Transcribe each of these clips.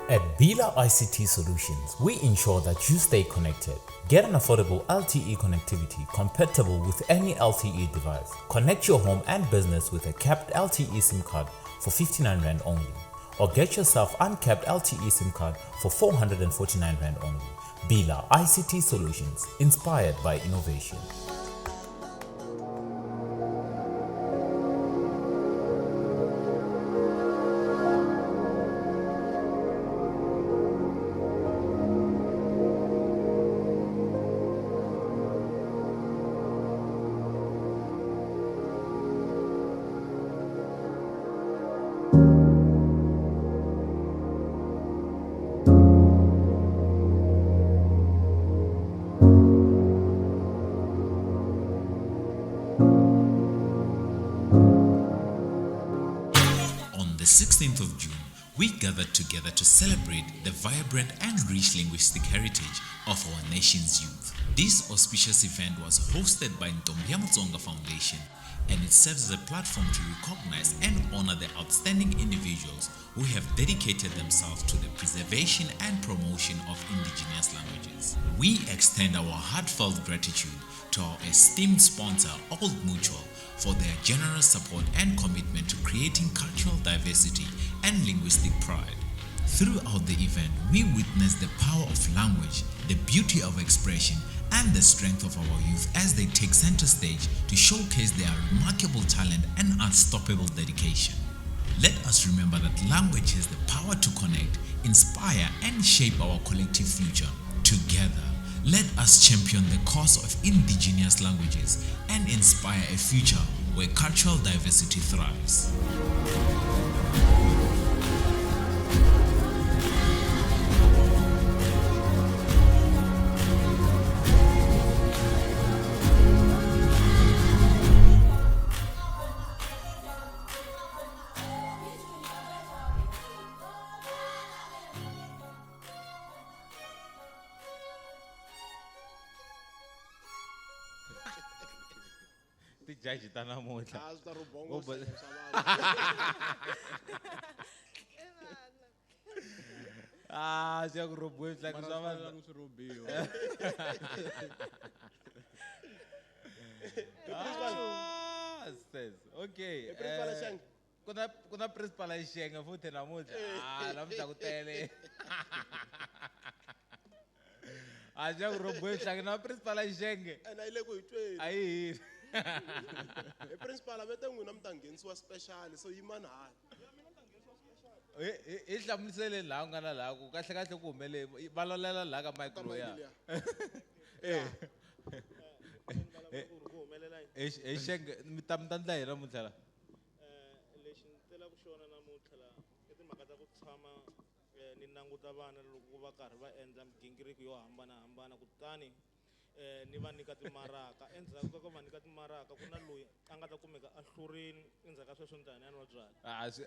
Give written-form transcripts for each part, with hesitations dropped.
At Bila ICT Solutions, we ensure that you stay connected. Get an affordable LTE connectivity compatible with any LTE device. Connect your home and business with a capped LTE SIM card for 59 Rand only. Or get yourself uncapped LTE SIM card for 449 Rand only. Bila ICT Solutions, inspired by innovation. On the 16th of June, we gathered together to celebrate the vibrant and rich linguistic heritage of our nation's youth. This auspicious event was hosted by Ntombi Ya Mutsonga Foundation, and it serves as a platform to recognize and honor the outstanding individuals who have dedicated themselves to the preservation and promotion of indigenous languages. We extend our heartfelt gratitude to our esteemed sponsor, Old Mutual, for their generous support and commitment to creating cultural diversity and linguistic pride. Throughout the event, we witnessed the power of language, the beauty of expression, and the strength of our youth as they take center stage to showcase their remarkable talent and unstoppable dedication. Let us remember that language has the power to connect, inspire, and shape our collective future. Together, let us champion the cause of indigenous languages and inspire a future where cultural diversity thrives. Tijaji ta namuntlha. A swi ta rhobongo Ngopfu. swa vanhu. Ah, swi ya ku rhobiweni swihlaki swa vanhu. Swi rhobiwa. Ah, sis. Okay. Hi principal Shenge. Ku na principal Shenge futhi namuntlha. Ah, namuntlha ku tele. A swi ya ku rhobiweni swihlaki na principal Shenge. Ene a yi le ku hi tweni. A yi heli. Hi principal a ve te n'wina mi ta nghenisiwa special, so yimani hala. Hi hlamuseleni laha ku nga na laha ku kahle kahle ku humele va lolela laha ka mic Ka loya. mic liya. Ku humelela yini? Hi Shenge mi ta ndla yini namuntlha la? Lexi ni telaka xona namuntlha la i timhaka ta ku tshama ni languta vana loko va karhi va endla migingiriko yo hambanahambana, kutani ni va nyika timaraka. Endzhaku ka ku va nyika timaraka, ku na loyi a nga ta kumeka a hlurini. Endzhaku ka sweswo ni ta ya ni ya nwa byalwa. A swi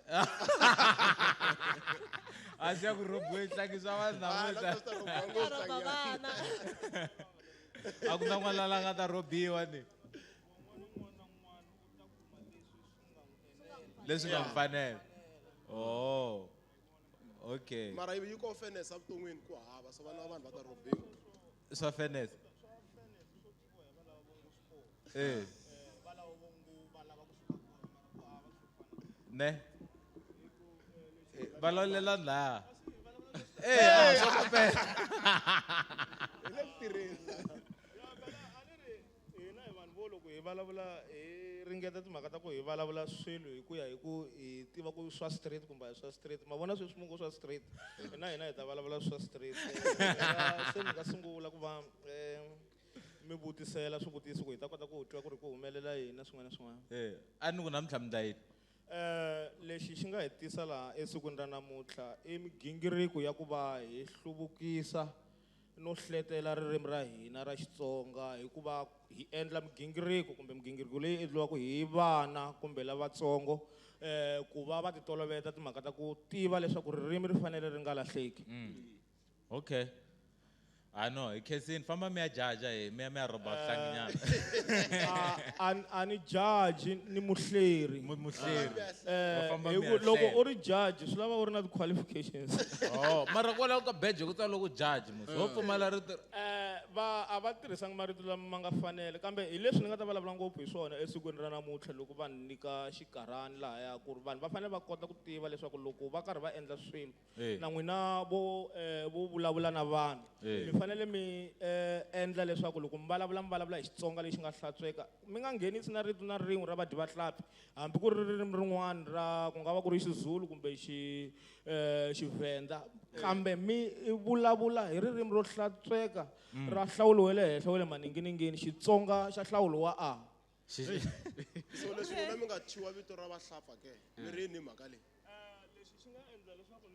a swi ya ku rhobiweni swihlaki swa vanhu Ah, namuntlha. la swi ta rhobiwa ngopfu Rhoba swihlaki. vana. A ku na n'wana la nga ta rhobiwa ni. Leswi nga n'wi fanela. Oh. Okay. Mara yi ko fairness evuton'wini ku hava, so vana va vanhu va ta rhobiwa. Swa fairness. Eh. Ne. Va lolela laha. Eh, a swa mampela. Hi le ku tirheni. Hina hi vanhu vo loko hi vulavula hi ringeta timhaka ta ku hi vulavula swilo hi ku ya hi ku hi tiva ku swa straight kumbe a hi swa straight. Ma vona sweswi mi ngo swa straight, hina hi ta vulavula swa straight. Se mi nga sungula ku va mi vutisela swivutiso ku hi ta kota ku twa ku ri ku humelela yini na swin'wana na swin'wana. Eh, a ni ku namuntlha mi ta yini? Lexi xi nga hi tisa laha esikwini ra namuntlha i migingiriko ya ku va hi hluvukisa no hletela ririmi ra hina ra Xitsonga hikuva hi endla migingiriko kumbe migingiriko leyi endliwaka hi vana kumbe lavatsongo ku va va titoloveta timhaka ta ku tiva leswaku ririmi ri fanele ri nga lahleki. Okay. Ah no, hi khensini famba mi ya jaja hi mi ya mi ya rhoba swihlanginyana. A ni judge ni muhleri. Muhleri. Va famba Hi mi ku ya loko hlela. u ri judge swi lava u ri na ti-qualifications. Oh, mara kwalaho ka beje ku tsariwe ku judge mos. Ho pfumala rito. Va a va tirhisanga marito lama ma nga fanela kambe hi leswi ni nga ta vulavula ngopfu hi swona esikwini ra namuntlha loko va ni nyika xikarhani lahaya ku ri vanhu va fanele va kota ku tiva leswaku loko va karhi va endla swilo na n'wina vo vulavula na vanhu mi fanele mi endla leswaku loko mi vulavula mi vulavula hi Xitsonga lexi nga hlantsweka mi nga nghenisi na rito na rin'we ra vadyi va hlampfi hambi ku ri ririmi rin'wana ra ku nga va ku ri Xizulu kumbe Xivhenda kambe mi vulavula hi ririmi ro hlantsweka ra nhlawulo wa le henhla wa le maninginingini Xitsonga xa nhlawulo wa A. So leswi n'wina mi nga thyiwa vito ra vahlapfa ke mi ri yini hi mhaka leyi? Leswi swi nga endla leswaku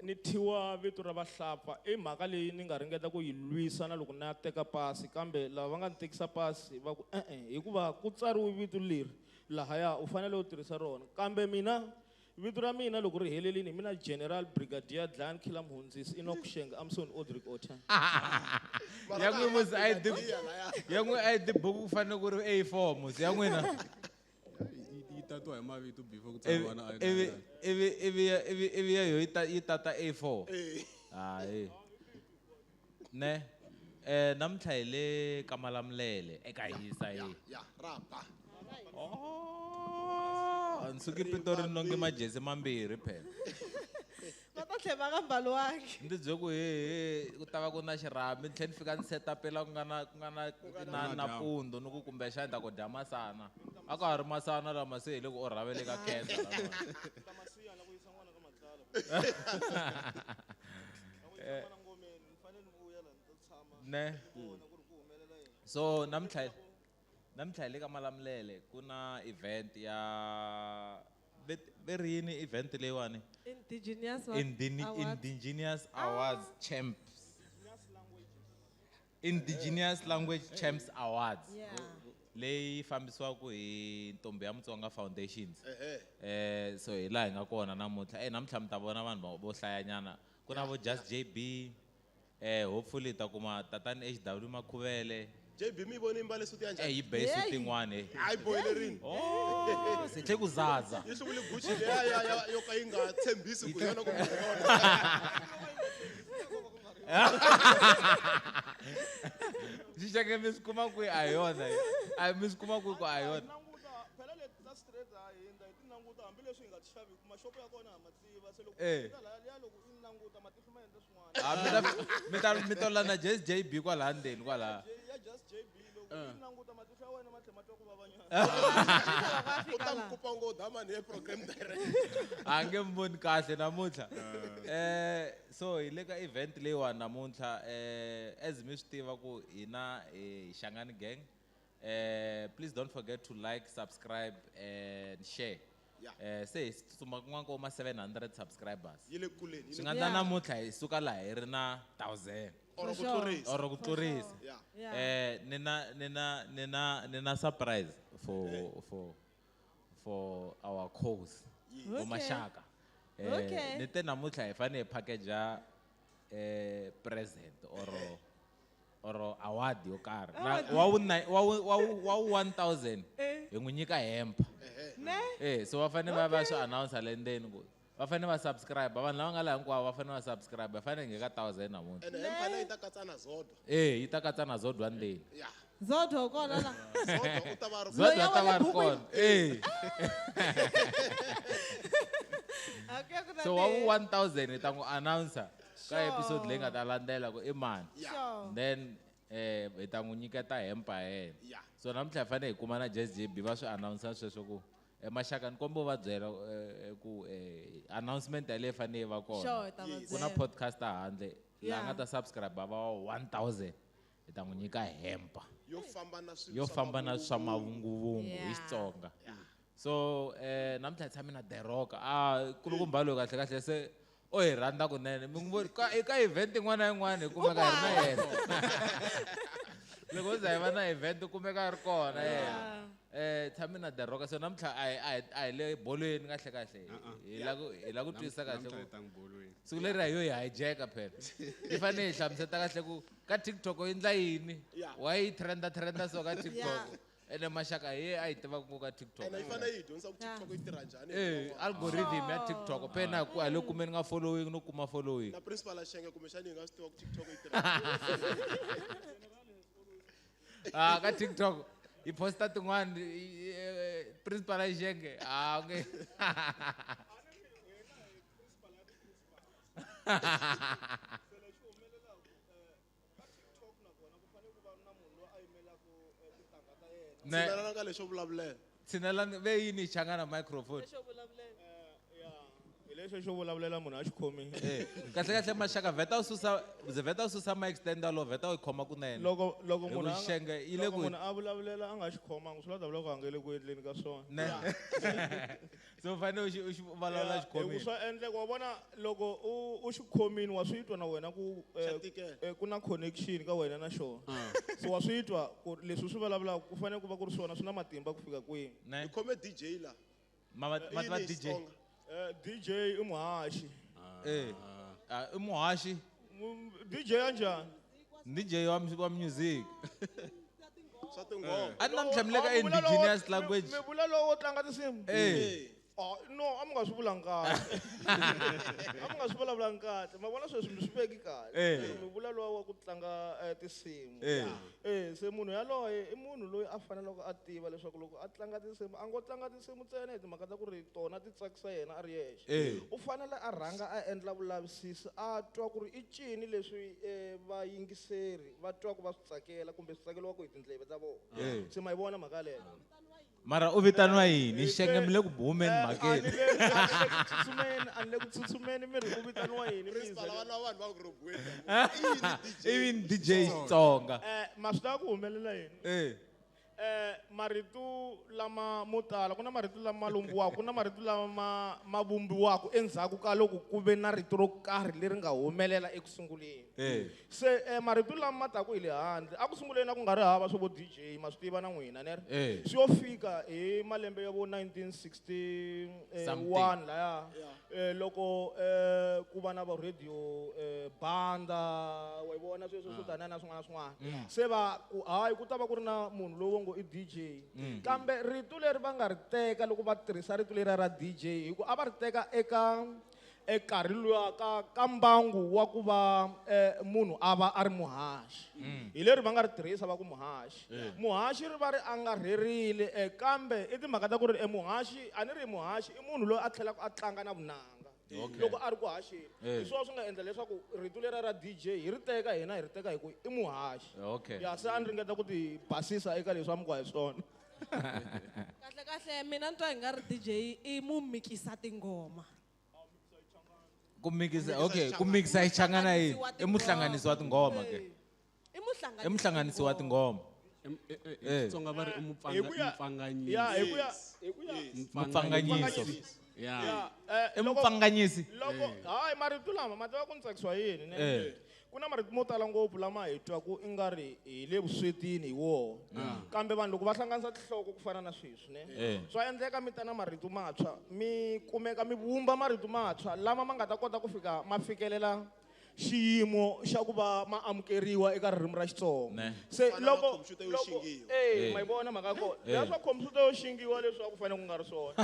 ni thyiwa vito ra vahlapfa i mhaka leyi ni nga ringeta ku yi lwisa na loko na teka pasi kambe lava va nga ni tekisa pasi va ku e-e hikuva ku tsariwe vito leri lahaya u fanele u tirhisa rona kambe mina vito ra mina loko ri helelini hi mina General Brigadier Dlan Killer Mhundzisi Enoch Shenge Amson Audric Otan. Ya n'wi musi a yi ya n'wi a yi tibuku ku fanele ku ri A4 musi ya n'wina. Yi tatiwa hi mavito before ku Ivi tsariwa na ID. ivi ya yo yi tata A4. Hayi. Ne. Namuntlha hi le ka Malamulele eka hisa hi. Ya, ra ba. Oh, nsuki Pitori ni longe majezi mambirhi phela. Va ta tlhela va nga mbaliwangi. Ndzi byele ku he he ku ta va ku na xirhami ni tlhela ni fika ni setapela ku nga na ku nga na na nampundzu ni ku kumbexana ni ta ku dya masana. A ka ha ri masana lama se hi le ku orhavele ka cancer lama. Ne. So namuntlha hi le ka Malamulele ku na event ya ve ri yini event leyiwani? Indigenous Awards. Indigenous Awards Champs. Indigenous Language Champs Awards. Leyi fambisiwaka hi Ntombi ya Mutsonga Foundations. So hi laha hi nga kona namuntlha. Namuntlha mi ta vona vanhu vo hlayanyana. Ku na vo Just JB. Hopefully hi ta kuma tatani HW Makhuvele. JB mi vone yi mbale suti ya njhani? Yi be suti Hey. yin'wana, eh. A yi boyelerini. Oh, se tlhe ku zaza. Yi hluvule Gucci leya ya, ya, yo ka yi nga tshembisi ku yona kumbe yona. Xixeke mi swi kuma kwihi a hi yona? A mi swi kuma kwihi ku a hi yona? Languta, phela leti ta straight ha hindza, hi ti languta hambileswi hi nga ti xaviki, maxopo ya kona ha ma tiva. Se loko fika lahaya, loko i languta, matihlo ma endla swin'wana. Ah, mi ta landa Just JB kwalaha ndzeni kwalaha. Ya Just JB, loko i languta matihlo ya wena ma tlhela ma twa ku vava nyana. U ta mi kupa ngo damani ye program director. A nge mi voni kahle namuntlha. So hi le ka event leyiwani namuntlha, as mi swi tiva ku hina hi Shangani Gang. Please don't forget to like, subscribe and share. Se hi tsutsuma kun'wana ko ma 700 subscribers. Yi le kuleni, yi le Swi nga endla namuntlha hi suka laha hi ri na 1000. Or ku For sure. tlurisa. Or ku tlurisa. Ni na surprise for our cause. Vo Maxaka. Ni te namuntlha hi fanele hi package present or award yo karhi. Na, Award. wa wu nine, wa wu, wa wu, wa wu 1000. Hi n'wi nyika hempa. Ne? So va fanele va va swi announce le ndzeni ku va fanele va subscribe. Vanhu lava nga laha hinkwavo va fanele va subscribe. Va fanele hi nghena ka 1000 namuntlha. Ene hempa leyi yi ta katsa na Zodwa. Yi ta katsa na Zodwa ndzeni. Zodwa u kona la? Zodwa u ta va ri Zodwa Loyi a u ta va ri wa le kona. bukwini. A ku ya ku na So wa wu leyi. 1000 hi ta n'wi announce ka episode leyi nga ta landzela ku i mani. Then hi ta n'wi nyiketa hempa ya yena. So namuntlha hi fanele hi kuma na Just JB va swi announce sweswo ku maxaka ni komba va byela ku announcement yaleyo yi fanele yi va kona. Sure, hi ta va Ku na byela. podcast handle laha nga ta subscribe va va 1000 hi ta n'wi nyika hempa. Yo famba na swilo Yo swa famba na swa mavunguvungu. mavunguvungu hi Xitsonga. So namuntlha hi tshame na The Rock. Kulukumba loyi kahle kahle se o hi rhandza kunene. Mi n'wi voni ka event yin'wana na yin'wana hi kumeka hi ri na yena. Loko ho za hi va na event u kumeka a ri kona yena. Tshame na The Rock so namuntlha a hi le bolweni kahle kahle. Hi la ku twisisa kahle ku siku leri a yo hi hijacka phela. Yi fanele hi hlamuseta kahle ku ka TikTok yi endla yini? Why yi trenda so ka TikTok? Ene maxaka hi a yi tivaka ku ka TikTok. Ene yi fanele yi dyondzisa ku TikTok yi tirha njhani. Algorithm ya TikTok phela ku a le kumeni nga following no kuma following. Na principal a Xenge kumbexana yi nga swi tiva ku TikTok yi tirha njhani. Ka TikTok yi posta tin'wana principal a Xenge. Okay. Tshinelana ka lexo vulavulela. Tshinelana ve yini Changana microphone? Lexo vulavulela. Hi lexo xo vulavulela munhu a xi khomi. Kahle kahle maxaka vheta u susa vheta u susa mic stand lo vheta u yi khoma kunene. Loko loko munhu a Xenge yi le ku munhu a vulavulela a nga xi khomangi swi la ta vula ku a nge le ku endleni ka swona. Ne. So fanele u xi vulavula xi khomile. Swa endleka wa vona loko u xi khomini wa swi twa na wena ku ku na connection ka wena na xona. So wa swi twa ku leswi swi vulavulaka ku fanele ku va ku ri swona swi na matimba ku fika kwihi. Hi khome DJ la. Ma DJ. DJ i muhaxi. I muhaxi. DJ ya njhani? DJ wa music. Swa tinghoma. A ni namuntlha mi le ka indigenous language. Mi vula lowo wo tlanga tinsimu? No, a mi nga swi vulanga kahle. A mi nga swi vulavulanga kahle. Ma vona sweswi mi swi veki kahle. Mi vula lowa wa ku tlanga tinsimu. Se munhu yaloye i munhu loyi a faneleke a tiva leswaku loko a tlanga tinsimu a ngo tlanga tinsimu ntsena hi timhaka ta ku ri tona ti tsakisa yena a ri yexe. U fanele a rhanga a endla vulavisisi a twa ku ri i ncini leswi vayingiseri va twaka va swi tsakela kumbe swi tsakeriwaka hi tindleve ta vona. Se ma yi vona mhaka yaleyo? Mara u vitaniwa yini? Xenge mi le ku humeni mhakeni. A ni le ku tsutsumeni mi ri u vitaniwa yini? Principal vana vanhu va ku rhobiweni. I DJ Xitsonga. Ma swi tiva ku humelela yini? Marito lama mo tala ku na marito lama lombiwaka ku na marito lama ma vumbiwaka endzhaku ka loko ku ve na rito ro karhi leri nga humelela eku sunguleni. Se marito lama ma taku hi le handle a ku sunguleni a ku nga ri hava swo vo DJ ma swi tiva na n'wina ne ri swi yo fika hi malembe ya vo 1961 laya loko ku va na va radio banda wa yi vona sweswo swo taniya na swin'wana na swin'wana se va ku hayi ku ta va ku ri na munhu lowu ngo i DJ kambe rito leri va nga ri teka loko va tirhisa rito leri ra DJ hi ku a va ri teka eka nkarhi luwa ka mbangu wa ku va munhu a va a ri muhaxi. Hi leri va nga ri tirhisa va ku muhaxi. Muhaxi ri va ri angarherile kambe i timhaka ta ku ri muhaxi a ni ri muhaxi i munhu loyi a tlhelaka a tlanga na vunanga. Loko a ri ku haxeni. Hi swona swi nga endla leswaku rito leri ra DJ hi ri teka hina hi ri teka hi ku i muhaxi. Ya se a ni ringeta ku ti basisa eka leswi a mi ku hi swona. Kahle kahle mina ni twa hi nga ri DJ i mumikisa tinghoma. Ku mikisa okay, ku mikisa hi Changana yini? I muhlanganisi wa tinghoma ke. I muhlanganisi wa tinghoma. Xitsonga va ri i mupfanganyisi. Ya hi ku ya mupfanganyisi. I mupfanganyisi. Loko hayi marito lama ma tiva ku ni tsakisiwa yini ne? Ku na marito mo tala ngopfu lama hi twaku i nga ri hi le vuswetini hi wona. Kambe vanhu loko va hlanganisa tinhloko ku fana na sweswi ne? Swa endleka mi ta na marito mantshwa mi kumeka mi vumba marito mantshwa lama ma nga ta kota ku fika ma fikelela xiyimo xa ku va ma amukeriwa eka ririmi ra Xitsonga. Se loko ma yi vona mhaka ya kona. Leswa khompyuta yo xingiwa leswaku fanele ku nga ri swona.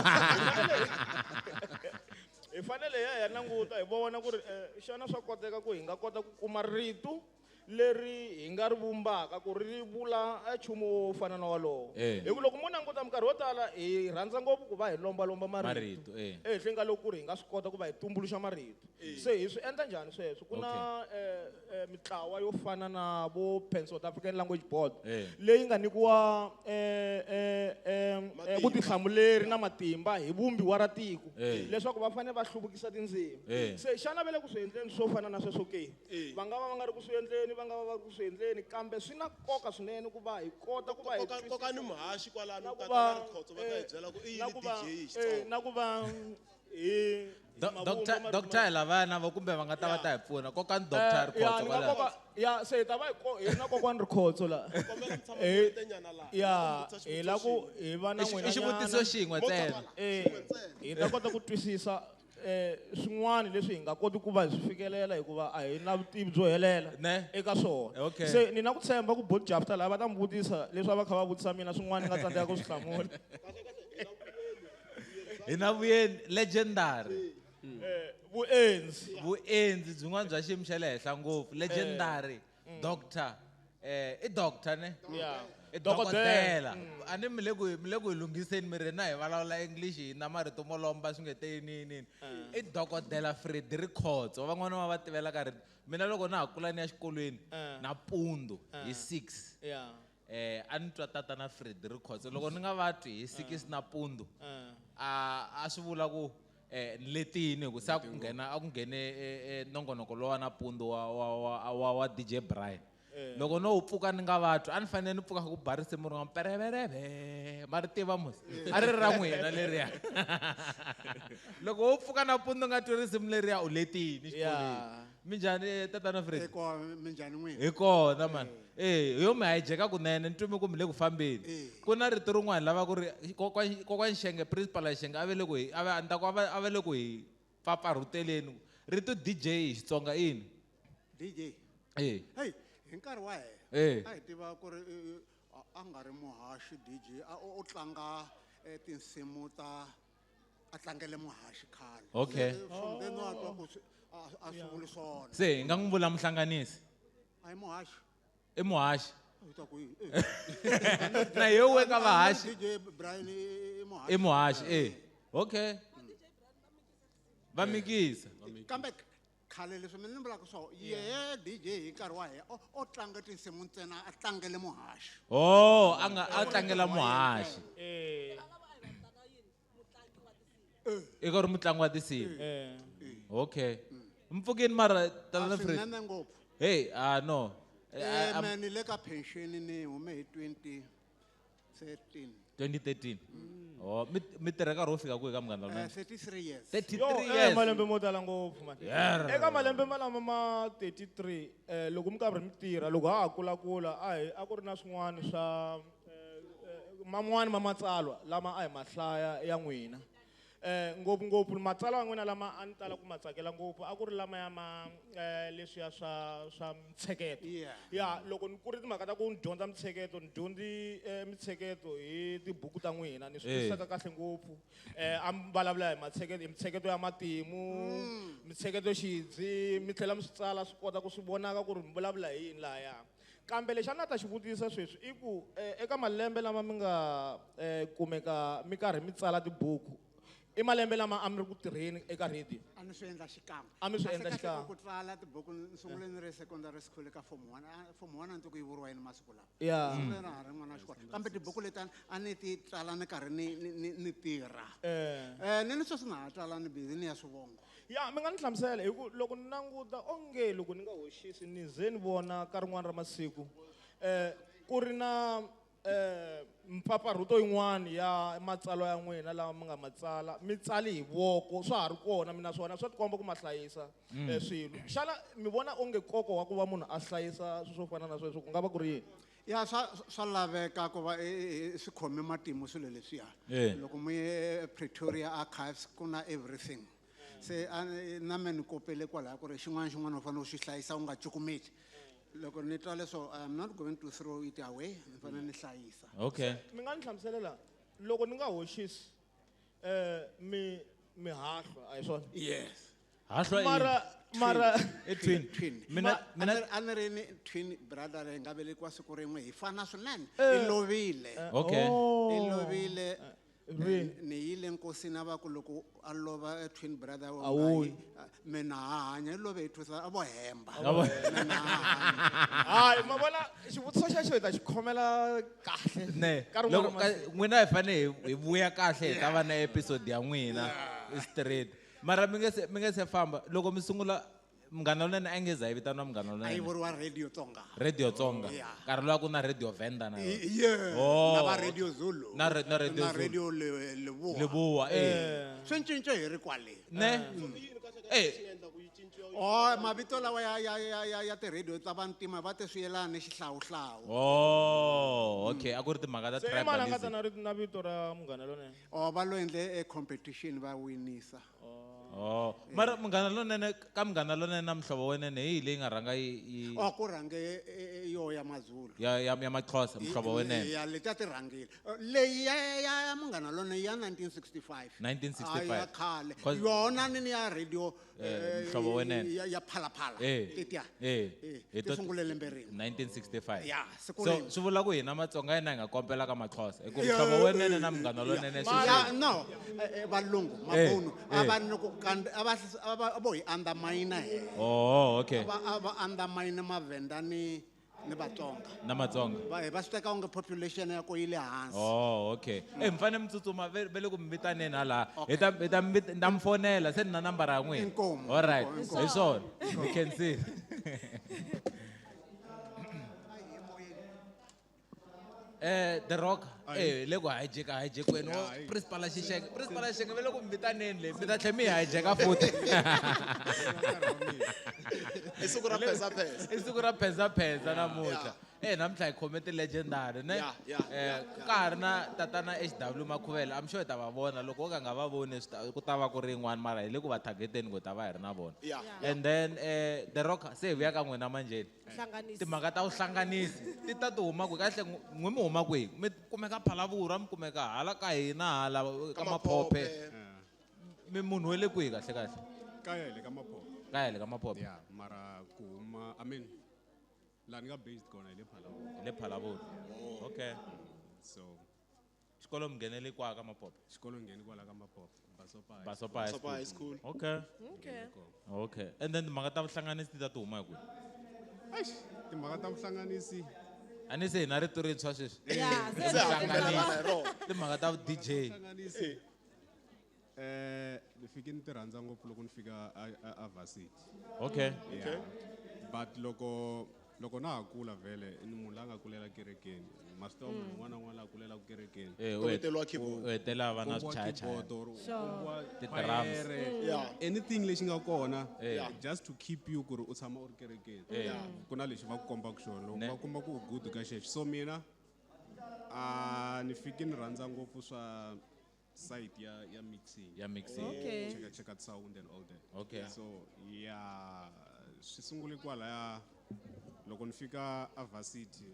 Hi fanele hi ya languta hi vona ku ri xana swa koteka ku hi nga kota ku kuma rito leri hi nga ri vumbaka ku ri vula nchumu wo fana na walowo. Hi ku loko mo languta minkarhi yo tala hi rhandza ngopfu ku va hi lombalomba marito ehenhleni ka loko ku ri hi nga swi kota ku va hi tumbuluxa marito. Se hi swi endla njhani sweswo? Ku na mitlawa yo fana na vo Pan South African Language Board leyi nga nyikiwa vutihlamuleri na matimba hi vumbiwa ra tiko leswaku va fanele va hluvukisa tindzimi. Se xana va le ku swi endleni swo fana na sweswo ke? Va nga va va nga ri ku swi endleni, va nga va va ri ku swi endleni, kambe swi na nkoka swinene ku va hi kota ku va hi Koka ni muhaxi kwalano, tata na Rikhotso va ta hi byela ku i yini DJ hi Xitsonga. Na ku va hi Doctor lavaya na vo kumbe va nga ta va ta hi pfuna. Kokani Doctor Rikhotso kwala. Ya, se hi ta va hi ri na kokwani Rikhotso la. Kombela mi tshama nyana laha. Ya, hi la ku hi va na n'wina I xivutiso xin'we ntsena. Hi ta kota ku twisisa swin'wana leswi hi nga koti ku va hi swi fikelela hikuva a hi na vutivi byo helela eka swona. Se ni na ku tshemba ku Bot Jafta lava va ta mi vutisa leswi a va kha va vutisa mina swin'wana ni nga tsandzeka ku swi hlamula. Hi na vuyeni legendary. Vuendzi. Vuendzi byin'wana bya xiyimo xa le henhla ngopfu. Legendary doctor. I doctor ne? Yeah. I dokodela. A ni mi le ku hi lunghiseni mi ri na hi vulavula English hi na marito mo lomba swi nge te yini yini. I dokodela Freddy Rikhotso. Van'wana va va tivela ka ri mina loko na ha kula ni ya xikolweni na pundu hi 6. Yeah. A ni twa tata na Freddy Rikhotso. Loko ni nga va twi hi 6 na pundu a swi vula ku ni letini hi ku se a ku nghena a ku nghene nongonoko lowa na pundu wa DJ Brian. Loko no wu pfuka ni nga va twi a ni fanele ni pfuka ku ba risimu rin'wana perevereve ma ri tiva musi a ri ri ra n'wina leriya. Loko wo pfuka na pundu nga twi risimu leriya u letini xikolweni. Minjhani tatana Freddy? Hi kona, minjhani n'wina? Hi kona man. Yo mi hijeka kunene ni twime ku mi le ku fambeni. Ku na rito rin'wana lava ku ri kokwani Xenge principal Xenge a ve le ku hi a va ku a ve le ku hi pfapfarhuteleni. Rito DJ hi Xitsonga i yini? DJ. Eh. Hey, hi nkarhi wa hina. A hi tiva ku ri a nga ri muhaxi DJ, a o tlanga tinsimu ta a tlangele muhaxi khale. Okay. From then on, a twa ku a swi vuli swona. Se hi nga n'wi vula muhlanganisi? A hi muhaxi. I muhaxi. U ta ku yini? Na hi we ka vahaxi. DJ Brian i muhaxi. I muhaxi, eh. Okay. Va mikisa. Kambe khale leswi mina ni vulaka swona, yehe DJ hi nkarhi wa hina o tlanga tinsimu ntsena a tlangele muhaxi. Oh, a nga a tlangela muhaxi. I ku ri mutlangi wa tinsimu. Okay. Mpfukeni mara tatana Fred. Swinene ngopfu. Hey, no. Mina ni le ka pension ni hume hi 2013. 2013. Oh, mi tirha nkarhi wo fika kwihi ka Munghana Lonene? 33 years. 33 years. Malembe mo tala ngopfu man. Eka malembe malama ma 33 loko mi karhi mi tirha loko ha ha kulakula a ku ri na swin'wana swa man'wani ma matsalwa lama a hi ma hlaya ya n'wina. Ngopfu ngopfu matsalwa ya n'wina lama a ni tala ku ma tsakela ngopfu a ku ri lama ya ma leswiya swa mitsheketo. Ya loko ni ku ri timhaka ta ku ni dyondza mitsheketo ni dyondzi mitsheketo hi tibuku ta n'wina ni swi twisisaka kahle ngopfu. A mi vulavula hi matsheketo hi mitsheketo ya matimu, mitsheketo xidzi mi tlhela mi swi tsala swi kota ku swi vonaka ku ri mi vulavula hi yini lahaya. Kambe lexi a ni ta xi vutisa sweswi i ku eka malembe lama mi nga kumeka mi karhi mi tsala tibuku i malembe lama a mi ri ku tirheni eka radio? A ni swi endla xikan'we. A mi swi endla Kahle kahle xikan'we. ku tsala tibuku ni sungule ni ri secondary school ka form 1. Form 1 a ni ku yi vuriwa yini masiku lawa. Yeah. Ni sungule na ha ri n'wana wa xikolo. Kambe tibuku leti a ni ti tsala ni karhi ni tirha. Ni sweswi na ha tsala ni busy ni ya swivongo. Ya, mi nga ni hlamusela hi ku loko ni languta onge loko ni nga hoxisi ni ze ni vona ka rin'wana ra masiku ku ri na mpfapfarhuto yin'wana ya matsalwa ya n'wina lama mi nga ma tsala mi tsali hi voko swa ha ri kona mina swona swa tikomba ku ma hlayisa swilo. Xana mi vona onge nkoka wa ku va munhu a hlayisa swilo swo fana na sweswo ku nga va ku ri yini? Ya, swa laveka ku va swi khome matimu swilo leswiya. Loko mi ye Pretoria Archives ku na everything. Se na me ni kopele kwalaya ku ri xin'wana xin'wana u fanele u xi hlayisa u nga cukumeti. Loko ni twa leswo, I'm not going to throw it away, ni fanele ni hlayisa. Okay. Mi nga ni hlamuselela loko ni nga hoxisi mi hahlwa a hi swona? Yes. Hahlwa Mara, i mara I twin. Twin. Mina, mina A ni ri ni twin brother hi nga velekiwa siku rin'we hi fana swinene. I lovile. Okay. I lovile. Ri. Ni yile nkosini a va ku loko a lova twin brother wa A wuyi. nga yi, mina ha hanya, i love hi thusa, a vo hemba. A vo Mina ha hanya. Hayi, ma vona xivutiso xexo hi ta xi khomela kahle. Ne. Ka rin'wana Loko ra ka masiku. n'wina hi fanele hi vuya kahle hi ta va na episode ya n'wina straight. Mara mi nge se famba loko mi sungula Munghana Lonene a nge za yi vitaniwa Munghana A yi Lonene. vuriwa Radio Tsonga. Radio Tsonga. Yeah. Nkarhi luwa ku na Radio Venda na yona. Yeah. Oh. Na va Radio Zulu. Na na Radio Na Zulu. Radio Leboa. Leboa, eh. Swi cince hi ri kwale. Ne? Eh. Oh, mavito lawa ya ti-radio ta vantima va ti swi yelana ni xihlawuhlawu. Oh, okay. A ku ri timhaka ta Se i mani a nga ta tribalism. na na vito ra Munghana Lonene? Oh, va lo endle e competition va winisa. Oh, mara Munghana Lonene, ka Munghana Lonene na Mhlobo Wenene hi yihi leyi nga rhanga yi Oh, ku rhange yo ya Mazulu. ya Maxhosa, Mhlobo Wenene. Ya, leti a ti rhangile. Leyi ya Munghana Lonene ya 1965. 1965. Ah, ya khale. Cause Yona ni ya radio, Mhlobo Wenene. ya Phalaphala. Tetiya. Hi Ti to sungule lembe rin'we. 1965. Ya, siku So, rin'we. swi vula ku hina Matsonga hina hi nga kompela ka Maxhosa. Hi ku Ya, Mhlobo Wenene na Munghana Lonene swi Ya, swi. no, valungu, mabunu, a va ni ku kanda, a va a va, a vo hi undermine he. Oh, okay. A va undermine Mavhenda ni Vatsonga. Na Matsonga. Va swi teka onge population ya ko yi le hansi. Oh, okay. Mi fanele mi tsutsuma ve le ku mi vitaneni hala. Hi ta, hi ta mi vit-, ni ta mi fonela, se ni na nambara ya n'wina. Inkomu, All right. inkomu, Hi swona. We can see. The Rock. Le ku hijeka, hijekweni. Ya, hi. Principal Xixenge, Principal Xixenge ve le ku mi vitaneni le. Mi ta tlhela mi hijeka futhi. I siku ra phesa phesa. I siku ra phesa phesa namuntlha. Namuntlha hi khome ti-legendary, ne? Ya, ya, ya, Ka ha ri na tatana HW Makhuvele, I'm sure hi ta va vona. Loko wo ka nga va voni, swi ta, ku ta va ku ri yin'wana, mara hi le ku va targeteni ku hi ta va hi ri na vona. Ya. And then The Rock, se hi vuya ka n'wina manjheni. Hlanganisi. Timhaka ta vuhlanganisi ti ta ti huma kwihi? Kahle n'wi mi huma kwihi? Mi kumeka Phalaborwa, mi kumeka hala ka hina hala ka Ka Maphophe. Maphophe. Mi munhu wa le kwihi kahle kahle? Kaya hi le ka Maphophe. Kaya hi le ka Maphophe. Ya, mara ku huma, I mean, laha ni nga based kona hi le Phalaborwa. Hi le Phalaborwa. Okay. So xikolo mi nghenele kwala ka Maphophe? Xikolo ngheni kwala ka Maphophe. Basopa High Basopa High Basopa High School. School. Okay. Okay. Okay. And then timhaka ta vuhlanganisi ti ta ti huma hi kwihi? Eish, timhaka ta vuhlanganisi. A ni se hi na rito rintshwa sweswi. Ya, se Se ha Vuhlanganisi. pfumelelana hi rona. Timhaka ta DJ. Vuhlanganisi. Ni fike ni ti rhandza ngopfu loko ni fika a varsity. Okay. Yeah. But loko na ha kula vhele, ni munhu la nga kulela kerekeni. Ma swi tiva munhu un'wana na un'wana la kulelaka kerekeni. Ku heteriwa keyboard. U hetelela va na Kombiwa swichayachaya. keyboard or Sure. kombiwa Ti-drums. choir. Yeah. Anything lexi nga kona, Yeah. just to keep you ku ri u tshama u ri kerekeni. Ku na lexi va ku kombaka xona, loko Ne. va komba ku u good ka xexo. So mina, a ni fiki ni rhandza ngopfu swa side ya mixing. Ya mixing. Okay. Cheka, cheka sound and all that. Okay. So, yeah, swi sungule kwalaya loko ni fika a varsity,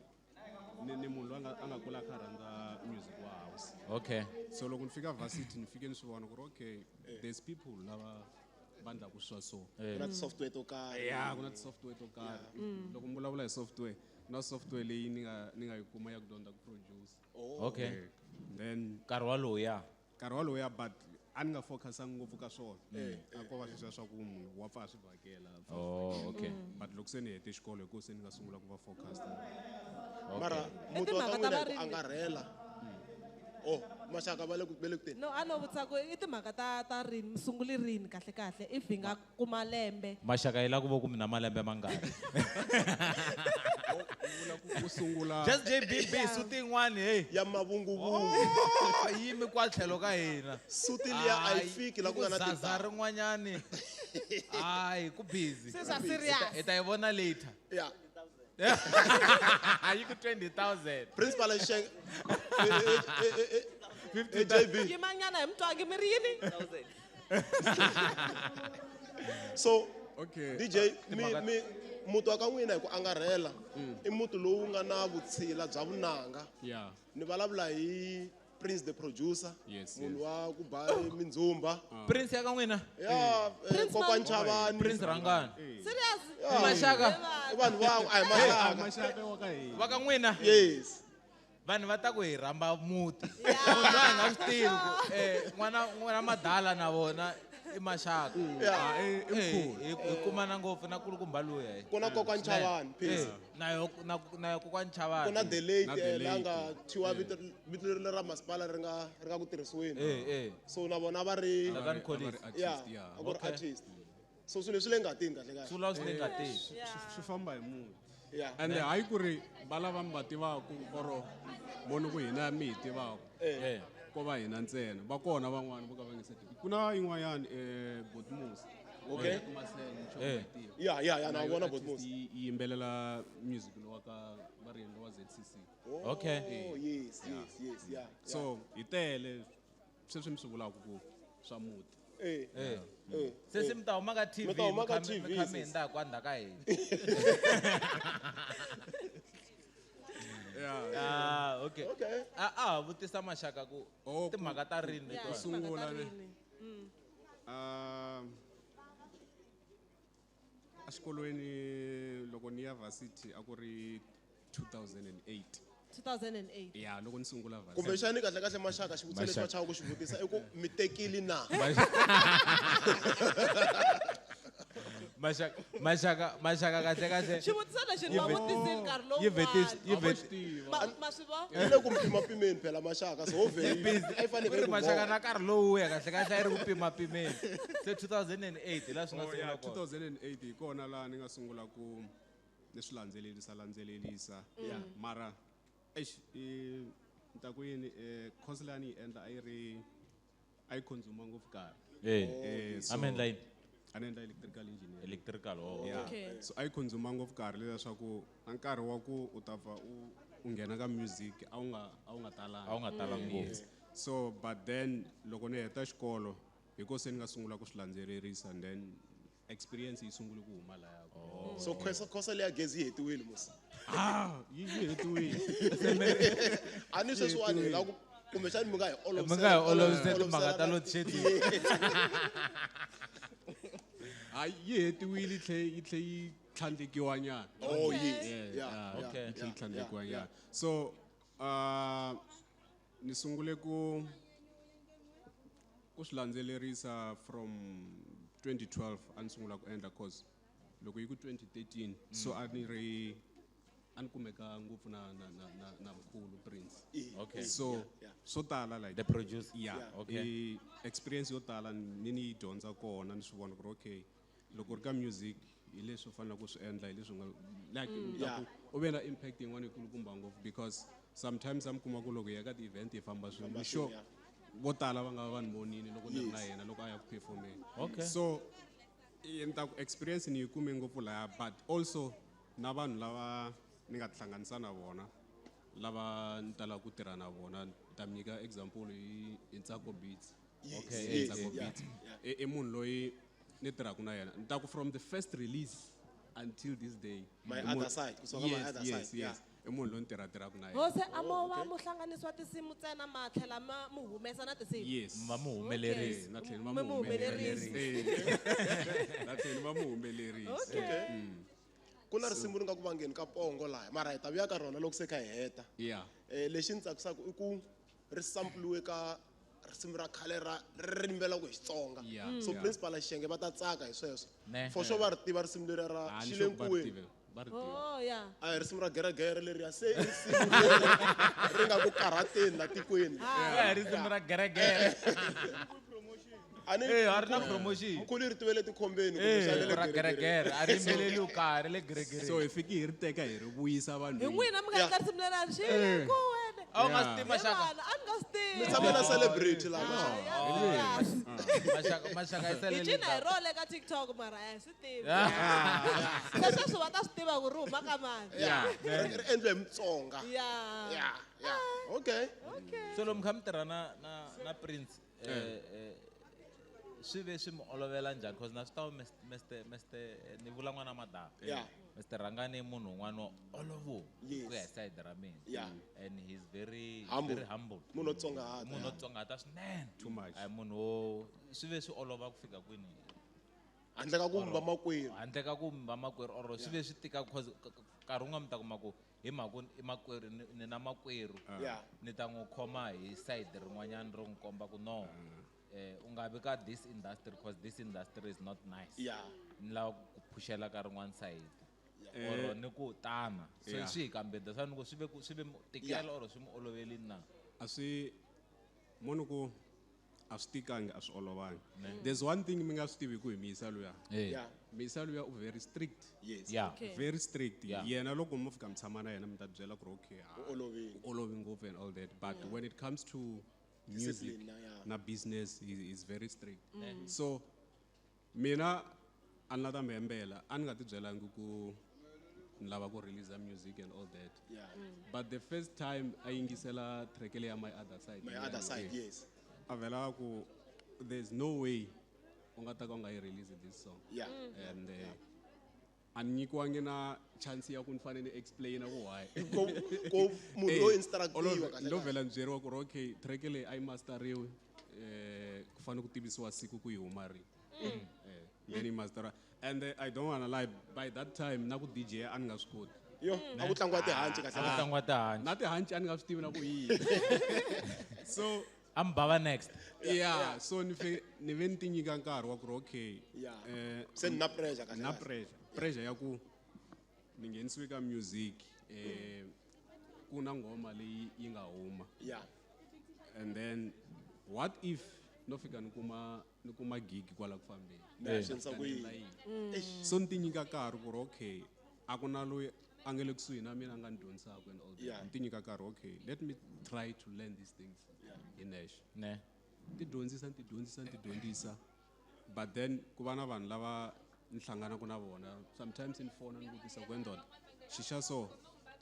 ni munhu loyi a nga kula a kha a rhandza music wa house. Okay. So loko ni fika varsity ni fike ni swi vona ku ri okay, there's people lava va endlaka swa so. Ku na ti-software to karhi. Yeah, ku na ti-software to karhi. Loko mi vulavula hi software, ku na software leyi ni nga yi kuma ya ku dyondza ku produce. Oh. Okay. Then nkarhi walowu ya. Nkarhi walowu ya, but a ni nga focusanga ngopfu ka swona. A ko va sweswiya swa ku munhu wa pfa a swi vhakela, a pfa a swi Oh, vhakela. okay. But loko se ni hete xikolo hi ku se ni nga sungula ku va focused. Okay. Mara I muti wa ka timhaka ta n'wina hi ku varimi. angarhela. Oh, maxaka va le ku, va le ku teni. No, a no vutisa ku i timhaka ta rini, mi sungule rini kahle kahle if hi nga kuma lembe. Maxaka yi la ku vo ku mina malembe mangani. Ku sungula Just JBB suti yin'wani hey. Ya mavunguvungu. Oh, yimi kwa tlhelo ka hina. Suti liya a yi Hayi, fiki la ku nga na zaza tintanghu. rin'wanyani. Hayi, ku busy. Se swa serious. Hi ta yi vona later. Yeah. Yi ku 20,000. Principal Sheng. JB. Yimanyana hi mutwangi mi ri yini? So, Okay. DJ, mi muti wa ka n'wina hi ku angarhela i muti lowu nga na vutshila bya vunanga. Yeah. Ni vulavula hi Prince the producer. Yes, Munhu yes. wa ku ba mindzhumba. Prince ya ka n'wina? Yeah, Prince Kokwani Mani? Chavani. Prince Rangani. Serious? Yeah. Maxaka. I vanhu van'we, a hi maxaka. Maxaka wa ka hina. Va ka n'wina? Yes. Vanhu va ta ku hi rhamba muti. Yeah. Munhu a hi nga swi tivi ku, n'wana madala na vona i maxaka. Yeah. Ah, i mkhulu. Hi kumana ngopfu na kulukumba luya, eh. Ku na Kokwani Chavani, peace. Na yo, na, na yo Kokwani Chavani. Ku na the late, Na the la late. nga thyiwa vito leri ra masipala ri nga ku tirhisiweni. So na vona va ri Tatana Va ri Collins. artist, Yeah, yeah. a ku ri Okay. artist. So swilo leswi le ngatini kahle kahle. Swi vula swi le ngatini. Swi famba hi muti. Yeah. Ende hayi ku ri va lava mi va tivaku or voni ku hina mi hi tivaku. Ko va hina ntsena. Va kona van'wani vo ka va nge se tivi. Ku na yin'wanyani Botmos. Okay. Eh. Yeah, na Na vona yo artist Botmos. yi yimbelela music lowa ka va ri yini lowa ZCC. Oh, Okay. yes, Yeah. yes, yes, yeah. So hi tele sweswi mi swi vulaka ku swa muti. Eh. Eh. Eh. Se se mi ta huma ka TV. Mi ta huma ka mi kha mi- TV, mi kha mi sis. hindza kwa ndzhaku ka hina. Yeah. Ah, okay. Okay. A a ha vutisa maxaka ku Oh, ku- timhaka ta rini Yeah, letiwani? timhaka ta Sungula ne. rini. Ah, exikolweni loko ni ya varsity a ku ri 2008. 2008. Yeah, loko ni sungula varsity. Kumbexani kahle kahle maxaka xivutiso lexi va Maxaka. chavaka ku xi vutisa i ku mi tekile na? Maxaka maxaka maxaka kahle kahle. Xivutiso lexi ni Yi va vet- vutisile nkarhi lowu yi vetis- yi A va vet- xi tiva. Ma swi vona? Yi le ku pimapimeni phela maxaka so ho vhe a yi fanele Ku ri yi maxaka na nkarhi lowuya kahle kahle a yi ri ku pimapimeni. Se 2008 hi laha swi nga Oh, yeah, sungula kona. 2008 hi kona laha ni nga sungula ku ni swi landzelerisa landzelerisa. Yeah. Mara eish ni ta ku yini course leyi a ni yi endla a yi ri a yi consume ngopfu nkarhi. Eh. Eh, A mi endla yini? A ni endla electrical engineering. Electrical. Oh. Yeah. Okay. So a yi consume ngopfu nkarhi leswaku na nkarhi wa ku u ta pfa u nghena ka music a wu nga talanga. A wu nga talanga ngopfu. Yes. So but then loko ni heta xikolo hi ko se ni nga sungula ku swi landzelerisa and then experience yi sungule ku huma laya. Oh. So khosa leya gezi yi hetiwile musi. Ah, yi hetiwile. A ni sweswiwani hi la ku kumbexani mi nga hi Mi nga hi olovisela timhaka ta load shedding. Hayi, yi hetiwile yi tlhe yi tlhandlekiwa nyana. Oh, yes. Yeah, Yeah, yeah. Okay. Yi tlhe yi yeah, tlhandlekiwa yeah, nyana. So, ni sungule ku swi landzelerisa from 2012 a ni sungula ku endla cause loko yi ku 2013 so a ni ri a ni kumeka ngopfu na na na na na mkhulu Prince. Okay. So swo tala like The producer. Yeah. Yeah. Okay. I experience yo tala ni yi dyondza kona ni swi vona ku ri okay loko ri ka music hi leswi u faneleke ku swi endla hi leswi nga like ni ta ku u ve na impact yin'wana yikulukumba ngopfu because sometimes a mi kuma ku loko hi ya ka ti-event hi famba swin'we ni sure vo tala va nga va va ni vonile loko ni ri na yena loko a ya ku performeni. Okay. So ni ta ku experience ni yi kume ngopfu laya but also na vanhu lava ni nga tihlanganisa na vona lava ni talaka ku tirha na vona ni ta mi nyika example hi Ntsako Beats. Yes, Okay. yes, Ntsako yeah, Beats. yeah. I munhu loyi ni tirhaka na yena. Ni ta ku from the first release until this day. My I munhu- other side, kusuka ka my Yes, other yes, side, yeah. yes. I munhu loyi ni tirha-tirhaka na yena. Hose a mo va muhlanganisi wa tinsimu ntsena ma tlhela ma mu humesa na tinsimu. Yes. Ma mu humelerisa. Eh, na tlhela va Mi mu mu humelerisa. humelerisa. Na tlhela va mu humelerisa. Okay. Ku na risimu ri nga ku vangeni ka pongo laha mara hi ta vuya ka rona loko se kha hi heta. Yeah. Lexi ni tsakisaka i ku ri sampliwe ka risimu ra khale ra ri yimbelelaka hi Xitsonga. Yeah, So yeah. principal Xenge va ta tsaka hi sweswo. Ne. For sure va ri tiva risimu leriya ra Ah, ni sure ku va ri Xilenkuweni. tiva. Va ri tiva. Oh yeah. A hi risimu ra geregere leriya se i risimu leri ri nga ku karhateni la tikweni. Yeah, risimu ra geregere. A ni Eh, a ri na promotion. Mkhulu yi ri tivele tikhombeni Eh, kumbexana le ra geregere. geregere. A ri yimbeleliwi kahle ri le geregereni. So hi fiki hi ri teka hi ri vuyisa vanhu. Hi n'wina mi nga endla risimu leriya Xilenkuweni. A wu nga swi tivi maxaka. Vana, a ni nga swi tivi. Mi tshame na celebrity laha maxaka. Yeah, Maxaka maxaka yi Hi salele cina hi ndzhaku. rona eka TikTok mara a hi swi tivi. Se sweswi va ta swi tiva ku ri huma ka mani. Yeah. Ri endliwe hi Mutsonga. Yeah. Yeah, yeah. Okay. Okay. So loko mi kha mi tirha na na na Prince swi ve swi mi olovela njhani cause na swi tiva Mr ni vula n'wana madama. Yeah. Mr Rhangani i munhu un'wana wo olovo Yes. ku ya hi side ra mina. Yeah. And he's very Humble. very humble. Munhu wo tsongahata. Munhu wo tsongahata swinene. Too much. A hi munhu wo swi ve swi olova ku fika kwini. Handle ka ku va makwerhu. Handle ka ku va makwerhu or swi ve swi tika cause nkarhi wun'wana mi ta kuma ku hi mhaka i makwerhu ni na makwerhu. Yeah. Ni ta n'wi khoma hi side rin'wanyana ro n'wi komba ku no. U nga vi ka this industry cause this industry is not nice. Yeah. Ni lava ku phuxela ka rin'wana side. Or ni ku tana. So Yeah. swi hi kambe that's why ni ku swi ve ku swi ve mu tikela or swi mu olovelini na. A swi munhu ku A swi tikangi, a swi olovangi. There's one thing mi nga swi tivi ku hi Miyisa luya. Eh. Yeah. Miyisa luya u very strict. Yes. Yeah. Okay. Very strict. Yeah. Yena loko mo fika mi tshama na yena mi ta byela ku ri okay, ah, U olovile. u olove ngopfu and all that. But when it comes to music Discipline, yeah. na business, he is very strict. So mina a ni la ta mi hembela, a ni nga ti byelangi ku ni lava ku release music and all that. Yeah. But the first time a yingisela track leya My Other Side. My Other Side, yes. A vhela ku there's no way u nga ta ka u nga yi release this song. Yeah. And a ni nyikiwangi na chance ya ku ni fanele ni explain ku why. Ko munhu loyi instructiwa kahle. Lo vhela ni byeriwa ku ri okay, track leyi a yi masteriwi, ku fanele ku tivisiwa siku ku yi huma rini. Then yi masteriwa. And I don't want to lie, by that time na ku DJ a ni nga swi koti. Yo, a ku tlangiwa tihanci kahle. A ku tlangiwa tihanci. Na tihanci a ni nga swi tivi na ku yini. So I'm Baba next. Yeah, so ni fe ni ve ni ti nyika nkarhi wa ku ri okay. Yeah. Se ni na pressure kahle. Na pressure. Pressure ya ku ni nghenisiwe ka music, ku na nghoma leyi yi nga huma. Yeah. And then what if no fika ni kuma gig kwala ku fambeni? Na swi endlisa ku yini? So ni ti nyika nkarhi ku ri okay, a ku na loyi a nga le kusuhi na mina a nga ni dyondzisaka and all that. Yeah. Ni ti nyika nkarhi, okay, let me try to learn these things hi nexe. Ne. Ti dyondzisa, ti dyondzisa, ti dyondzisa. But then ku va na vanhu lava ni hlanganaka na vona, sometimes ni fona ni vutisa ku endla xi xa so,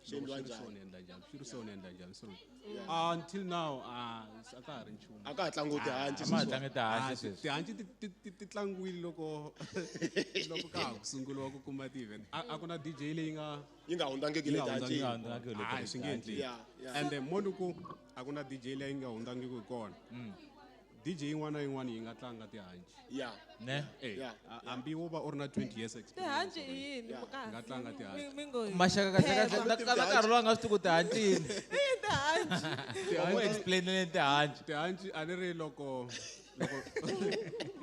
Xi endliwa loko xi ri so njhani? ni endla njhani, xi ri so ni endla njhani, so. Until now, a ka ha ri nchumu. A ka ha tlangiwi tihanci A ma ha sweswiwani. tlangi tihanci sweswi. Tihanci ti tlangiwile loko ka ha ku sunguriwa ku kuma ti-event. A ku na DJ leyi nga Yi nga hundzangiki yi le nga tihancini. Yi nga hundzangiki le Hayi, swi nge endleki. Yeah, yeah. And then mo ni ku a ku na DJ leyi nga hundzangiki hi kona. DJ yin'wana na yin'wana yi nga tlanga tihanci. Yeah. Ne? Yeah. Hambi wo va u ri na 20 years experience. Tihanci i yini? Yeah. Nga tlanga tihanci. Mi ngo hi Maxaka kahle kahle, phepha. na ka nkarhi lowu a nga swi tivi ku tihanci yini. I yini tihanci? U n'wi explain-ele tihanci. Tihanci a ni ri loko, loko,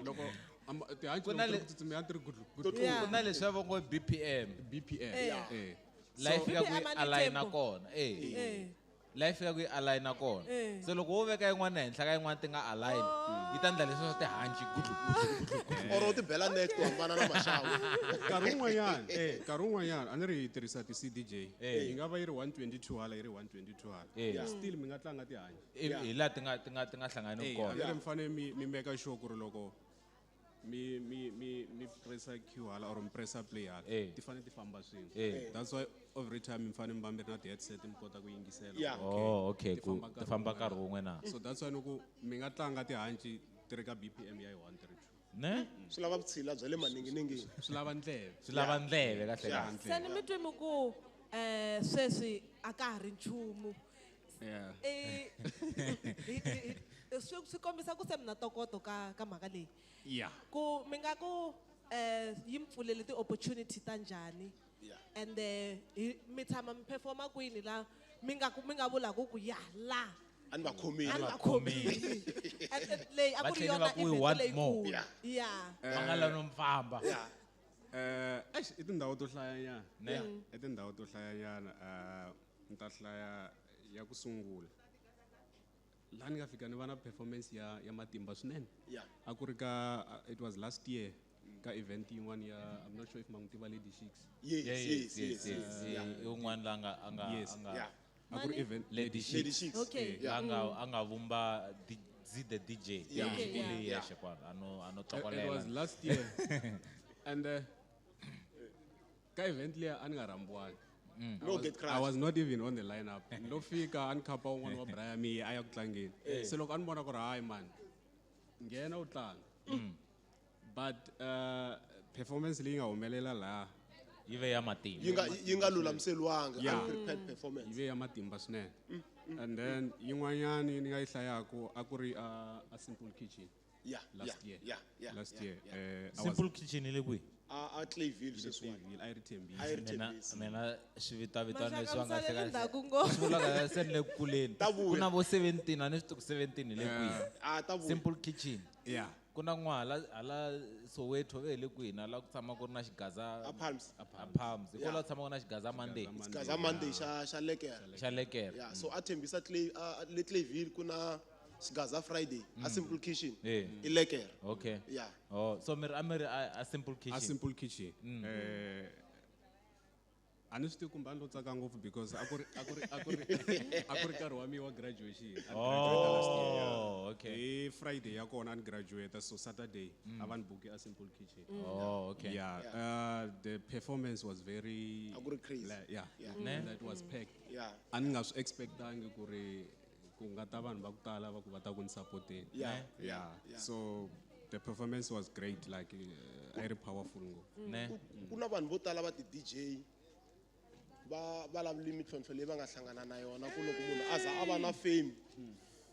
loko, ama, tihanci Ku na loko le ti ri ku tsutsuma, a ti ri gudlu, gudlu. Yeah. Ku na leswi va ngo BPM. BPM. Eh. Eh. La yi fika ku yi BPM a ni align tempo. kona. Eh. Eh. La yi fika ku yi align kona. Eh. Se loko wo veka yin'wana henhla ka yin'wana ti nga align, yi ta endla leswi swa tihanci gudlu, gudlu, gudlu, gudlu. Or u ti bela next to hambana na maxavu. Nkarhi wun'wanyana, nkarhi wun'wanyana a ni ri hi tirhisa ti CDJ. Eh. Yi nga va yi ri 122 hala, yi ri 122 hala. Eh. Yeah. Still mi nga tlanga tihanci. Hi laha ti nga hlangani Eh, kona. a ni ri mi fanele mi make sure ku ri loko mi pressa Q hala or mi pressa play hala, Eh. ti fanele ti famba swin'we. Eh. That's why every time mi fanele mi va mi ri na ti-headset mi kota ku yingisela. Yeah. Oh, okay, Ti ku famba ti famba nkarhi wun'we na. So that's why ni ku mi nga tlanga tihanci ti ri ka BPM ya yi 132. Ne? Swi lava vutshila bya le maninginingini. Swi lava ndleve. Swi lava ndleve kahle kahle. Se ni mi twi mi ku, sweswi a ka ha ri nchumu. Yeah. Swi kombisa ku se mi na ntokoto ka mhaka leyi. Yeah. Ku mi nga ku, yi mi pfulele ti-opportunity ta njhani? Yeah. And mi tshama mi performa kwini la mi nga ku, mi nga vulaka ku ya la. A ni va khomile. A ni va khomile. And leyi a Va ku ri tlhele va yona ku, we event want leyikulu. more. Yeah. Yeah. Va nga lavi no mi famba. Yeah. Eish, i tindhawu to hlayanyana. Ne? I tindhawu to hlayanyana. Ni ta hlaya ya ku sungula. Laha ni nga fika ni va na performance ya matimba swinene. Yeah. A ku ri ka, it was last year ka event yin'wana ya, I'm not sure if ma n'wi tiva Lady Shicks. Yes, Yeah, yes, yes, yes, yes, yes. yes. Yeah. I un'wana la nga, a nga, Yes. a nga Yeah. A ku ri Mani? event Lady Lady Shicks. Shicks. Okay. Yeah. A nga vumba Z the DJ. Yeah. Okay, yeah. Leyi Yeah. yexe kwala, a no It tlokolela. was last year. And ka event liya a ni nga rhambiwangi. No get I crushed. was not even on the lineup. Lo fika a ni khapa un'wana wa Brian Miye a ya ku tlangeni. Se loko a ni vona ku ri hayi man, nghena u tlanga. But performance leyi nga humelela laha Yi ve ya matimba. Yi nga lulamiseriwanga, Yeah. unprepared performance. Yi ve ya matimba swinene. And then yin'wanyani ni nga yi hlayaku a ku ri a Simple Kitchen. Yeah, Last yeah, year. yeah, yeah, Last yeah, year. yeah. I was Simple Kitchen yi le kwihi? A Clayville sweswiwani. Clayville, a yi ri Thembisa. A yi ri Mina, Thembisa. mina swivitavitano Maxaka leswi va nga mi salele hleka- ndzhaku ngopfu. Swi vulaka se ni le ku kuleni. Ta vuya. Ku na vo 17, a ni swi tivi ku 17 hi le kwihi. A ta vuya. Simple Kitchen. Yeah. Ku na n'wana hala Soweto ve hi le kwihi na la ku tshama ku ri na xigaza A Palms. A Palms. Hi kwala Yeah. ku tshama ku ri na xigaza Monday. Xigaza Monday xa Lekere. Xa Lekere. Yeah, so a Thembisa Clay, a, le Clayville ku na Xigaza Friday a Simple Kitchen Eh. i lekere. Okay. Yeah. Oh, so mi ri a mi ri a Simple Kitchen. A Simple Kitchen. A ni swi tivi kumbe a ni lo tsaka ngopfu because a ku ri a ku ri a ku ri a ku ri nkarhi wa mina wa graduation. A ni graduate last year, yeah. Oh, okay. Hi Friday ya kona a ni graduate, so Saturday a va ni buke a Simple Kitchen. Oh, okay. Yeah, the performance was very A ku ri crazy. Yeah. Yeah. Ne? That was packed. Yeah. A ni nga swi expectangi ku ri ku nga ta vanhu va ku tala va ku va ta ku ni support-eni. Yeah. Yeah. Yeah. So the performance was great, like a yi ri powerful ngopfu. Ne? Ku na vanhu vo tala va ti-DJ va vulavuli mintlhontlho leyi va nga hlangana na yona ku loko munhu a za a va na fame.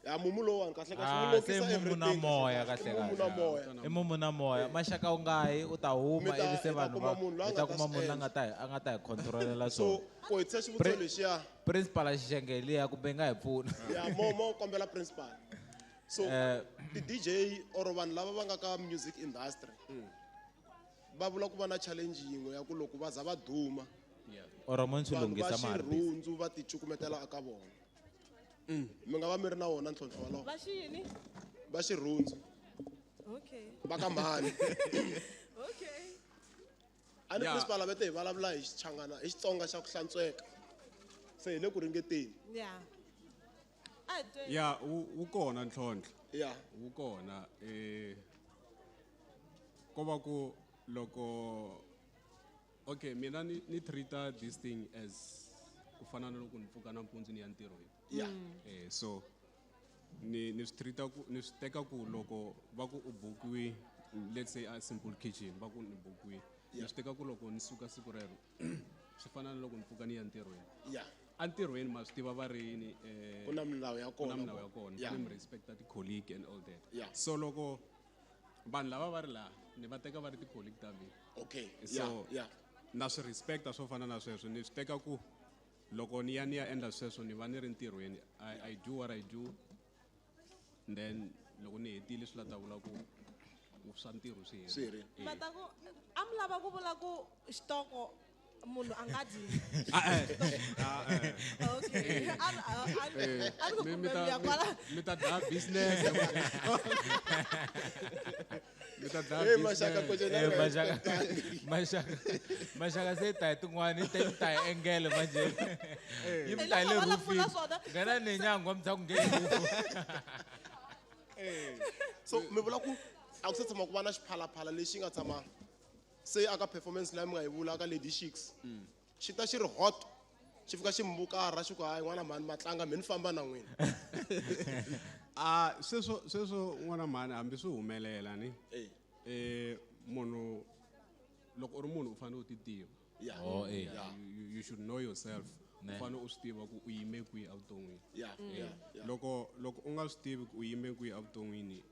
Ya mumu lowuwani kahle kahle Ah, wu lokisa se mumu na everything. moya kahle I mumu kahle. na moya. I mumu na moya. Maxaka u nga yi u ta huma Mi ta- ivi se hi ta vanhu kuma va munhu loyi a hi ta nga ta kuma swi munhu la endla. nga ta hi a nga ta hi controlela So swona. ku hetisa xivutiso lexiya. Principal a Xixenge liya kumbe nga hi pfuna. Ya mo kombela principal. So ti-DJ or vanhu lava va nga ka music industry va vula ku va na challenge yin'we ya ku loko va za va duma Or mo ni swi vanhu va lunghisa ma ha ri busy. xirhundzu va ti cukumetela eka vona. Mi nga va mi ri na wona ntlhontlho wolowo. Va xiyini? Va xirhundzu. Okay. Va ka mhani. Okay. A ni Yeah. principal a va te hi vulavula hi Xichangana, hi Xitsonga xa ku hlantsweka. Se hi le ku ringeteni. Yeah. A hi tweni. Yeah, wu kona ntlhontlho. Yeah. Wu kona ko va ku loko okay mina ni treat-a this thing as ku fana na loko ni pfuka nampundzu ni ya ntirhweni. Yeah. So ni swi treat-a ku ni swi teka ku loko va ku u bukiwi, let's say a Simple Kitchen va ku ni bukiwi. Ni swi teka ku loko ni suka siku rero swi fana na loko ni pfuka ni ya ntirhweni. Yeah. Entirhweni ma swi tiva va ri yini, Ku na milawu ya ku na kona milawu ya kona. Yeah. Ku ni respect-a ti-colleague and all that. Yeah. So loko vanhu lava va ri laha ni va teka va ri ti-colleague ta mina. Okay. So, Yeah, yeah. na swi respect-a swo fana na sweswo. Ni swi teka ku loko ni ya ni ya endla sweswo ni va ni ri ntirhweni. I do what I do. Then loko ni hetile swi la ta vula ku swa ntirho swi herile. Swi herile. Ma ta ku a mi lava ku vula ku xitoko munhu a nga dyi. Ah, eh. Okay. A ni, a, a ni, a ni ku kumbe mi ya kwala. Mi ta dlaya business. Mi ta dlaya Hey, Maxaka, business. ku cela Eh, ra Maxaka, respect. Maxaka, Maxaka se ta hi tin'wani, yi ta hi engele manje. Yi mi ta hi le Hi loko va lava ku roofini. vula swona. Nghena ni nyangwa mi tshama ku ngheni roof. So mi vula ku a ku se tshama ku va na xiphalaphala lexi nga tshama se aka performance leyi mi nga yi vula ka Lady Chicks. Xi ta xi ri hot, xi fika xi mbukara xi ku hayi n'wana mhani matlanga mi ni famba na n'wina. Ah, sweswo n'wana mhani hambi swi humelela ni. Munhu loko u ri munhu u fanele u ti tiva. Yeah. Oh, eh. Yeah. You should know yourself. U Ne. fanele u swi tiva ku u yime kwihi evuton'wini. Yeah, yeah, yeah. Loko u nga swi tivi ku u yime kwihi evuton'wini,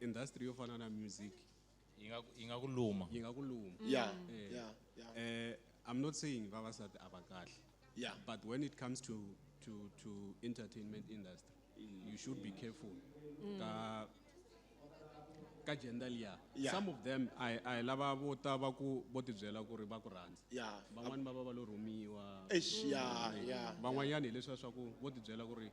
industry yo fana na music Yi nga ku luma. Yi nga ku luma. Yeah, yeah, yeah. I'm not saying vavasati a va kahle. Yeah. But when it comes to entertainment industry, you should be careful. Ka gender liya. Yeah. Some of them I lava vo ta va ku vo ti byela ku ri va ku rhandza. Yeah. Van'wani va va va lo rhumiwa. Eish, yeah, yeah. Van'wanyani hi leswiya swa ku vo ti byela ku ri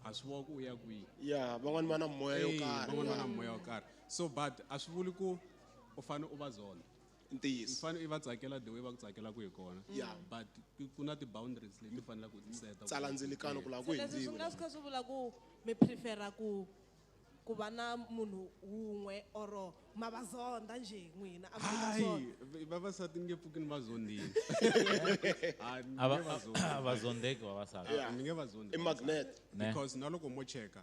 a swi vona ku u ya kwihi. Yeah, van'wani va na moya yo Eh, karhi. van'wani va na moya yo karhi. So but a swi vuli ku u fanele u va zonda. Ntiyiso. U fanele i va tsakela the way va ku tsakelaka hi kona. Yeah. But ku na ti-boundaries leti u faneleke u ti seta. Tsala ndzilikano ku laha ku Se leswi swi hundziwi. nga swi kha swi vula ku mi prefera ku va na munhu wun'we or ma va zonda njhe n'wina a mi ka Hayi, swona? vavasati ni nge pfuki ni va zondile. Ah, ni A nge va zondi. va zondeki vavasati. Yeah. Ni nge va zondi. I magnet. Ne. Because na loko mo cheka,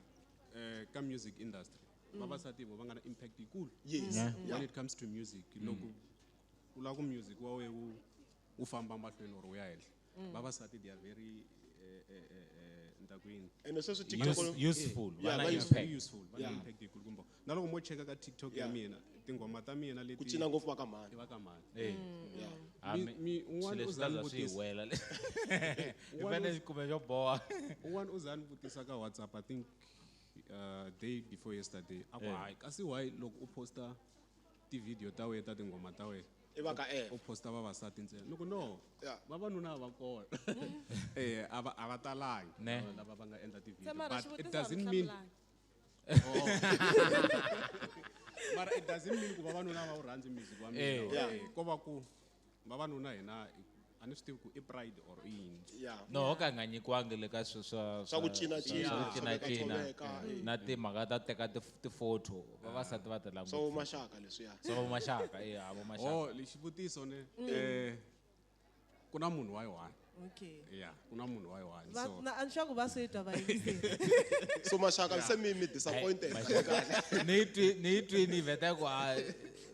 ka music industry, vavasati vo va nga na impact yikulu. Yes. Yeah. Yeah. When it comes to music, loko u lava ku music wa wena wu famba mahlweni or wu ya henhla, vavasati they are very, ni ta ku yini? Ene sweswi TikTok Useful. Yeah, Va na va impact. Very useful. Va na Yeah. impact yikulu kumbe. Na loko mo cheka ka TikTok ya Yeah. mina, tinghoma ta mina leti Ku cina ngopfu va ka mhani. I va ka mhani. Eh. Yeah. Ah, Un'wana swilo u leswi za ni ta za swi hi vutisa. wela le. Hi fanele hi kume xo boha. Un'wana u za ni vutisa ka WhatsApp, I think, day before yesterday. A ku, Eh. hayi, kasi why loko u posta ti-video ta wena ta tinghoma ta wena, I va ka F. u posta vavasati ntsena. Ni ku no, Yeah. vavanuna a va kona. A va talangi Ne. lava va nga endla ti-video. Se mara But xivutiso it a mi doesn't mean hlamulanga. Mara it doesn't mean ku vavanuna va wu rhandzi music wa mina. Ko va ku vavanuna hina a ni swi tivi ku i pride or i yini. No, ho ka hi nga nyikiwangi le ka swilo swa Swa ku cinacina, swa ku cinacina. tshoveka, Na timhaka ta teka ti-photo, vavasati va ti languta. Swa vomaxaka leswiya. Swa vomaxaka, e, a vomaxaka. Oh, lexi xivutiso ne, ku na munhu wa yi one. Okay. Yeah, ku na munhu wa yi one. Va So na a ni sure ku va swi twa vayingiseri. So maxaka se mi disappointed. Hey, maxaka. Ni yi twi, ni yi twini yi vheta ku a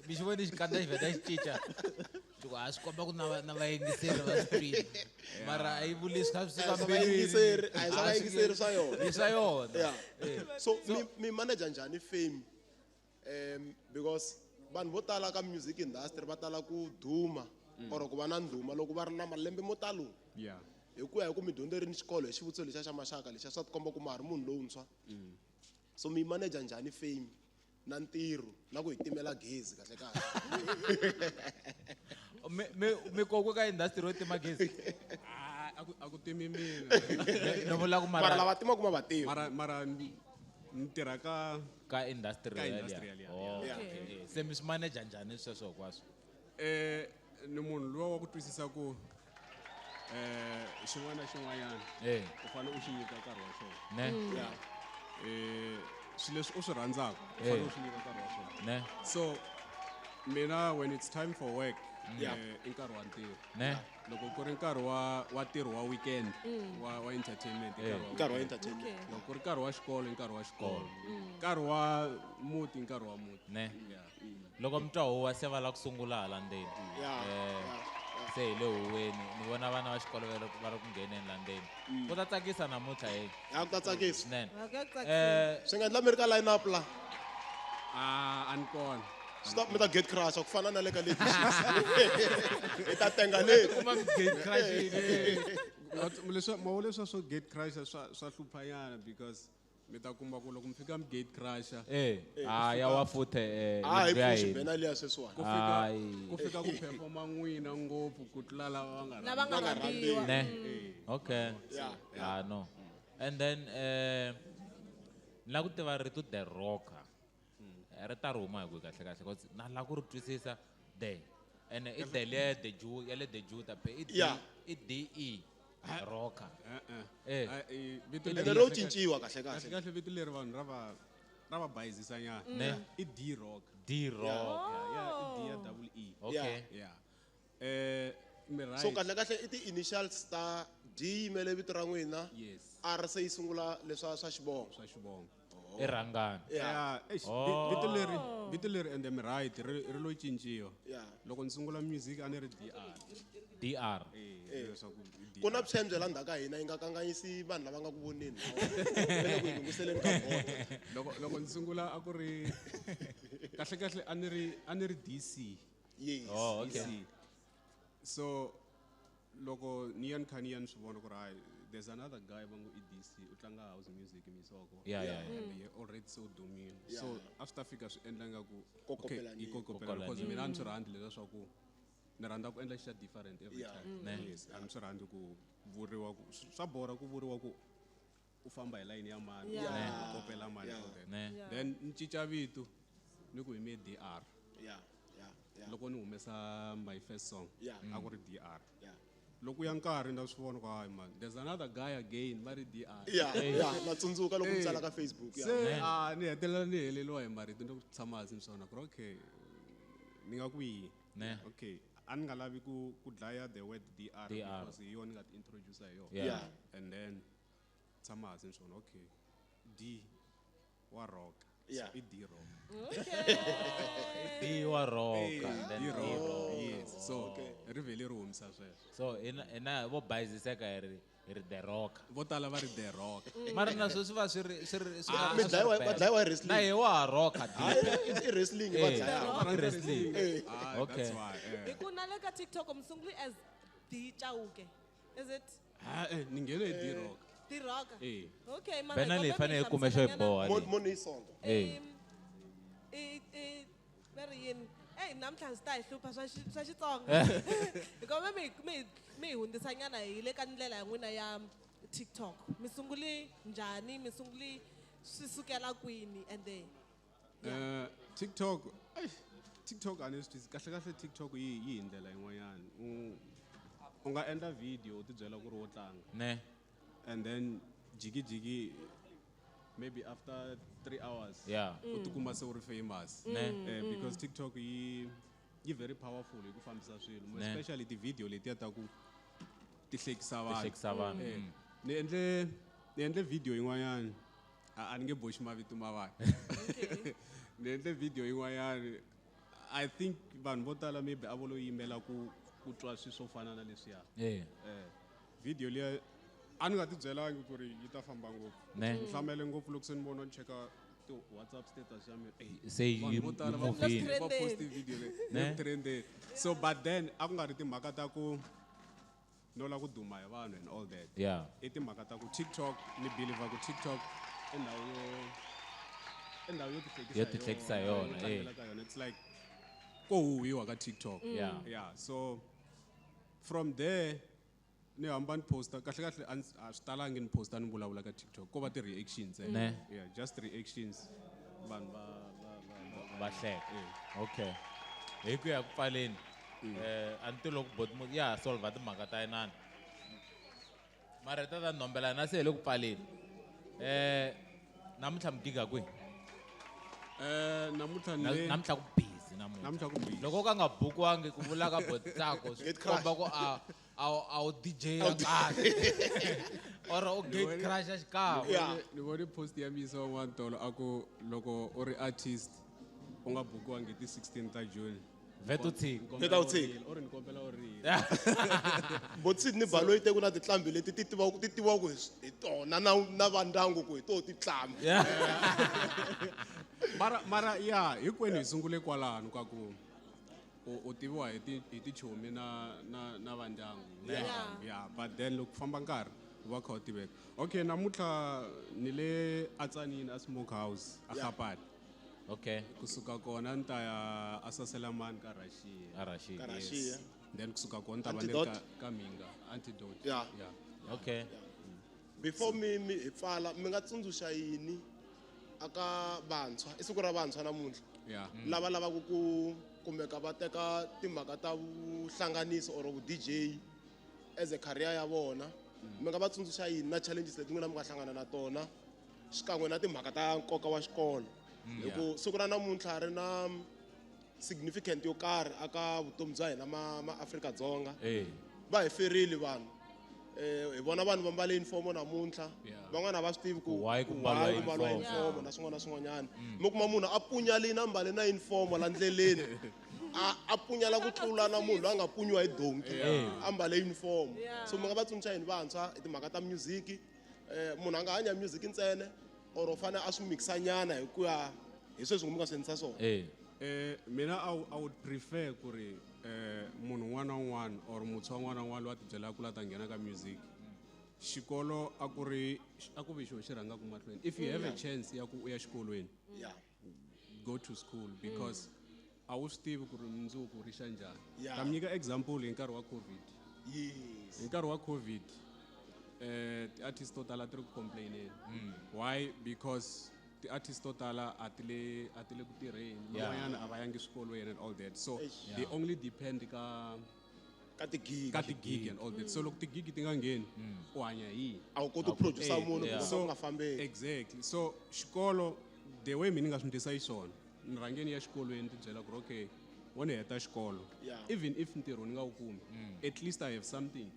mi xi voni xikandza xi vheta xi cinca. Ku a swi komba ku na na vayingiseri va swi twini. Mara a yi vuli swi kha swi A hi suka swa mbilwini. vayingiseri, a hi swa A swi vayingiseri swa yona. Hi swa yona. Yeah. So mi manager njhani fame? Because vanhu vo tala ka music industry va tala ku duma or ku va na ndhuma loko va ri na malembe mo talo. Hi ku ya hi ku mi dyondzerini xikolo hi xivutiso lexiya xa maxaka lexiya swa tikomba ku ma ha ri munhu lowuntshwa. So mi manager njhani fame na ntirho na ku hi timela gezi kahle kahle? Mi kokwe ka industry yo tima gezi? Ah, a ku timi mina. Ni vula ku mara Mara lava timaka ma va tiva. Mara ni tirha ka Ka industry ka yaliya. industry yaliya. Oh, Yeah. okay. Se mi swi manager njhani sweswo hinkwaswo? Ni munhu luwa wa ku twisisa ku xin'wana na xin'wanyana u fanele u xi nyika nkarhi wa xona. Ne. Swilo leswi u swi rhandzaka, u fanele u swi nyika nkarhi wa xona. Ne. So mina when it's time for work, i nkarhi wa ntirho. Ne. Loko ku ri nkarhi wa ntirho wa weekend, wa entertainment, i nkarhi wa Nkarhi wa weekend. entertainment. Okay. Loko ku ri nkarhi wa xikolo, i nkarhi wa xikolo. Nkarhi wa muti, i nkarhi wa muti. Ne. Yeah. Loko mi twa huwa se va lava ku sungula hala ndzeni. Yeah. Yeah. Se hi le huweni, ni vona vana va xikolo va ri ku ngheneni la ndzeni. Ku ta tsakisa namuntlha he. Ya, ku ta tsakisa. Swinene. Va ka tsakisa. Swi nga endla mi ri ka line up la. Ah, a ni kona. Stop, mi ta gate crash ku fana na le ka Lady Chiefs. Hi ta tenga leti. Kuma mi gate crash yini? Leswi, ma vona leswiya swo gate crash swa hluphanyana because mi ta kuma ku loko mi fika mi gate crasher. A ya wa futhe, A hi yindlu ya pfuxi hina. bena liya sweswiwani. Ku Ayi. fika ku performa n'wina ngopfu ku tlula lava va nga Lava nga Va nga rhambiwa. rhambiwa. Ne. Okay. Yeah. Ah, no. And then ni lava ku tiva rito The Rocker. Ri ta ri huma hi kwihi kahle kahle? Because na lava ku ri twisisa the. And i the liya the Jew, ya le the Juda, i D, Yeah. i D E. Rocker. Eh-eh. Eh. Vito I leri Ene ro cinciwa kahle kahle. Kahle kahle vito leri vanhu ra va bayizisa nyana. Ne. I D Rock. D Rock. Yeah, yeah, i D ya double E. Okay. Yeah. Mi right. So kahle kahle i ti-initials ta D yimele vito ra n'wina. Yes. R se yi sungula leswa swa xivongo. Swa xivongo. I rhangani. Yeah. Yeah, eish, Oh. vito leri ende mi right, ri lo cinciwa. Yeah. Loko ni sungula music a ni ri DR. DR. Eh, leswaku i DR. Ku na pshembye la ndzhaku ka hina yi nga kanganyisi vanhu lava nga ku voneni. Va le ku hi lunghiseleni ka bolo. Loko ni sungula a ku ri kahle kahle a ni ri, a ni ri DC. Yes. Oh, okay. DC. So loko ni ya ni kha ni ya ni swi vona ku ri hayi, there's another guy va ngo i DC, u tlanga house music misoko. Yeah, yeah, yeah. And he already so dumile. Yeah. So a swi ta fika swi endla nga ku, Kokopela okay, yi ni. kokopela, Kokopela because ni. mina a ni swi rhandzi leswiya swa ku ni rhandza ku endla xa different every Yeah. time. Ne. Yes, a ni swi rhandzi ku vuriwa ku swa borha ku vuriwa ku u famba hi line ya mani, Yeah. Ne. u kopela mani, Yeah. all that. Ne. Yeah. Then ni cinca vito ni ku hi me DR. Yeah, yeah, yeah. Loko ni humesa my first song, Yeah. a ku ri DR. Yeah. Loko ya nkarhi nda swi vona ku hayi man, there's another guy again, va ri DR. Yeah, yeah, na tsundzuka loko mi Eh. tsala ka Facebook, yeah. Se, ni hetelela ni heleriwa hi marito ni ku tshama hansi ni swona ku ri okay, ni nga ku yini? Ne. Okay, a ni nga lavi ku dlaya the word DR DR. because hi yona ni nga ti introduce hi yona. Yeah. Yeah. And then tshama hansi ni swona okay, D wa rock. So Yeah. i D rock. Okay. D wa rock, Eh, and then D D rock. rock. Yes. So ri vhele ri humisa sweswo. So hina vo bayiziseka hi ri, hi ri The Rock. Vo tala va ri The Rock. Mara na sweswi va swi ri, swi ri, swi va Mi swi dlayiwa, ri va bad. dlayiwa hi wrestling. Na hi wa ha rocka D. Hayi, i wrestling va Eh. dlaya. I wrestling. Ah, Okay. that's why, eh. Hi ku na le ka TikTok mi sunguli as D Chauke. Is it? Ha, ni nghene hi D Rock. D Rock. Eh. Okay, mara Bena hi leyi kombela fanele mi yi kume xo yi hlamuselanyana. boha leyi. Mo ni yi songa. Eh. I va ri yini? Ey, namuntlha ndzi ta hi hlupha swa Xitsonga. Hi kombela mi hi hundzisanyana hi le ka ndlela ya n'wina ya TikTok. Mi sunguli njhani? Mi sunguli swi sukela kwini ende TikTok, TikTok a ni swi twisisi kahle kahle. TikTok yi hi ndlela yin'wanyana. U nga endla video u ti byela ku ri wo tlanga, ne and then jiki jiki maybe after 3 hours u tikuma se u ri famous. Ne. Because TikTok yi very powerful hi ku fambisa swilo, Ne. especially ti-video letiya ta ku ti hlekisa vanhu. Hlekisa vanhu. Ni endle video yin'wanyana, a ni nge boxi mavito ma vanhu. Ni endle video yin'wanyana, I think vanhu vo tala maybe a vo lo yimela ku twa swilo swo fana na leswiya. Video liya a ni nga ti byelangi ku ri yi ta famba ngopfu. Ne. Ni hlamele ngopfu loko se ni vona ni cheka ti-WhatsApp status ya mina. Ey, Se vanhu yi vo tala yi va move-ini. va post video leyi. Ne? Yi trendeni. So but then a ku nga ri timhaka ta ku no lava ku duma hi vanhu and all that. I timhaka ta ku TikTok, ni believe ku TikTok i ndhawu yo tihlekisa Yo tihlekisa hi yona, yo tlangela ka yona. It's like ko huhiwa ka TikTok. Yeah, so from there ni hamba ni posta. Kahle kahle a swi talangi ni posta ni vulavula ka TikTok, ko va ti-reactions, eh. Ne. Yeah, just reactions, vanhu va Va hleka. Okay, hi ku ya ku pfaleni, a ni ti loko bot ya ha solva timhaka ta inani mara ta nombela na se hi le ku pfaleni. Namuntlha mi giga kwihi? Namuntlha ni le Namuntlha ku busy namuntlha. Namuntlha ku busy. Loko ka nga bukiwangi ku vula ka botsako swi Gate crash. komba ku a wu DJ ya kahle or u gate crash xikan'we. Ni vone post ya misa wan'wana tolo, a ku loko u ri artist u nga bukiwangi hi ti-16 ta June, Vhet u tshika. ni kombela Vheta u u tshika. rila. U ri ni kombela u rila. Botsit ni baloyi te ku na tinqambi leti ti tiviwaka hi tona na vandyangu ku hi toho tinqambi. Mara ya hinkwenu hi sungule kwalano ka ku u tiviwa hi tichomi na vandyangu. Yeah, but then loko ku famba nkarhi u va kha u tiveka. Okay, namuntlha ni le atsanini a Smoke House a Gapane. Kusuka kona ni ta ya a Saselamani ka Russia. A Russia. Ka Russia. Then kusuka kona ni ta va ni ri Antidote. ka Minga Antidote. Yeah. Okay. Before mi hi pfala, mi nga tsundzuxa yini aka vantshwa? I siku ra vantshwa namuntlha. Lava lavaka ku kumeka va teka timhaka ta vuhlanganisi or vu DJ as a career ya vona, mi nga va tsundzuxa yini na challenges leti n'wina mi nga hlangana na tona xikan'we na timhaka ta nkoka wa xikolo, hi ku siku ra namuntlha ri na significant yo karhi aka vutomi bya hina ma Afrika-Dzonga? Va hi ferile vanhu, hi vona vanhu va mbale uniform namuntlha. Van'wana a va swi tivi ku Why ku mbariwa why ku mbariwa uniform. uniform na swin'wana na swin'wanyana. Mi kuma munhu a punyalini, a mbale na uniform la ndleleni, a punyala ku tlula na munhu loyi a nga punyiwa hi donki a mbale uniform. So mi nga va tsundzuxa yini vantshwa hi timhaka ta music? Munhu a nga hanya music ntsena or u fanele a swi mixa nyana hi ku ya hi sweswi mi nga swi endlisa swona? Mina I would prefer ku ri munhu un'wana na un'wana or muntshwa un'wana na un'wana loyi a tibyelaka ku la ta nghena ka music, xikolo a ku ri a ku vi xona xi rhangaka mahlweni. If you have a chance ya ku u ya xikolweni, go to school, because a wu swi tivi ku ri mundzuku ri xa njhani. Ta mi nyika example hi nkarhi wa COVID. Hi nkarhi wa COVID, ti-artist to tala ti ri ku complaineni. Why? Because ti-artist to tala a ti le ku tirheni. Van'wanyana a va yangi swikolweni and all that, so they only depend ka Ka tigigi. Ka tigigi and all that. So loko tigigi ti nga ngheni, u hanya hi yini? A wu koti ku producer munhu So ku nga fambeki. Exactly. So xikolo, the way mina ni nga swi endlisa xiswona, ni rhangeni ya xikolweni, ti byela ku ri okay, wo ni heta xikolo, even if ntirho ni nga wu kumi, at least I have something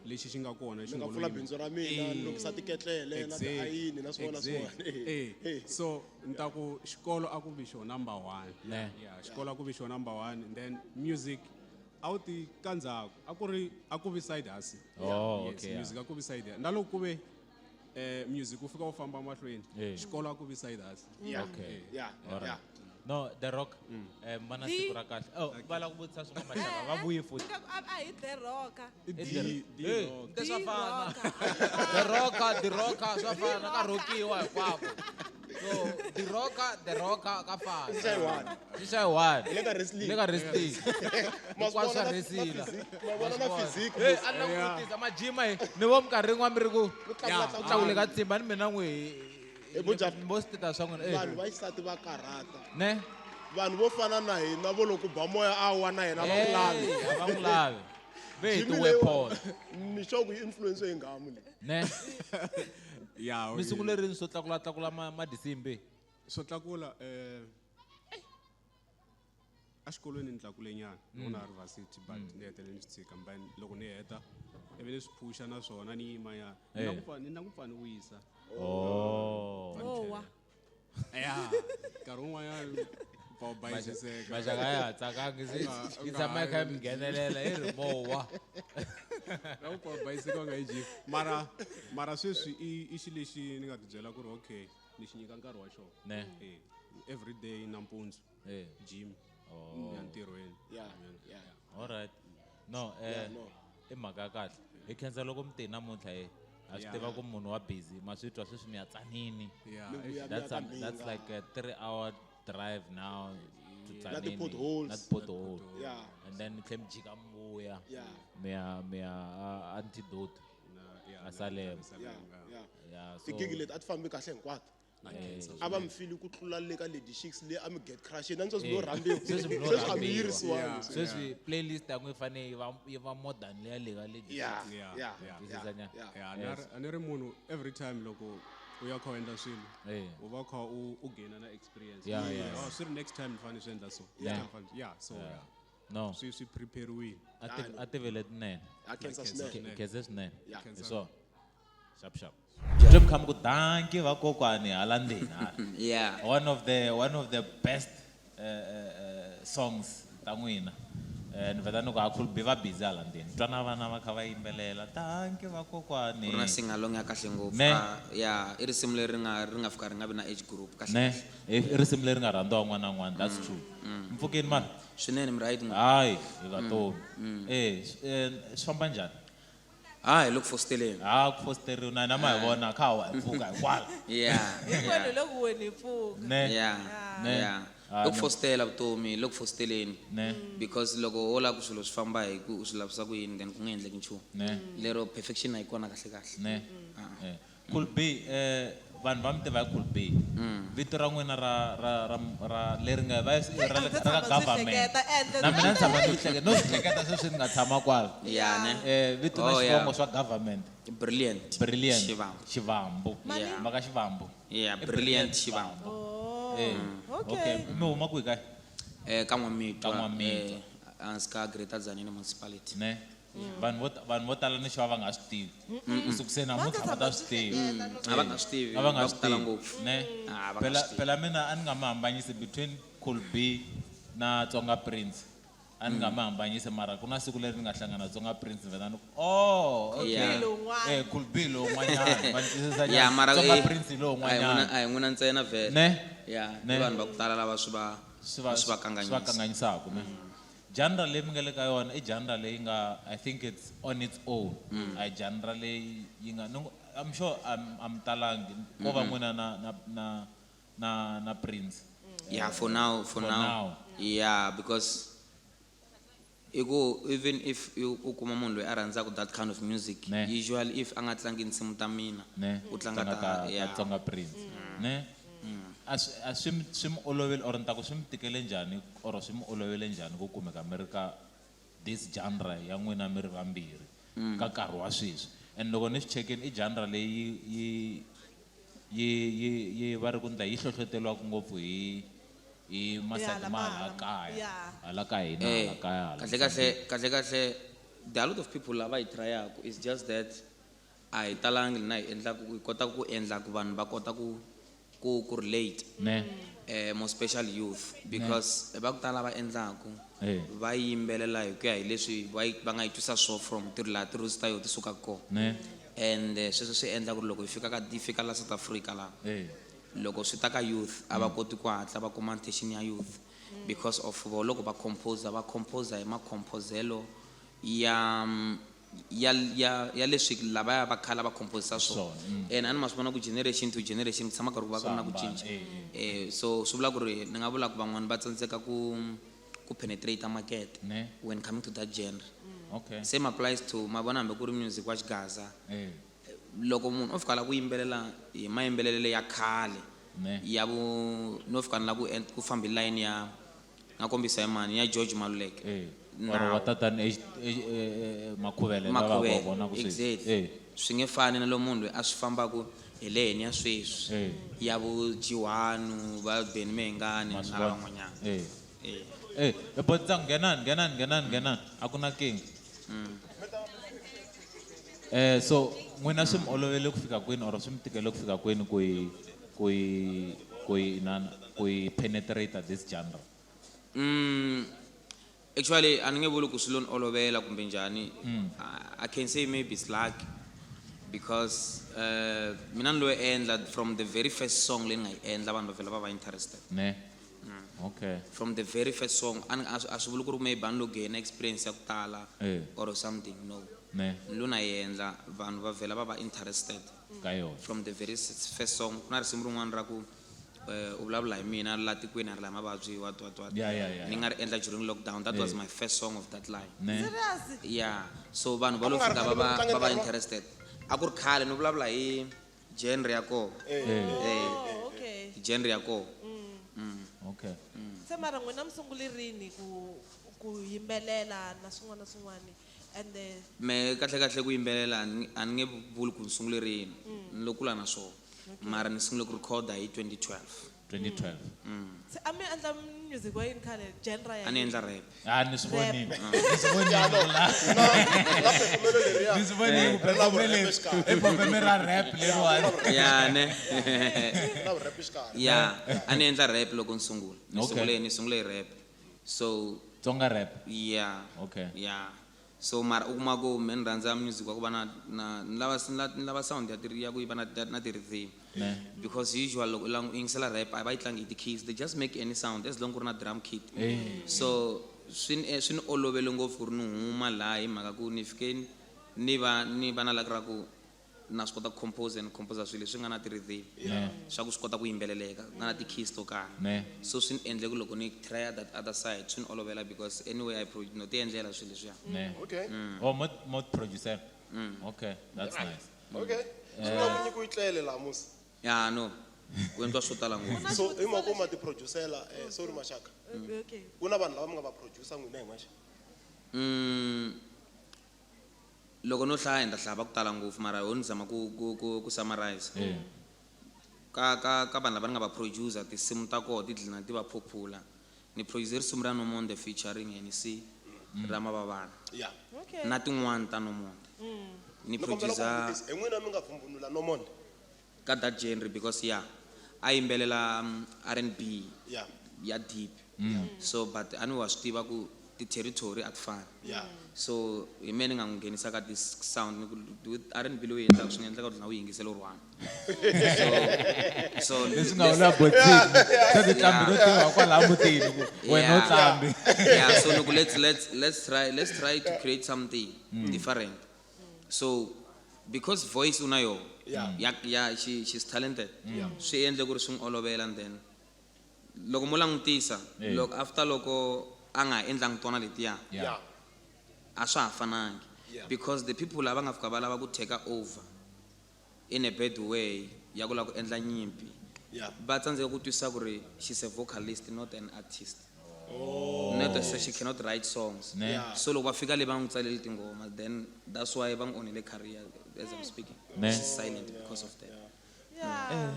lexi xi nga kona Ni xi nga ngo pfula lo yima. bindzu ra mina, ni lunghisa tiketlele na tiayini na swin'wana na swin'wana. So ni ta ku xikolo a ku vi xona number one. Ne. Yeah, xikolo a ku vi xona number one, and then music a wu ti ka ndzhaku, a ku ri a ku vi side hustle. Oh, Yes, okay, yeah. music a ku vi side, na loko ku ve music wu fika wu famba mahlweni, xikolo a ku vi side hustle. Okay. All right. No, The Rock. Mana The- siku ra kahle. Oh, va lava ku vutisa swin'wana maxaka, va vuyi futhi. Nga ku a hi The Rock. I D Hey, Rock. nte swa The fana. Rock. The Rock, The Rock, swa fana ka rockiwa hinkwako. So, The Rock, The Rock ka fana. Xi xa yi one. Xi xa yi one. Hi le ka wrestling. Hi le ka wrestling. Ma swi Hinkwaswo vona swa na wrestling. physique, ma vona na physique. Hey, a ni lava ku vutisa majima hi ni vo minkarhi yin'wana mi ri ku tlakula, ku tlakule ka tsimba ni mina n'wi Mo swi tita swa n'wina. Vanhu va xisati va karhata. Ne? Vanhu vo fana na hina vo loko ba moya a wa na hina va ku lavi. A va ku lavi. Ve hi Jimmy ti-weapon. Ni sure ku yi influence hi nghamu leyi. Ne? Ya, Mi sungule rini swo tlakula tlakula madisimbi? Swo tlakula a xikolweni ni tlakule nyana loko na ha ri varsity, but ni hetelele ni swi tshika. But loko ni heta ivi ni swi phusha na swona ni yima nyana. Ni na ku pfa, ni na ku pfa ni wisa. Oh. Pfa ni Oh, wa. tlhelela. Ya, nkarhi wun'wanyana pfa u bayiziseka. Maxaka ya ha tsakangi se U yi nga tshama yi kha yi ha mi nghenelela yi ri mowa. Na ku pfa u bayiziseka u nga yi jiki. Mara sweswi i xilo lexi ni nga ti byela ku ri okay, ni xi nyika nkarhi wa xona. Ne. Every day nampundzu. Eh. Gym. Oh. Ya ntirhweni. Yeah, Yeah. yeah. All right. No, Yeah, no. i mhaka ya kahle. Hi khensa loko mi te namuntlha he. A swi Yeah. tiva ku munhu wa busy, ma swi twa sweswi mi ya Tzaneen. Yeah. Mi vuya mi ya That's ka that's Mhinga. like a 3-hour drive now to Na Tzaneen. ti-potholes. Na ti-pothole. Yeah. And then mi tlhe mi jika mi vuya. Yeah. Mi ya, mi ya, Antidote. Na, yeah, A na Salem. a Salem, Yeah, yeah. yeah. Yeah, so Tigigi leti a ti fambi kahle hinkwato. Na khensa A va mi fili ku tlula le ka Lady Chicks le a mi get crush. Na sweswi Eh, no rhambiwa. sweswi mi no Sweswi a mi rhambiwa. yirisiwangi. Yeah. Sweswi playlist ya n'wi yi fanele yi va more than leya le ka Lady Yeah, Chicks. Yeah, yeah, yeah. yeah, Twisisa nyana. yeah. Yeah, a ni ri munhu every time loko u ya kha u endla swilo, Eh. u va kha u gain na experience. Yeah, Yeah, yeah. oh, swi ri next time ni fanele swi endla so. Next Yeah. time fanele, yeah, so yeah. No. Swi prepare-wile. A a tivele tinene. A khensa swinene. Khensa swinene. Yeah. Hi swona. Sharp, sharp. Twe mi kha mi ku danki vakokwani hala ndzeni hala. Yeah. One of the best songs ta n'wina. Ni vheta ni ku a khulu va busy hala ndzeni. Twa na vana va kha va yimbelela danki vakokwani. Ku ri na sing along ya kahle ngopfu. Ne. Yeah, i risimu leri ri nga fika ri nga vi na age group kahle. Ne. I risimu leri nga rhandziwa un'wana na un'wana, that's true. Mpfukeni mani? Swinene mi right n'wina. Hayi, hi ka tomi. Swi famba njhani? Hayi, loko fosteleni. Ha, ku fosteriwa na hina ma hi vona kha ha pfuka hikwala. Yeah. Hinkwenu loko wena hi pfuka. Ne. Yeah. Ne. Yeah. Ah, Loko no. fostela vutomi, loko fosteleni. Ne. Because loko wo lava ku swilo swi famba hi ku u swi lavisa ku yini, then ku nga endleki nchumu. Ne. Lero perfection a yi kona kahle kahle. Ne. Cool B, vanhu va mi tiva hi Cool B. Vito ra n'wina ra leri nga va ra A ndzi ra tshama ndzi government. hleketa, and Na mina ndzi tshama ndzi hleketa, no swi hleketa sweswi ni nga tshama kwala. Yeah, ne. Vito na Oh, yeah. xivongo swa government. Brilliant. Brilliant. Shivambu. Shivambu. Mani? Yeah. Maka Shivambu. Yeah, I Brilliant Brilliant Shivambu. Oh, Okay. okay. Mi huma kwihi kaya? Ka N'wamitwa. Ka N'wamitwa. Hansi ka Greater Tzaneen Municipality. Ne. Vanhu vo tala ni xava va nga swi tivi. Kusuka se namuntlha Va va ta swi tivi. A va nga swi tivi. A va nga Va swi ku tala tivi. ngopfu. Ne. Ah, va nga Phela swi tivi. phela mina a ni nga mi hambanyisi between Cool B na Tsonga Prince. A ni nga mi hambanyisi mara ku na siku leri ni nga hlangana na Tsonga Prince vhela ni ku, oh, okay. Yeah. Lowun'wana. Cool B lowun'wanyana. Va ni twisisa Yeah, nyana. mara Tsonga Prince lowun'wanyana. a hi n'wina ntsena vhele. Ne? Yeah, Ne. i vanhu va ku tala lava swi va Swi va swi va swi va kanganyisa. kanganyisaka, ne? Genre leyi mi nga le ka yona i genre leyi nga, I think it's on its own. A genre leyi yi nga, ni ngo, I'm sure I'm talangi ko va n'wina na Prince. Yeah, for now, for For now. now. Yeah, because i ku even if u kuma munhu loyi a rhandzaka that kind of music, Ne. usually if a nga tlangi tinsimu ta mina, Ne. u tlanga Tlanga ta, ta yeah. Tsonga Prince. Ne? A swi mi, swi mi oloveli or ni ta ku swi mi tikele njhani or swi mi olovele njhani ku kumeka mi ri ka this genre ya n'wina mi ri vambirhi ka nkarhi wa sweswi? And loko ni swi chekini i genre leyi yi va ri ku ndla yi hlohloteriwaka ngopfu hi masati ma hala kaya. Yeah. Hala ka hina, hala kaya, hala Kahle kahle, kahle kahle, there are a lot of people lava yi tryaka. It's just that a hi talangi na hi endlaku, hi kota ku endla ku vanhu va kota ku relate. Ne. More special youth, because va ku tala va endlaku, Eh. va yimbelela hi ku ya hi leswi va nga yi twisa swo from laha ti-roots ta yona ti sukaka kona. Ne. And sweswo swi endla ku ri loko hi fika ka, hi fika la South Africa la, Eh. loko swi ta ka youth, a va koti ku hatla va kuma attention ya youth because of vo loko va composer, va composer hi makhomposelo ya leswi lavaya va khala va composer swona. Swona. And a ni ma swi vona ku generation to generation ku tshama karhi ku va ku ri na ku Swa hambana, cinca. eh, eh. So swi vula ku ri ni nga vula ku van'wani va tsandzeka ku penetrate market Ne. when coming to that genre. Okay. Same applies to ma vona hambi ku ri music wa Xigaza. Eh. Loko munhu o fika la ku yimbelela hi mayimbelelelo ya khale Ne. ya vo no fika ni la ku ku fambi line ya nga kombisa hi mani ya George Maluleke. Eh, or wa tatani H Makhuvele lava va Makhuvele, vonaku sweswi. Exactly. Swi nge fani na lo munhu loyi a swi fambaku hi le heni ya sweswi ya vo G1 va Benny Mayengani Ma swi na vona. van'wanyana. But Tsang, nghenani, nghenani, nghenani, nghenani. A ku na king. So n'wina swi mi olovele ku fika kwini or swi mi tikele ku fika kwini ku yi, ku yi, ku yi inana, ku yi penetrate this genre? Actually, a ni nge vuli ku swi lo ni olovela kumbe njhani. I can say maybe it's luck because mina ni lo endla from the very first song leyi ni nga yi endla vanhu va vhela va va interested. Ne. Okay. From the very first song, a ni, a swi, a swi vuli ku ri maybe a ni lo gain experience ya ku tala or something, no. Ne. Ni lo na yi endla vanhu va vhela va va interested. Ka yona. From the very first song, ku na risimu rin'wana ra ku u vulavula hi mina la tikweni a ri la mavabyi what, what, what. Yeah, yeah, yeah, Ni nga ri endla during lockdown. That was my first song of that line. Ne. Serious? Yeah. So vanhu va lo A ku nga ri fika khale loko va va tlanga interested. A ku ri khale ni vulavula hi genre ya kona. Oh, okay. Genre ya kona. Okay. Se mara n'wina mi sungule rini ku yimbelela na swin'wana na swin'wana? And then Me kahle kahle ku yimbelela a ni nge vuli ku ni sungule rini. Ni lo kula na swona. Mara ni sungule ku record hi 2012. 2012. Se a mi endla music wa yini khale, genre ya A ni yini? endla rap. Ah, ni swi Rap. vonile. Ni swi vonile Yeah, no. ku la. Na, na performelo leriya. Ni swi vonile ku Ri na performelo vurap exikarhi. i performe ra rap leriwani. Yeah, ne. Na vurap exikarhi. Yeah, a ni endla rap loko ni sungula. Ni Okay. sungule hi rap. So Tsonga rap. Yeah. Okay. Yeah. So mara u kuma ku me ni rhandza music wa ku va na, na, ni lava, ni lava, ni lava sound ya ti, ya ku yi va na, na ti rhythm. Ne. Because usual loko u yingisela rap a va yi tlangi hi ti keys, they just make any sound as long ku ri na drum kit. So swi ni olovele ngopfu ku ri ni huma laha hi mhaka ku ni fike ni va, ni va na luck ra ku na swi kota ku compose and compose swilo leswi nga na ti rhythm. Ne. Swa ku swi kota ku yimbeleleka, nga na ti keys to karhi. Ne. So swi ni endle ku loko ni try that other side swi ni olovela because anyway I no ti endlela swilo leswiya. Ne. Okay. Oh, mo producer. Okay, that's nice. Okay. Swi vula ku nyiko yi tlele laha musi. Yeah, no. Ku endliwa swo tala ngopfu. So hi mhaka ku ma ti producela, sorry Maxaka. Okay. Ku na vanhu lava mi nga va producer n'wina hi n'wexe? Loko no hlaya ni ta hlaya va ku tala ngopfu mara ho ni zama ku summarize. Ka vanhu lava ni nga va producer tinsimu ta koho ti dlina ti va popular. Ni producer risimu ra Nomonde featuring NC ra Mavavana. Yeah. Okay. Na tin'wani ta Nomonde. Ni Ni kombela ku producer vutisa, hi n'wina mi nga vumbunula Nomonde? Ka that genre because yeah, a yimbelela, R&B Yeah. ya deep. So but a ni wa swi tiva ku ti territory a ti fani. Yeah. So hi mehe ni nga n'wi nghenisa ka this sound ni ku with R&B loyi endlaka swi nga endleka ku na u yingisela u ri one. So, so Leswi nga vula botini. Swa tinqambi to tiva kwalaha mutini ku wena u Yeah. tlambi. Yeah, so look, let's try to create something different. So because voice una yo, Yeah. ya, ya, she, she's talented. Yeah. Swi endle ku ri swi n'wi olovela and then loko mo langutisa, loko after loko a nga ha endlangi tona letiya, Yeah. Yeah. a swa ha fanangi. Yeah. Because the people lava nga fika va lava ku take over in a bad way ya ku lava ku endla nyimpi. Yeah. Va tsandzeka ku twisisa ku ri she's a vocalist, not an artist. Oh. Not that she cannot write songs. Ne. Yeah. So loko va fika le va n'wi tsaleli tinghoma, then that's why va n'wi onhele career as I'm speaking. Ne. She's silent because of that. Yeah.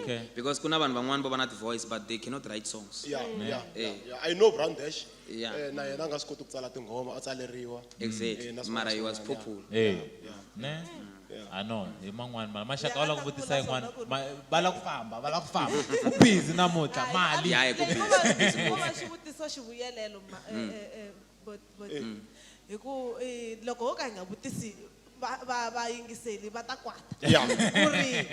Okay. Because ku na vanhu van'wani va va na ti-voice but they cannot write songs. Yeah, yeah, yeah, Eh. yeah. I know Brown Dash. Yeah. Na yena a nga swi koti ku tsala tinghoma, a tsaleriwa. Exactly. Na swin'wana Mara he was swin'wana, yeah. popular. Yeah. Ne? Yeah. I know, hi man'wani mara Maxaka Yeah, va lava ku a ta vutisa vula yin'wana. swona ku ri- Va lava ku famba, va lava ku famba. U busy namuntlha, Hayi, mali. Yeah, hi ku leyi busy, busy ko va xivutiso xivuyelelo ma, but hi ku, loko ho ka hi nga vutisi, va yingiseli va ta kwata. Yeah. Ku ri,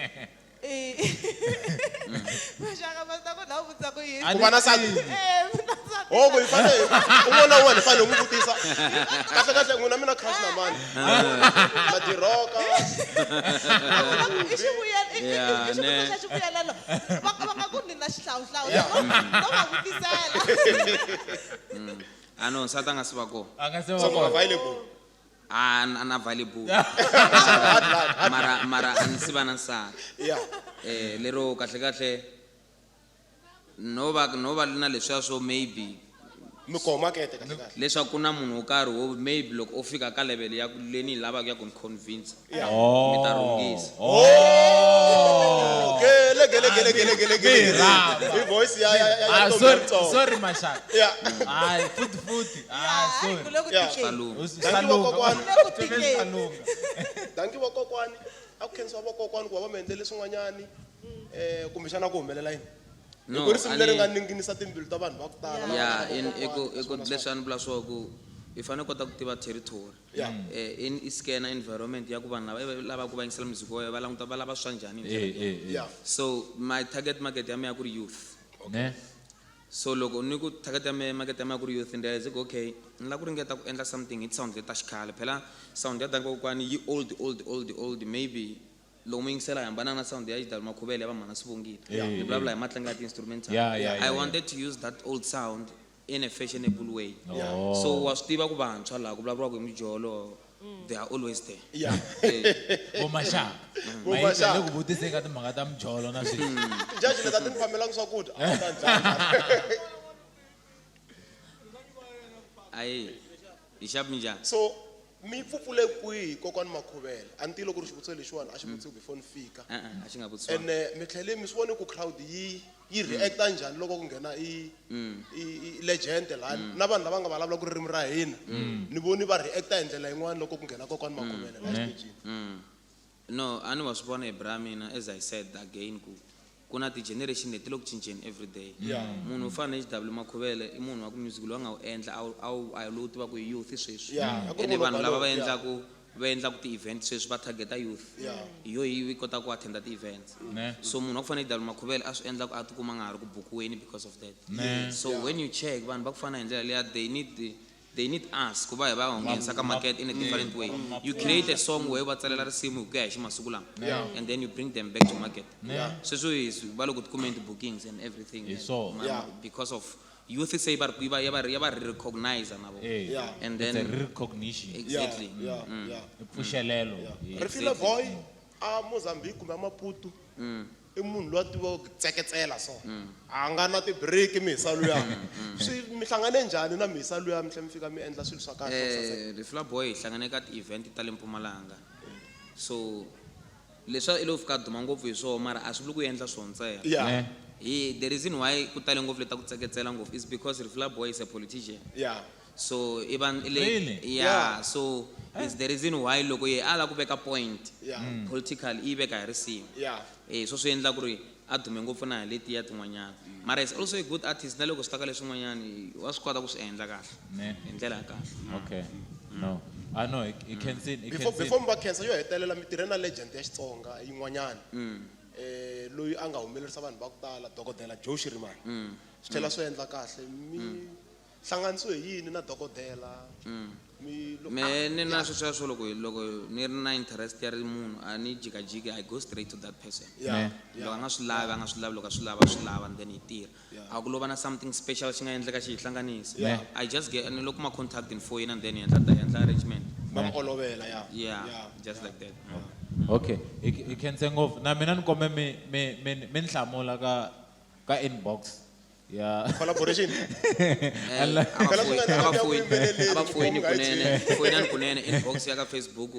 Maxaka va ta ku lava vutisa ku yini? A Ku va na nsati. Na nsati. Oh, ku hi fanele, un'wana na un'wana hi fanele hi n'wi vutisa. Kahle kahle n'wina mi na crush na mani? Na diroka. I xivuyelo, Yeah, i xivutiso ne. xa xivuyelelo. Va nga ku ni na xihlawuhlawu. Yeah. No va vutisela. Ah, no, nsati a nga si va kona. A nga se va So, kona. available. A ni available. Mara a ni si va na nsati. Lero kahle kahle no va na leswiya swo maybe Mi koho makete kahle kahle. Leswaku ku na munhu wo karhi wo maybe loko o fika ka level ya ku leyi ni yi lavaka ya ku ni convince. Mi ta rhungisa. Oh. Gele gele gele gele gele gele. Mirava. Hi voice ya Ah, Ntombi sorry, Ntsongo. sorry, Mashaka. Ah, futhi futhi. Ah, Yeah, sorry. ku le ku Yeah. tikeni. Salunga. Us- Thank you, Salunga. vakokwani. Ku le ku tikeni. Salunga. Thank you vakokwani. A ku khensiwa vakokwani ku va va mi endlele swin'wanyani. Kumbexana ku humelela yini? No, Hi ku risimu leri a ni- nga ninginisa timbilu ta vanhu va ku tala. Yeah, in i ku i ku leswi a ni vula swo ku i fanele u kota ku tiva territory. In i scanner environment ya ku vanhu lava va lavaka ku va yingisela music wa wena, va languta va lava swa njhani hi ndlela leyi. So my target market ya mina ku ri youth. Ne? So loko ni ku target ya mina market ya mina ku ri youth, ni realize ku okay, ni lava ku ringeta ku endla something hi sound leta xikhale. Phela sound ya Danko Kokwani yi old, old, old, old, maybe loko mi yingisela yi hambana na sound ya H W Makhuvele ya va Mhana Sibongile. Ni vulavula hi matlangelo ya ti-instrumental. I wanted to use that old sound in a fashionable way. So wa swi tiva ku vantshwa laha ku vulavuriwaka hi mijolo, they are always there. Vo Mashaka. Vo Mayitla Mashaka. le ku vutiseni ka timhaka ta mijolo na sweswi. Tijaji leti a ti ni phamelanga swakudya, a ta ndlala. Ayi, hi xava minjhani? So mi pfupfule kwihi kokwani Makhuvele? A ni tivi loko ri xivutiso lexiwani a xi vutisiwi before ni fika. E-e, a xi nga vutisiwanga. Ene mi tlhele mi swi vone ku crowd yi react-a njhani loko ku nghena i legend laha? Na vanhu lava nga vulavula ku ririmi ra hina. Ni voni va react-a hi ndlela yin'wana loko ku nghena kokwani Makhuvele laha xitejini. No, a ni wa swi vona hi bra mina, as I said again ku ku na ti-generation leti le ku cinceni every day. Munhu u fana na H W Makhuvele i munhu wa ku music lowu a nga wu endla, a wu lowu tivaka hi youth sweswi. A ku ri Ene munhu vanhu lava va wa balo, yeah. endlaku, va endlaku ti-event sweswi va targeta youth. Hi yo yi kota ku attenda ti-events. So munhu wa ku fana na H W Makhuvele a swi endla ku a tikuma a nga ha ri ku bukiweni because of that. So when you check vanhu va ku fana hi ndlela liya, they need us ku va hi va nghenisa ka market in a different way. You create a song where va tsalela risimu hi ku ya hi ximasiku lama. And then you bring them back to market. Sweswo hi swi va loko ti kumeni ti-bookings and everything. Hi swona. Because of youth say va ri, va ya va ri, ya va ri recognize na vona. And It's a then recognition. Exactly. I pfuxelelo. Rifile boy a Mozambique kumbe a Maputo. I munhu loyi a tiviwaka ku tseketsela so. A nga na ti-break mihisa luya. Swi mi hlangane njhani na mihisa luya mi tlhela mi fika mi endla swilo swa kahle swa ku saseka? Rifila boy hi hlangane ka ti-event ta le Mpumalanga. So leswi i lo fika duma ngopfu hi swona, mara a swi vuli ku endla swona ntsena. Hi the reason why ku tale ngopfu leta ku tseketsela ngopfu is because Rifila boy is a politician. So even le, Really? Yeah. So it's the reason why loko ye a lava ku veka point political i veka hi risimu. So swi endla ku ri a dume ngopfu na hi letiya tin'wanyana. Mara is also a good artist na loko swi ta ka leswin'wanyana wa swi kota ku swi endla kahle. Hi ndlela ya kahle. Okay. No. I know, it can see, it can Before, see. before mi va khensa yo hetelela mi tirhe na legend ya Xitsonga yin'wanyana. Loyi a nga humelerisa vanhu va ku tala, dokodela Joe Shirimani. Swi tlhela swi endla kahle. Mi hlanganisiwe hi yini na dokodela? Mi lo- Me ni na sweswo swo loko ni ri na interest ya ri munhu a ni jikajiki, I go straight to that person. Loko a nga swi lavi, a nga swi lavi, loko a swi lava, a swi lava, and then hi tirha. A ku lo va na something special xi nga endleka xi hi hlanganisa. I just get ni loko kuma contact info yena and then hi endla arrangement. Va mi olovela, yeah. Yeah, just like that. Okay, hi khense ngopfu. Na mina ni kombe mi ni hlamula ka inbox. Yeah. Collaboration. Phela swi nga endleka ku yimbeleleni, A va foyini ku nga yi kunene, tshiki. foyinani kunene, inbox ya ka Facebook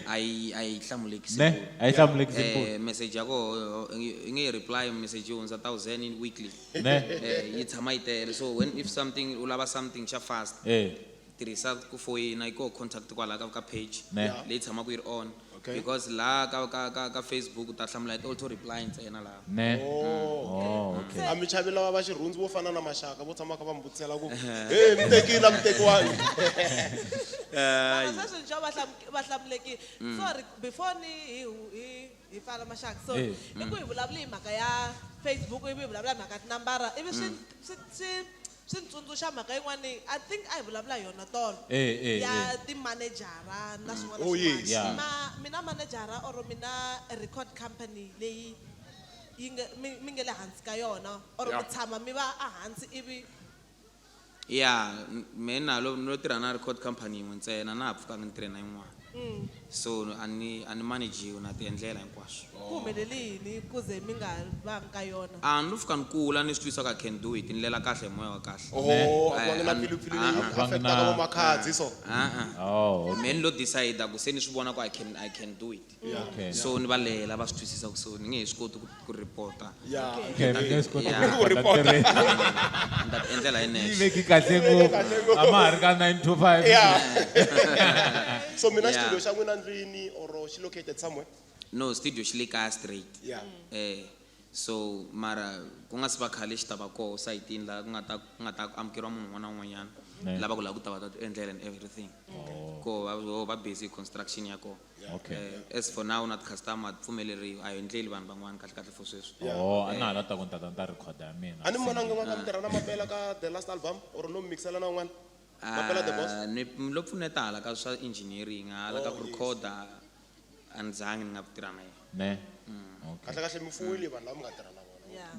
a yi hlamuleki Ne, simple. a yi hlamuleki simple. Message ya koho, i nge reply message yo hundza 1000 in weekly. Ne. Yi tshama yi tele. So when if something u lava something xa fast, tirhisa ku foyina, yi koho contact kwala ka page Ne. leyi tshamaka yi ri on. Okay. Because laha ka Facebook u ta hlamula hi auto reply ntsena laha. Ne. Oh, Oh, okay. A mi chavi lava va xirhundzu vo fana na Maxaka vo tshama kha va mi vutisela ku, hey, mi tekile, a mi tekiwangi. Mara sweswi njhe va hlamulekile. Sorry, before ni hi pfala Maxaka, so i ku hi vulavula hi mhaka ya Facebook, ivi hi vulavula hi mhaka tinambara, ivi swi ni tsundzuxa mhaka yin'wani, I think a hi vulavula hi yona tolo. Ya ti-managera na swin'wana Oh, swin'wana. yes. Mina managera or mina record company leyi yi nga, mi, mi nga le hansi ka yona, or mi tshama mi va ehansi ivi Ya, me na lo no tirha na record company yin'we ntsena, na ha pfukanga ni tirhe na yin'wana. So a ni managiwi, na ti endlela hinkwaswo. Ku humelele yini ku ze mi nga vangi ka yona? A ni lo fika ni kula, ni swi twisisa ku I can do it, ni lela kahle hi moya wa kahle. Oh, a ku vangi na pfilupfilu leyi Ah, ah. affectaka vo makhadzi so. Ah, ah. Oh, okay. Me ni lo decide ku se ni swi vona ku I can do it. Okay. So ni va lela, va swi twisisa ku so ni nge he swi koti ku reporta. Okay, mi nge swi koti Yeah. ku report. Ni ta ti endlela hi Yi nexe. veki kahle ngopfu. A ma ha ri ka 9 to 5. Yeah. So mina studio xa n'wina ndlwini or xi located somewhere? No, studio xi le kaya straight. So mara ku nga si va khale xi ta va koho sayitini laha ku nga ta amukeriwa munhu un'wana na un'wanyana Ne. lava ku lava ku ta va ta ti endlela and everything. Ko va vo va busy hi construction ya kona. Okay. As for now, na ti-customer ti pfumeleriwi, a hi endleli vanhu van'wana kahle kahle for sweswi. Oh, a na ha la ta ku ni ta record ya mina. A ni vonangi va ka mi tirha na Mapela ka the last album or no mixela na un'wana? Mapela the Boss. Ah, ni lo pfuneta hala ka swa engineering, hala ka Oh, ku yes. recorda, a ni zangi ni nga tirha na yena. Ne. Okay. Kahle kahle mi fuwile vanhu lava mi nga tirha na vona.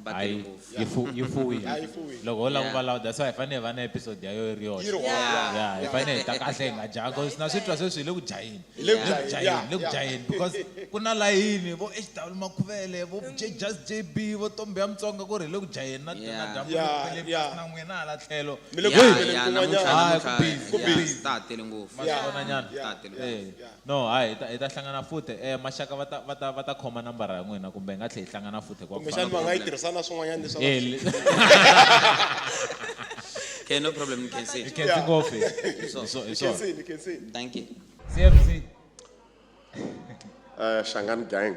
Va Hayi, tele ngopfu. yi fuwile. Yeah, yi fuwile. Loko ho lava ku Yeah. vulavula, that's why hi fanele hi va na episode ya yo yi ri yoxe. Yi ri yoxe, Yeah, yeah. hi fanele hi ta kahle hi nga jahi, 'cause na swi twa sweswi hi le ku jaheni. Hi le ku Hi le ku jaheni, jaheni, yeah, hi le ku yeah. jaheni, because ku na layini vo HW Makhuvele, vo J Just JB, vo Tombi ya Mutsonga, ku ri hi le ku jaheni na na dyambu le ku na n'wina hala tlhelo. Mi le ku Yeah, jaheni yeah, kun'wanyana. namuntlha, Hayi, namuntlha, ku busy, ku yeah, busy. ta ha tele ngopfu. Ma swi vona nyana? Ta ha tele ngopfu. Eh. No, hayi, hi ta hlangana futhi. Maxaka va ta khoma nambara ya n'wina, kumbe hi nga tlhela hi hlangana futhi kwa Kumbexani va nga yi tirhisa na swin'wanyana leswi Eh, Okay, no problem, ni khensile. Hi khensi ngopfu. Hi swona. Khensile, khensile. Thank you. CMC. Shangan Gang.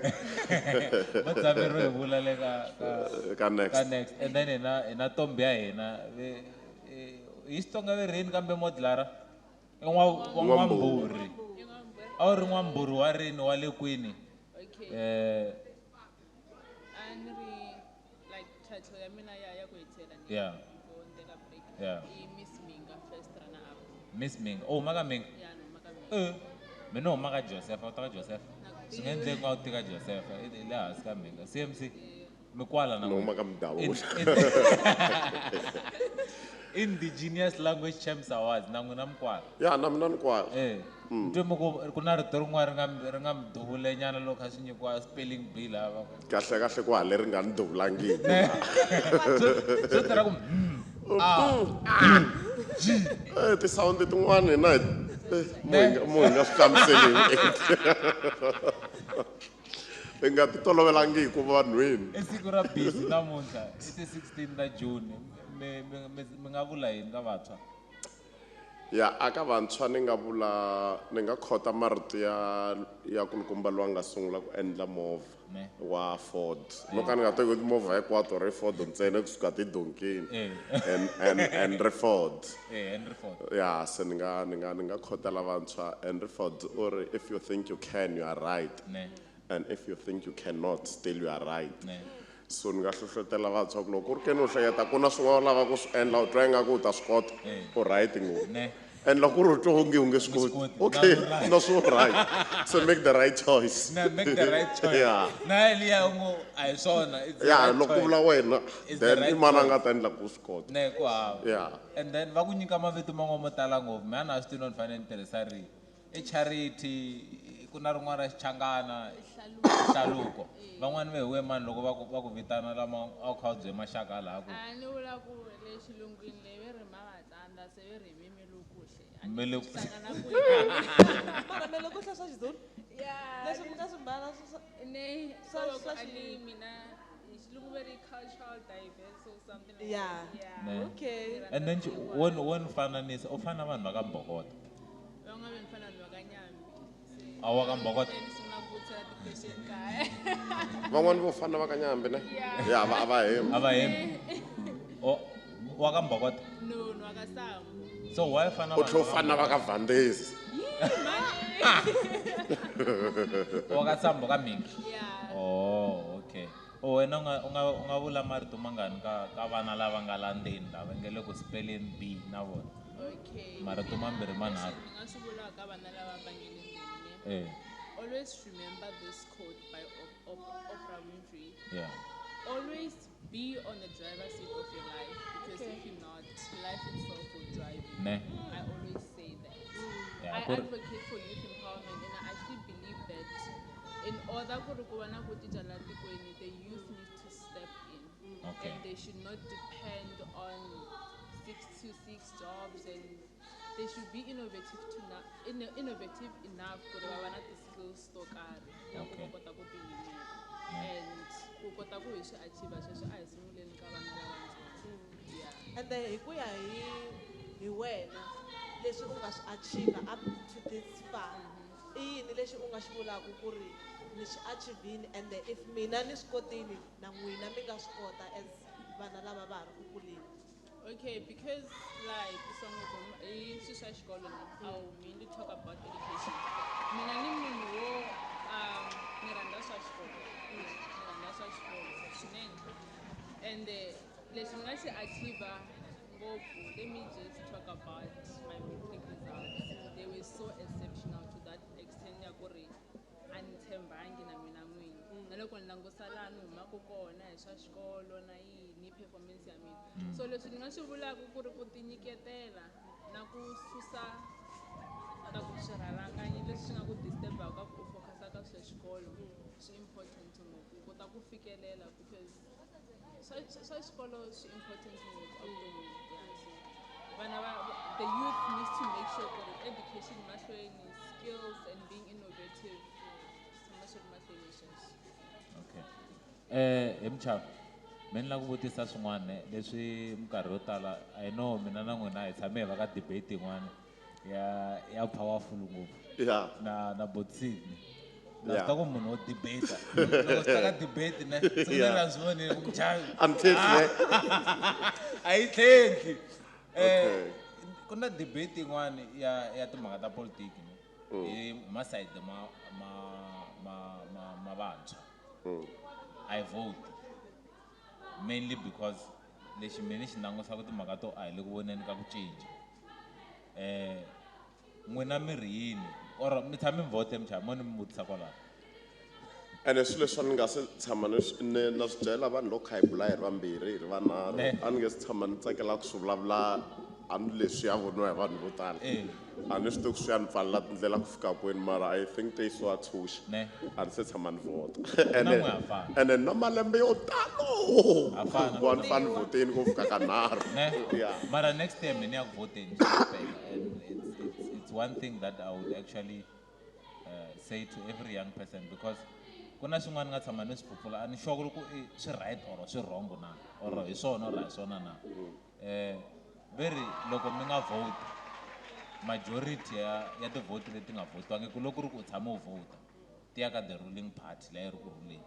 Va tshameriwe hi vula le ka Ka next. Ka next. And then hina Tombi ya hina, hi Xitsonga ve rini kambe modlara? I wa N'wamburi. A wu ri N'wamburi wa rini, wa le kwini? Okay. A ni ri like title ya mina ya ku hetisela ni before ni teka break. I Miss Minga, first runner up. Miss Minga. Oh, huma ka Minga? Yeah, ni huma ka Minga. Mina huma ka Joseph, a wu ta ka Joseph. Na ku Swi nga endleki nga u tika Joseph, i le hansi ka Minga. CMC, mi kwala na Ni huma n'wina. ka Mdavula. Indigenous Language Champs Awards, na n'wina mi kwala. Ya, na mina ni kwala. Ni twe mi ku ku na rito rin'wana ri nga mi duvulenyana loko kha swi nyikiwa spelling bee laha va ku. Kahle kahle ku hale ri nga ni duvulangiki. Swo tirha ku A, G. Ti-sound tin'wana hina mo hi nga swi hlamuseli. Hi nga ti tolovelangi ku vanhwini. I siku ra busy namuntlha, i ti 16 ta June. Mi nga vula yini ka vantshwa? Ya, aka vantshwa ni nga vula, ni nga khota marito ya kulukumba loyi a nga sungula ku endla movha Ne. wa Ford. No ka ni nga teki timovha hinkwato ri Ford ntsena kusuka tidonkini. And Henry Ford. Henry Ford. Ya, se ni nga khotela vantshwa Henry Ford u ri, if you think you can, you are right. Ne. And if you think you cannot, still you are right. Ne. So ni nga hlohlotela vantshwa ku loko ku ri ke ni u hleketa ku na swin'wana u lavaka ku swi endla, u twa ingaku u ta swi kota, u right ngopfu. Ne. And loko ku ri u twa onge u nge swi koti, koti. okay, Na u right. na swi u right. So make the right choice. Na, make the right choice. Yeah. Na liya u ngo a hi swona, it's the Yeah, right loko ku choice. vula wena, It's the then i right mani a choice. nga ta endla ku swi kota. Ne, ku hava. Yeah. And then va ku nyika mavito man'wana mo tala ngopfu, mina na swi tivi no ni fanele ni tirhisa rihi. I Charity, ku na rin'wana ra Xichangana, Hlaluko. Van'wani va hi we mani loko va ku vitana lama a wu kha u bye maxaka laha ku. A ni vula ku le xilungwini leyi ve ri Mavatsanda, se ve ri hi Melukuhle. A ni Melukuhle. swi hlangana kwihi. Mara Melukuhle swa Xizulu? Yeah. Leswi mi nga swi mbala Ne, swa so a ni mina hi xilungu ve ri cultural diverse or something like Yeah. that. Yeah. Ne. Okay. And then wo ni fananisa, u fana na vanhu va ka Mbhokoto. Van'wana va ni fana na vanhu va ka Nyambi. A wa ka Mbhokoto. Se ni sungula ku vutisa ti-question kaya. Van'wani vo fana va ka Nyambi ne? Yeah. Ya, a va hembi. A va hembi. O wa ka Mbhokoto. No, ni wa ka Sambo. So why fana U vanhu tlhe u va ka fana va ka Vandezi. Wa ka Sambo ka Mingi. Yeah. Oh, okay. O wena u nga vula marito mangani ka vana lava nga la ndzeni lava nge le ku spelling bee na vona? Okay. Marito mambirhi manharhu. Leswi ni nga swi vulaka ka vana lava va nge le ndzeni ne? Always remember this quote by Oprah Winfrey. Always be on the driver's seat of your life, because if you're not, life itself will drive you. Ne. I always say that. Yeah, I advocate for youth empowerment, and I actually believe that in order ku va na ku cinca laha tikweni, the youth need to step in. Okay. And they should not depend on 6 to 6 jobs, and they should be innovative to innovative enough ku ri va va na ti-skills to karhi ta ku va kota ku tiyimela. And ku kota ku hi swi achieve sweswo a hi sunguleni ka vana lavatsongo. Yeah. And then hi ku ya hi wena leswi u nga swi achieve up to this far, i yini lexi u nga xi vulaka ku ri ni xi achieve-ini, and then if mina ni swi kotini na n'wina mi nga swi kota as vana lava va ha ri ku kuleni? Okay, because like i swilo swa xikolo ne, I'll mainly talk about education. Mina ni munhu wo ni rhandza swa xikolo. Ni rhandza swa xikolo swinene. And leswi ni nga xi achieve ngopfu, let me just talk about my matric results. They were so exceptional to that extent ya ku ri a ni tshembangi na mina n'wini. Na loko ni langusa laha ni humaka kona hi swa xikolo na yini performance ya mina. So leswi ni nga swi vulaka ku ri ku tinyiketela na ku susa ta ku swirhalanganyi leswi swi nga ku disturbaka ku u focusa ka swa xikolo swi important ngopfu u kota ku fikelela, because swa xikolo swi important ngopfu evuton'wini. Yeah, so vana va the youth needs to make sure ku ri education mahlweni, skills and being innovative swi tshama swi ri mahlweni sweswo. Okay. Hi Mchava, mina ni lava ku vutisa swin'wana leswi minkarhi yo tala I know mina na n'wina hi tshame hi va ka debate yin'wana ya powerful ngopfu. Yeah. Na Botsini. Na Yeah. swi tiva ku munhu wo debate. Loko swi ta ka debate ne, siku leri a swi vonile ku Mchavi. A ni tlhentlhi, ne? A yi tlhentlhi. Okay. Ku na debate yin'wana ya timhaka ta politiki ne. Hi masayiti ma vantshwa. I vote mainly because lexi mina ni xi langusaka timhaka to a hi le ku voneni ka ku cinca. N'wina mi ri yini? Or mi tshame mi vote Mchava, mo ni mi vutisa kwalaho. Ene swilo leswi a ni nga se tshama ni swi ni na swi byela vanhu loko kha hi bula hi ri vambirhi hi ri vanharhu, a ni nge se tshama ni tsakela ku swi vulavula hambileswi ya voniwa hi vanhu vo tala. A ni swi tivi ku swi ya ni pfalela tindlela ku fika kwini, mara I think ntiyiso wa tshunxa. A ni se tshama ni vhota. Na n'we ha fana. Ene na malembe yo talo Ha fana. ku va ni fane ni vhoteni ku fika ka nharhu. Ne? Yeah. Mara next time ni ya ku vhoteni, swi respect. And it's one thing that I would actually say to every young person, because ku na swin'wana ni nga tshama ni swi phofula, a ni sure ku ri ku i swi right or swi wrong na, or hi swona or a hi swona na. Ve ri loko mi nga vote, majority ya ti-vote leti nga votiwangiki, loko ku ri ku u tshame u vhota, ti ya ka the ruling party leyi ri ku rhuleni.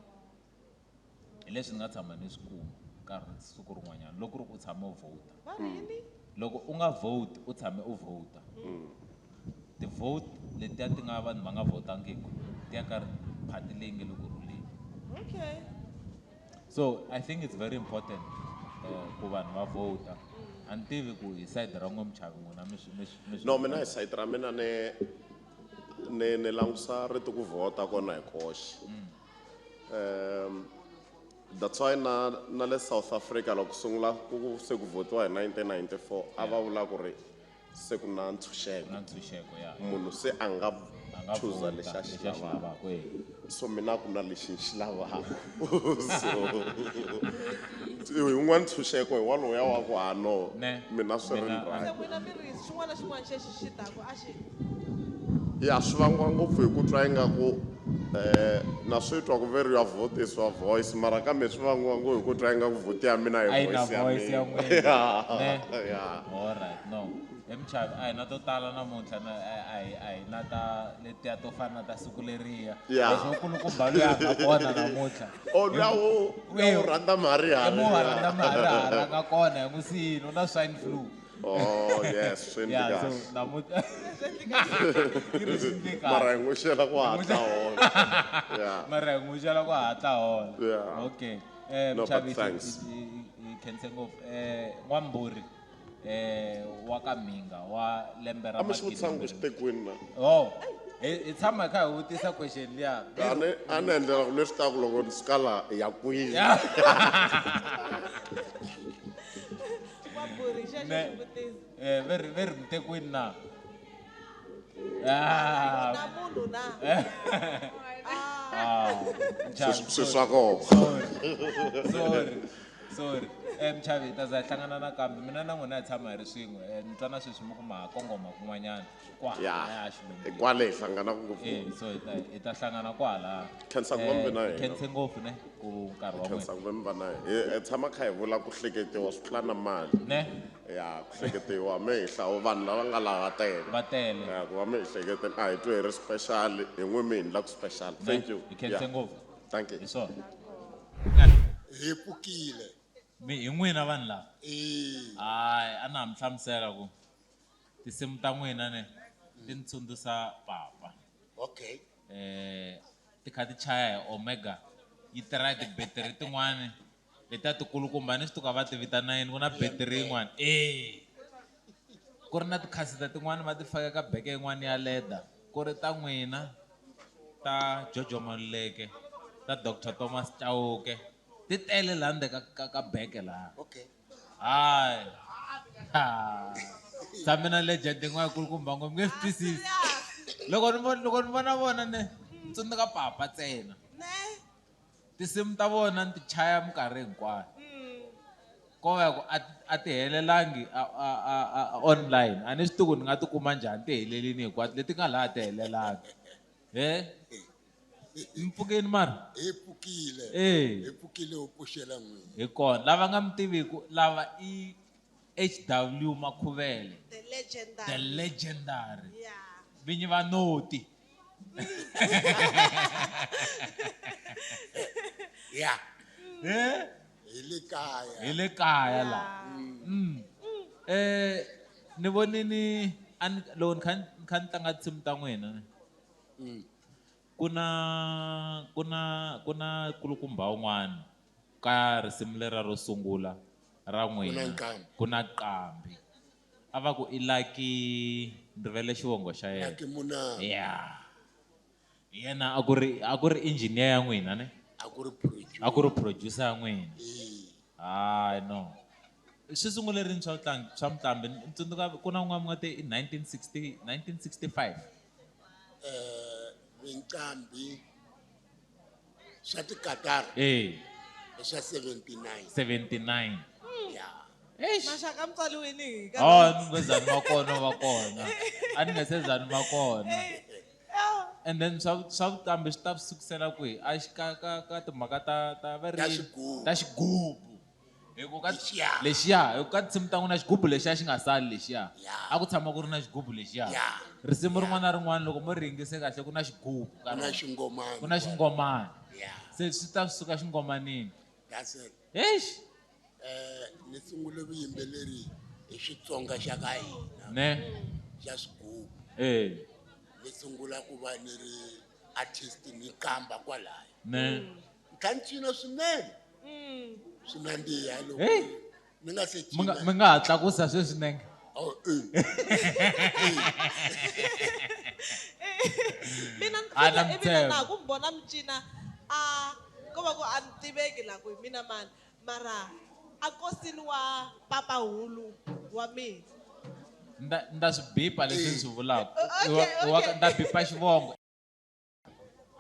Hi leswi ni nga tshama ni swi kuma nkarhi siku rin'wanyana, loko ku ri ku u tshame u vhota. Va ri yini? Loko u nga vote, u tshame u vhota. Ti-vote letiya ti nga vanhu va nga vhotangiki, ti ya ka party leyi nge le ku rhuleni. Okay. So I think it's very important ku vanhu va vhota. A ni tivi ku hi side ra n'we Mchavi n'wina mi swi, mi swi, mi swi No, mina hi side ra mina ni langusa rito ku vhota kona hi koxe. That's why na le South Africa loko sungula ku se ku vhotiwa hi 1994, a va vula ku ri se ku na ntshunxeko. Na ntshunxeko, ya. Munhu se a nga A nga chuza vhota lexi a xi lexi a xi lavaka. lavaka, eh. So mina ku na lexi ni xi lavaka. So yin'wana ntshunxeko hi walowu ya wa ku ha no. Ne. Mina swi ri Mina ni right. Se n'wina mi ri xin'wana na xin'wana xexi xi taku a xi Ya swi vangiwa ngopfu hi ku twa ingaku na swi twa ku ve ri your vote is your voice, mara kambe swi vangiwa ngopfu hi ku twa ingaku vote ya mina hi A yi na voice ya voice ya mina. n'wina. Yeah. Ne? Yeah. All right, no. He Mchavi, a hi na to tala namuntlha, na, a hi na ta letiya to fana na ta siku leriya. Yeah. Leswi nkulukumba loyi a nga kona namuntlha. Oh, luya wo, luya wo rhandza maharihari. I mu rhandza maharihari a nga kona, hi n'wi siyile, u na swine flu. Oh, yes, swi endli Yeah, so kahle. namuntlha Yi ri swi endli kahle. Mara hi n'wi xela ku hatla hola. Yeah. Mara hi n'wi xela ku hatla hola. Yeah. Okay. No, but Mchavi, thanks. hi khense ngopfu. N'wambhuri, wa ka Mhinga wa lembe ra A mi swi vutisanga ku magidi xi tekiwini na? Oh. Hi tshama hi kha hi vutisa question liya. A ni endlela ku leswi taku loko ni suka laha hi ya kwihi. Wa buri xexo xivutiso. Ve ri mutekwini na? Ah. Na munhu na? Ah, Mchavi, Swi swa kona. Sorry. Sorry. Mchavi, hi ta za hi hlangana nakambe. Mina na n'wina hi tshama hi ri swin'we. Ni twa na sweswi mi ku ma ha kongoma kun'wanyana. Kwalaya xilungwini. Hi kwale hi hlanganaka ngopfu. So hi ta hlangana kwalaya. Khensa ku va mi ve na hina. Khense ngopfu ne ku nkarhi wa Khensa n'wina. ku va mi va na hina. Hi tshama kha hi vula ku hleketiwa swi tlula na mali. Ne? Ya, ku hleketiwa me hi hlawu vanhu lava nga laha va tele. Va tele. Ya, ku va mi hi hleketeni a hi twi hi ri special, hi n'wi mi hi endla ku special. Ne? Thank you. Hi khense Yeah. ngopfu. Thank you. Hi swona. Hi pfukile. Mi hi n'wina vanhu lava? Eh. Hayi, a na ha mi hlamusela ku tinsimu ta n'wina ne ti ni tsundzuxa papa. Okay. Ti kha ti chaya hi Omega. Yi tirha hi ti-battery tin'wani letiya tikulukumba, ni swi tuka va ti vitana yini, ku na battery yin'wani. Ku ri na tikhasete tin'wani va ti faka ka beke yin'wani ya leather. Ku ri ta n'wina, ta Jojo Maluleke, ta Doctor Thomas Chauke. Ti tele laha ndzeni ka beke laha. Okay. Hayi. Ha. Tshame na legend yin'wana kulukumba ngopfu, mi nge swi twisisi. Loko ni vona, loko ni vona vona ne, ni tsundzuka papa ntsena. Ne? Tinsimu ta vona ni ti chaya minkarhi hinkwayo. Ko va ku a ti helelangi a online. A ni swi tivi ku ni nga ti kuma njhani ti helelini hinkwato leti nga laha ti helelangi. He? Mi pfukini mara? Hi pfukile. Eh. Hi pfukile u pfuxela n'wina. Hi kona. Lava nga mi tiviku lava i HW Makhuvele. The legendary. The legendary. Yeah. Vinyi va noti. Yeah. Eh? Hi le kaya. Hi le kaya la. Ni vonini a ni, loko ni kha ni, ni kha ni tlanga tinsimu ta n'wina ne. Ku na kulukumba un'wana ka risimu lera ro sungula ra n'wina. Ku na nqambi. Ku na nqambi. A va ku i Lucky, ni rivele xivongo xa yena. Lucky Munanga. Yeah. Yena a ku ri engineer ya n'wina ne? A ku ri producer. A ku ri producer ya n'wina. Eh. Hayi no. Swi sungule rini swa tlangi, swa mutlambi? Ni tsundzuka ku na un'wana nga te i 1960, 1965. Minqambi swa tikatara. Eh. Hi swa 79. 79. Yeah. Eish. Maxaka mutswariwini hi nkarhi Oh, ni nge zani va kona, va kona. A ni nge se zani va kona. And then swa vuqambi swi ta sukisela kwihi? A xi ka, ka, ka timhaka ta, ta va ri Ta xigubu. Ta xigubu. Hi ku ka Lexiya. Lexiya, hi ku ka tinsimu ta n'wina xigubu lexiya xi nga sali lexiya. Yeah. A ku tshama ku ri na xigubu lexiya. Yeah. Risimu rin'wana na rin'wana loko mo ri yingise kahle ku na xigubu ka Ku na rona. xingomani. Ku na xingomani. Yeah. Se swi ta suka xingomanini. That's it. Eish. Ni sungule vuyimbeleri hi Xitsonga xa ka hina. Ne? Xa swigubu. Eh. Ni sungula ku va ni ri artist ni kamba kwalaya. Ne? Ni kha ni cina swinene. Swi nandziha loko Hey. ni nga se Mi cina. nga ha tlakusa sweswi nenge. Oh, eh. Mina A na ivi na mtshembo. ku mi vona mi cina, a ko va ku a ni tiveki la ku hi mina mani, mara a nkosini wa papahulu wa mina. Nda swi bipa leswi ni swi vulaka. Okay, okay. Nda bipa xivongo.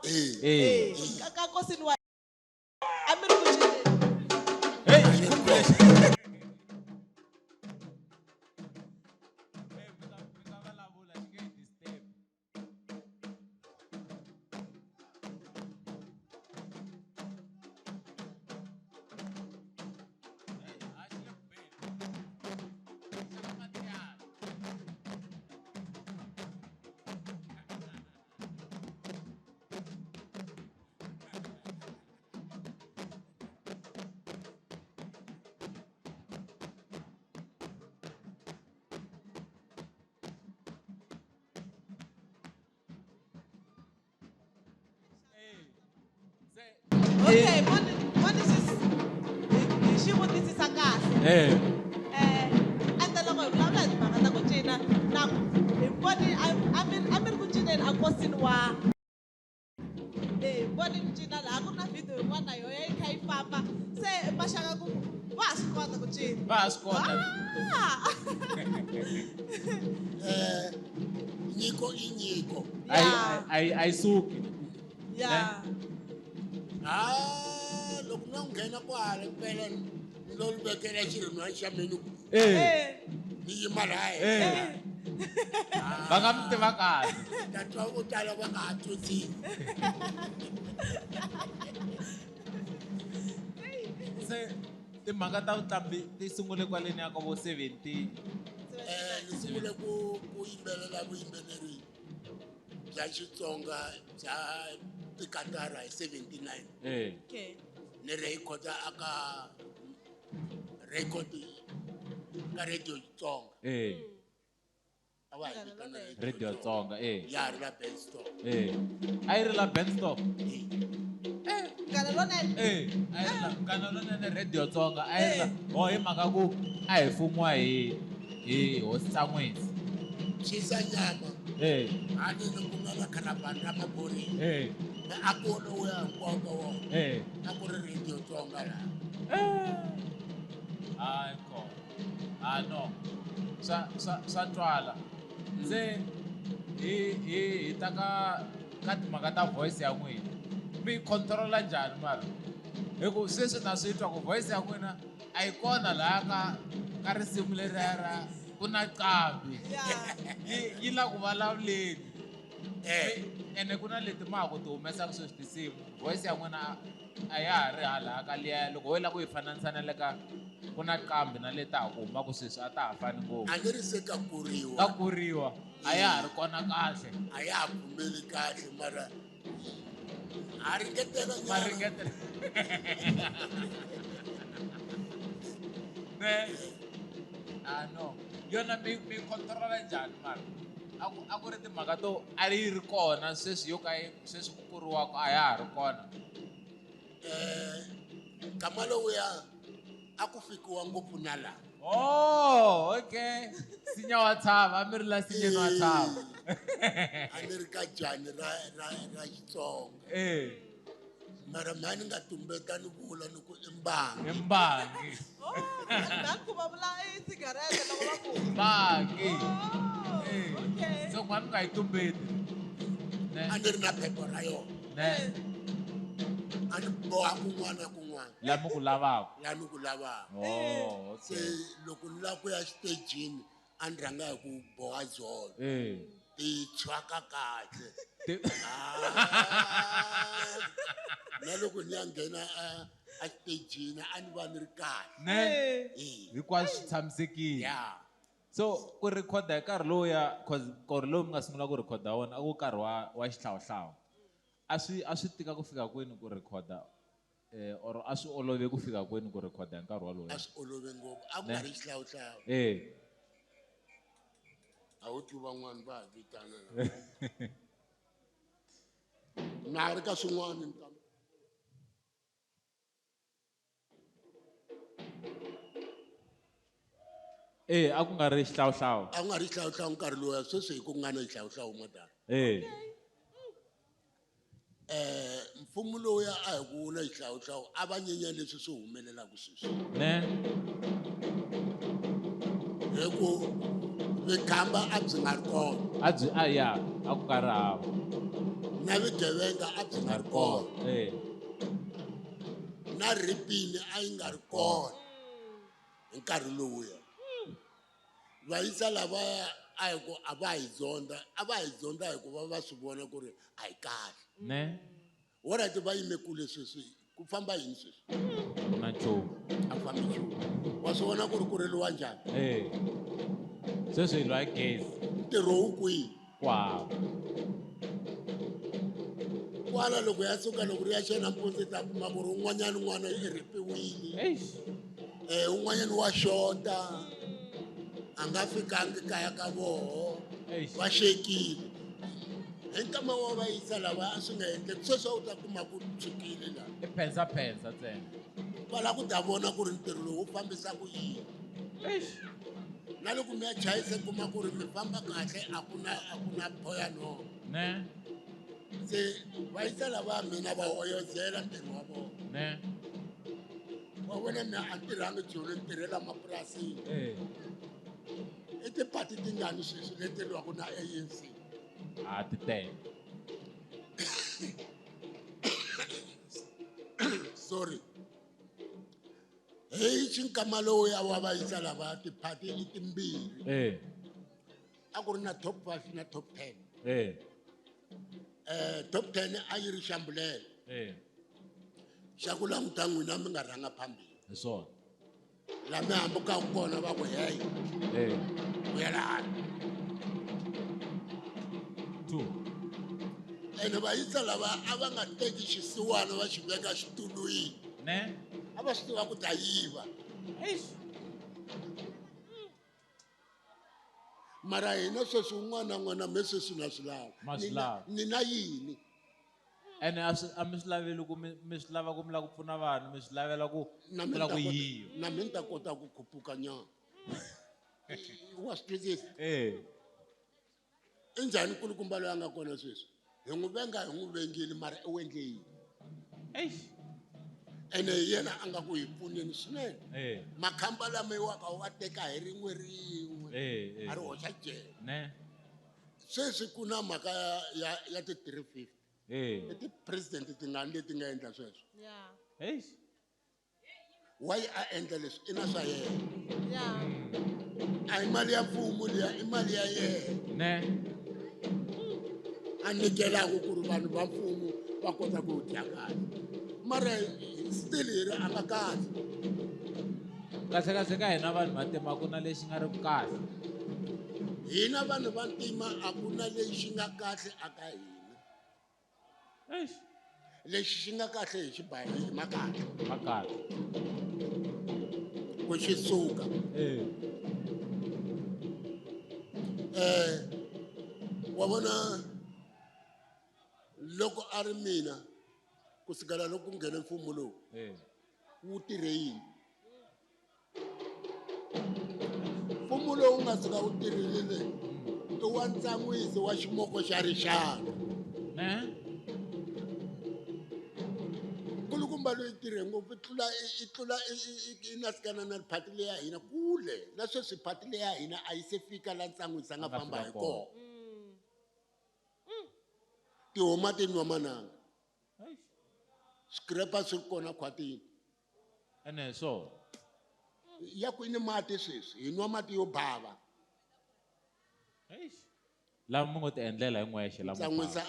Eh. Eh. Ka nkosini wa a mi ri ku cineni. Hey, xigubu lexi. Okay, moni hi xi vutisisa kahle. Ende loko hi vulavula hi timhaka ta ku cina, na hi voni a mi ri ku cineni a nkosini wa Eh, voni mi cina laha ku ri na video yin'wana na yona yi kha yi famba se maxaka ku va ha swi kota ku cina Va ha swi kota. Ah! Eh, nyiko i nyiko A yi suki. Ya. Ah, loko no nghena kwale mpela ni lo vekela xirinwani xa mina ku Eh. ni yima laha Eh. Va nga mi tiva kahle. Ta twa vo tala va nga ha twisisi. Se timhaka ta vuqambi ti sungule kwaleni ya ka vo 70? Eh, ni sungule ku yimbelela vuyimbeleri bya Xitsonga bya tikatara hi 79. Eh. Okay. Ni rhekhoda aka record ka Radio Xitsonga. Eh. A va hi vitana Radio Tsonga, eh. Ya ri la Benstop. Eh. A yi ri la Benstop. Munghana Lonene. Eh, a yi ri la Munghana Lonene Radio Tsonga a yi ri la. Oh, hi mhaka ku a hi fumiwa hi Hosi Tsan'wisi. Xisa nyama. Eh. A ni ni ku nga na kharavani ra maphorisa. Eh. Na a ku lowuya hinkwawo ka wona. Eh. A ku ri Radio Tsonga laha. Eh. Hayi kona. Ah no. Swa twala. Se hi ta ka timhaka ta voice ya n'wina. Mi controla njhani mara? Hi ku sweswi na swi twa ku voice ya n'wina a yi kona laha ka risimu leriya ra ku na qambi. Yi la ku vulavuleni. Ene ku na leti ma ha ku ti humesaka sweswi tinsimu. Voice ya n'wina a ya ha ri hala ka liya loko ho lava ku yi fananisa na le ka ku na qambi na leti ha ku humaka sweswi a ta ha fani ngopfu. A ni ri se ka kuriwa. Ka kuriwa a ya ha ri kona kahle. A ya ha pfumeli kahle mara a ringetela Ma ringetela. Ne. Ah no. Yona mi controla njhani mara? A ku ri timhaka to a yi ri kona sweswi yo ka yi sweswi ku kuriwaka a ya ha ri kona. Eh, nkama lowuya a ku fikiwa ngopfu na laha. Oh, okay. Sinya wa tshava, a mi ri la sinyeni wa tshava. A ni ri ka jani ra Xitsonga. Eh. Mara mhani nga tumbeta ni vula ni ku i mbangi. I mbangi. Oh, mhani ku va vula i cigarette loko va ku. Mbangi. Oh, Eh. okay. So n'wana nga yi tumbeti. Ne. A ni ri na phepha ra yona. Ne. A ni boha kun'wana na kun'wana. La mi ku lavaka. La mi ku lavaka. Oh, okay. Se loko ni lava ku ya xitejini a ni rhanga hi ku boha dzolo. Eh. Ti tshwaka kahle. Ti- Ah. Na loko ni ya nghena a xitejini a ni va ni ri kahle. Ne. Eh. Hinkwaswo swi tshamisekile. Yeah. So ku rhekhoda hi nkarhi lowuya cause nkarhi lowu mi nga sungula ku rhekhoda wona a ku nkarhi wa xihlawuhlawu. A swi tika ku fika kwini ku rhekhoda? Or a swi olove ku fika kwini ku rhekhoda hi nkarhi wolowo? A swi olove ngopfu. A ku Ne? nga ri xihlawuhlawu. Eh. A wu twi van'wani va ha vitana na. Na ha ri ka swin'wana ni ta. Eh, a ku nga ri xihlawuhlawu. A ku nga ri xihlawuhlawu nkarhi lowuya, sweswi hi ku nga na xihlawuhlawu madala. Eh. Eh, mfumo lowuya a hi ku na xihlawuhlawu, a va nyenya leswi swi humelelaka sweswi. Ne. Hi ku vukhamba a byi nga ri kona. A byi, a ya, a ku nga ri hava. Na vugevenga a byi nga ri kona. Eh. Na ripini a yi nga ri kona hi nkarhi lowuya. Vayisa lavaya a hi ku a va hi zonda, a va hi zonda hikuva va swi vona ku ri a hi kahle. Ne. Alright, va yime kule sweswi, ku famba yini sweswi? Ku na nchumu. A ku fambi nchumu. Wa swi vona ku ri ku riliwa njhani? Eh. Sweswi hi lwa hi gezi. Ntirho wu kwihi? Kwala. Kwala loko ya suka loko ri ya xa nampundzu ta kuma ku ri un'wanyana n'wana i rhipiwile. Eish. Eh, un'wanyana wa xota. A nga fikangi kaya ka voho. Eish. Va xekile. Hi nkama wa va yisa lava a swi nga endleki. Sweswi a wu ta kuma ku tshukile laha. I phensa-phensa ntsena. Va lava ku ta vona ku ri ntirho lowu wu fambisa ku yini. Eish. Na loko mi ya chayisa kuma ku ri mi famba kahle a ku na phoya no. Ne. Se vayisa lava mina va hoyozela ntirho wa vona. Ne. Wa vona mina a tirhangi joni ni tirhela mapurasini. Eh. I tipati tingani sweswi leti lwaka na ANC? A ti tele. Sorry. Hey, xinkama lowu ya wa vayisa lava tiphati i timbirhi. Eh. A ku ri na top 5 na top 10. Eh. Top 10 a yi ri xambulele. Eh. Xa ku languta n'wina mi nga rhanga phambili. Hi swona. La mi hambukaka kona va ku hey. Eh. Vuyelani. 2. Ene vayisa lava a va nga teki xisiwana va xi veka xitulwini. Ne? A va swi tiva ku ta yiva. Eish. Mara hina sweswi un'wana na un'wana me sweswi na swi lava. Ma swi lava. Ni na yini? Ene a mi swi laveli ku mi swi lava ku mi lava ku pfuna vanhu, mi swi lavela ku Na mi mi lava ta ku kota- yiva. na mi ni ta kota ku khupuka nyana. Wa swi twisisa? Eh. I njhani nkulukumba loyi a nga kona sweswi? Hi n'wi venga hi n'wi vengile mara u endle yini? Eish. Ene hi yena a nga ku hi pfuneni swinene. Eh. Makhamba lama yiwaka wa teka hi rin'we rin'we. Eh, eh. A ri hoxa jele. Ne. Sweswi ku na mhaka ya ti 350. Eh. I ti-president tingani leti nga endla sweswo? Yeah. Eish. Why a endla leswi? I na swa yena. Yeah. A hi mali ya mfumo liya, i mali ya yena. Ne. A nyikelaka ku ri vanhu va mfumo va kota ku dya kahle. Mara still hi ri a nga kahle. Kahle kahle ka hina vanhu vantima a ku na lexi nga ri ku kahle. Hina vanhu vantima a ku na lexi nga kahle aka hina. Eish. Lexi xi nga kahle hi xibayi hi makatla. Makatla. Ku xi suka. Eh. Wa vona loko a ri mina kusukela loko ku nghene mfumo lowu. Eh. Wu tirhe yini? Mfumo lowu nga suka wu tirhile i wa ntsan'wiso wa ximoko xa rixaka. Ne? Nkulukumba loyi tirhe ngopfu i tlula i na sikana na phati leyi ya hina kule na sweswi phati leyi ya hina a yi se fika la ntsan'wiso a nga A nga famba fika hi kona. kona. Tihoma ti nwa mananga. Eish. Scraper swi ri kona khwatini. Ene hi swona. Ya kwini mati sweswi? Hi nwa mati yo bava. Eish. Lama mi ngo ti endlela hi n'wexe lamo bava. Ntsan'wisa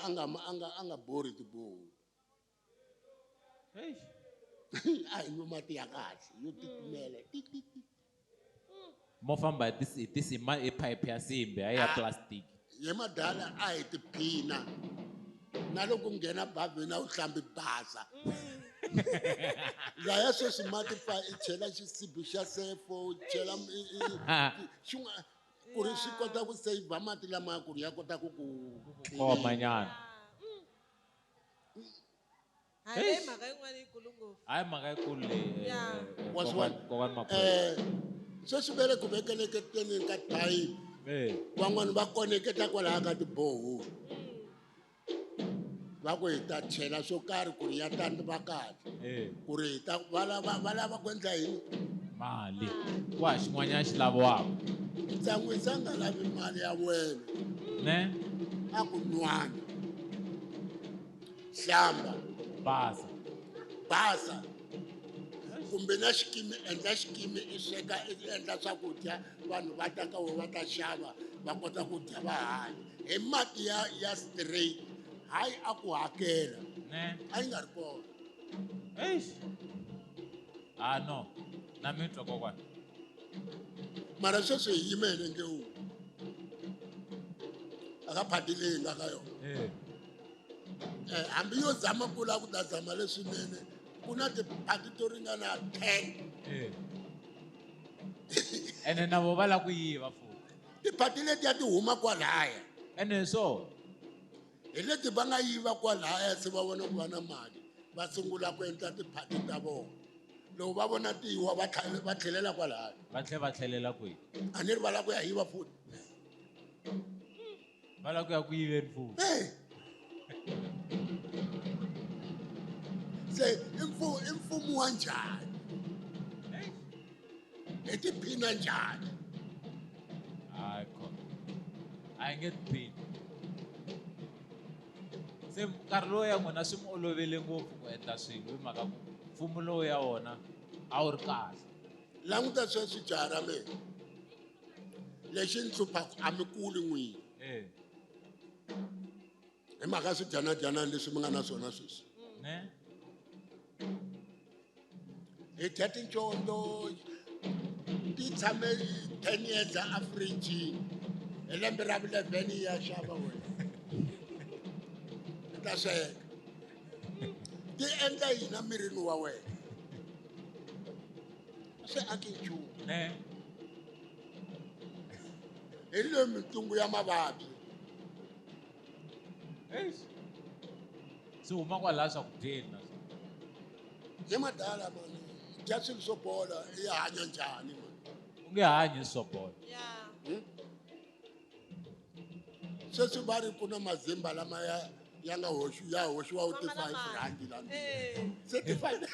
a nga borhi tiboho. Eish. A hi nwa mati ya kahle yo titimela. Ti, ti, ti. Mo famba hi hi pipe ya simbi, hayi ya plastic. Ye madala a hi tiphina. Na loko nghena bavhini a wu hlambi basa. Laya sweswi mati pfa i chela xisibi xa sefo, u chela xin'wana ku ri swi kota ku save mati lama ku ri ya kota ku ku Khoma nyana. Hayi, leyi Eish. mhaka yin'wana yikulu ngopfu. Hayi mhaka yikulu leyi, Yeah. Wa swi vona? kokwana Maphwenya. Sweswi va le ku vekeleketeni ka tiphayiphi. Eh. Van'wani va koneketa kwalaya ka tiboholi. Va ku hi ta chela swo karhi ku ri ya ta va kahle. Eh. Ku ri hi ta va lava, va lava ku endla yini? Mali. Ku hava xin'wanyana xi laviwaka. Ntsan'wisa a nga lavi mali ya wena. Ne? A ku nwana. Hlamba. Basa. Basa. Kumbe na xikimi, endla xikimi i sweka, i endla swakudya, vanhu va ta ka wena va ta xava, va kota ku dya va hanya. Hi mati ya straight, hayi a ku hakela. Ne? A yi nga ri kona. Eish. Ah, no. Na mi twa kokwana. Mara sweswi hi yime hi nenge wun'we. A ka phati leyi hi nga ka yona. Eh. Hambi yo zama ku lava ku ta zama leswinene, ku na tiphati to ringana 10. Eh. Ene na vo va lava ku yiva futhi. Tiphati letiya ti huma kwalaya. Ene hi swona. Hi leti va nga yiva kwalaya se va vona ku va na mali, va sungula ku endla tiphati ta vona. Loko va vona tiwa va tlhelela kwalaya. Va tlhela va tlhelela kwihi? A ni ri va lava ku ya yiva futhi. Va lava ku ya ku yiveni futhi. Se i mfumo wa njhani? Hi tiphina njhani? Hayi khona. A hi nge tiphini. Se nkarhi lowu ya n'wina swi mi olovele ngopfu ku endla swilo hi mhaka ku mfumo lowu ya wona a wu ri kahle. Languta sweswi jaha ra mina. Lexi ni hluphaka a mi kuli n'wini. Hi mhaka swidyanadyanani leswi mi nga na swona sweswi. Ne? Hi dya tincondo ti tshame 10 years a fridge. Hi lembe ra vu 11 ya xava wena. I ta sweka. Ti endla yini emirini wa wena? Swi aki nchumu. Ne? Hi leyo mintungu ya mavabyi. Eish. Swi huma kwalaya swakudyeni na swona. Hi madala mani, dya swilo swo bola i hanya njhani mani? U nge hanyi swo bola. Sweswi va ri ku na mazimba lama ya nga hoxi, ya hoxiwa ti 5 rand la. Se ti 5.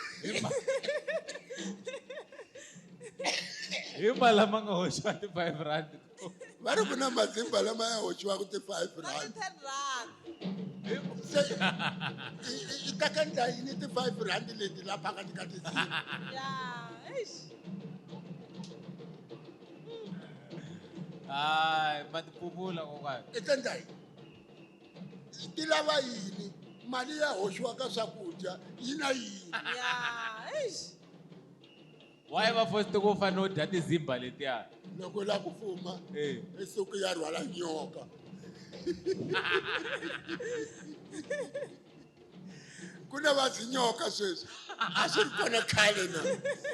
Hi mali lama nga hoxiwa ti 5 rand. Va ri ku na mazimba lama ya hoxiwaka ti 5 rand. 10 rand. Se i ta ka ndla yini ti 5 rand leti la phakathi ka tizimba? Yeah, eish. Hayi, ma ti pupula kokwana. I ta ndla yini? Ti lava yini? Mali ya hoxiwa ka swakudya yi na yini? Yeah, eish. Why va forced ku fanele u dya tizimba letiya? Loko la ku fuma, i suku ya rhwala nyoka. Ku na va zinyoka sweswi. A swi ri kona khale na.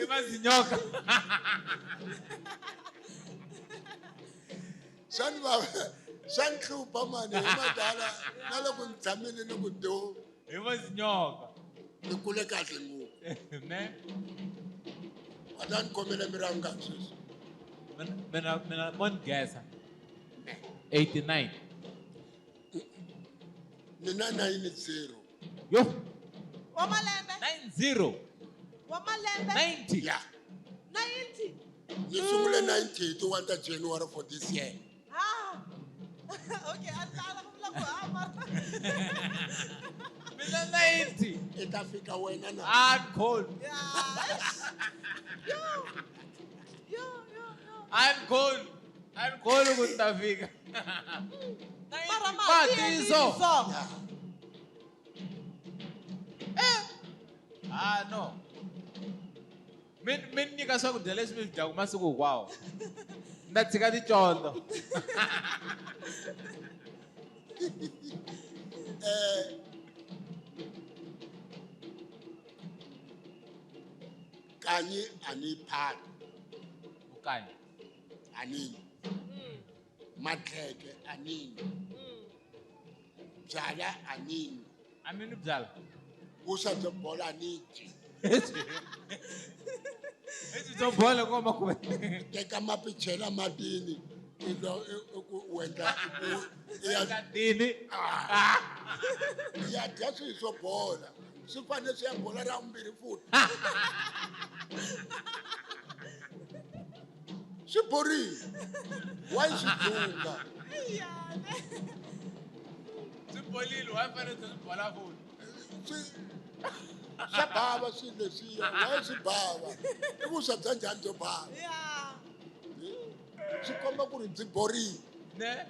I va zinyoka. Swa ni va, swa ni hlupha mani hi madala na loko ni tshamile ni ku do. Hi va zinyoka. Ni kule kahle ngopfu. Ne? A ta ni khomela miri ya ngani sweswi? Mina mo ni gesa. 89. Ni na 90. Yo. Wa malembe? 90. Wa malembe? 90. Yeah. 90. Ni sungule 90 hi ti 1 ta January for this year. Ah. Okay, a tala ku vula ku ha mara. Mina 90. I ta fika wena na. I'm cold. Yeah. Yo. Yo, yo, yo. I'm cold. I'm cold ku ta fika. Mara Matiso. Ah no. Min nyika swakudya leswi mi swi dyaka masiku hinkwawo. Ni ta tshika ticondzo. Kanyi a ni phati. Vukanyi. A ni nwi. Madleke a ni nwi. Byala a ni nwi. A mi nwi byala? Vuswa byo bola a ni dyi. Lebyi byo bola ko ma ku teka mapichela matini i lwa i ku u endla i ku i ya tini. Ah. I ya dya swilo swo bola. Swi fanele swi ya bola ra vumbirhi futhi. Swi borile. Why swi dzunga? Swi bolile, why fanele swi bola futhi? Swa bava swilo leswiya, why swi bava? I vuswa bya njhani byo bava? Yeah. Swi komba ku ri byi borile. Ne?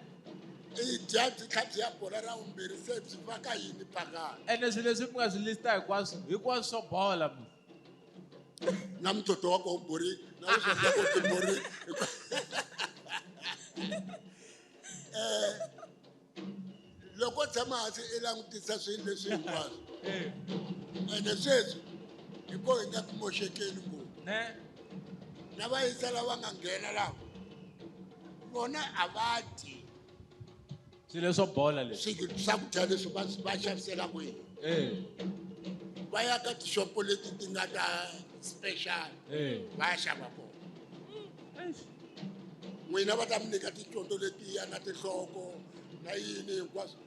I dya byi tlhela byi ya bola ra vumbirhi se byi faka yini phakathi? Ene swilo leswi mi nga swi lista hinkwaswo, hinkwaswo swo bola mo. Na mutoto wa kona wu borile, na vuswa bya kona byi borile. Loko u tshama hansi i langutisa swilo leswi hinkwaswo. Ene sweswi hi ko hi nga ku moxekeni ngopfu. Ne? Na vayisa lava nga nghena lava, vona a va dyi. Swilo swo bola leswi. Swilo swakudya leswi va xaviselaka hina. Va ya ka tixopo leti ti nga ta Special va ya xava kona. N'wina va ta mi nyika ticondzo letiya na tinhloko na yini hinkwaswo.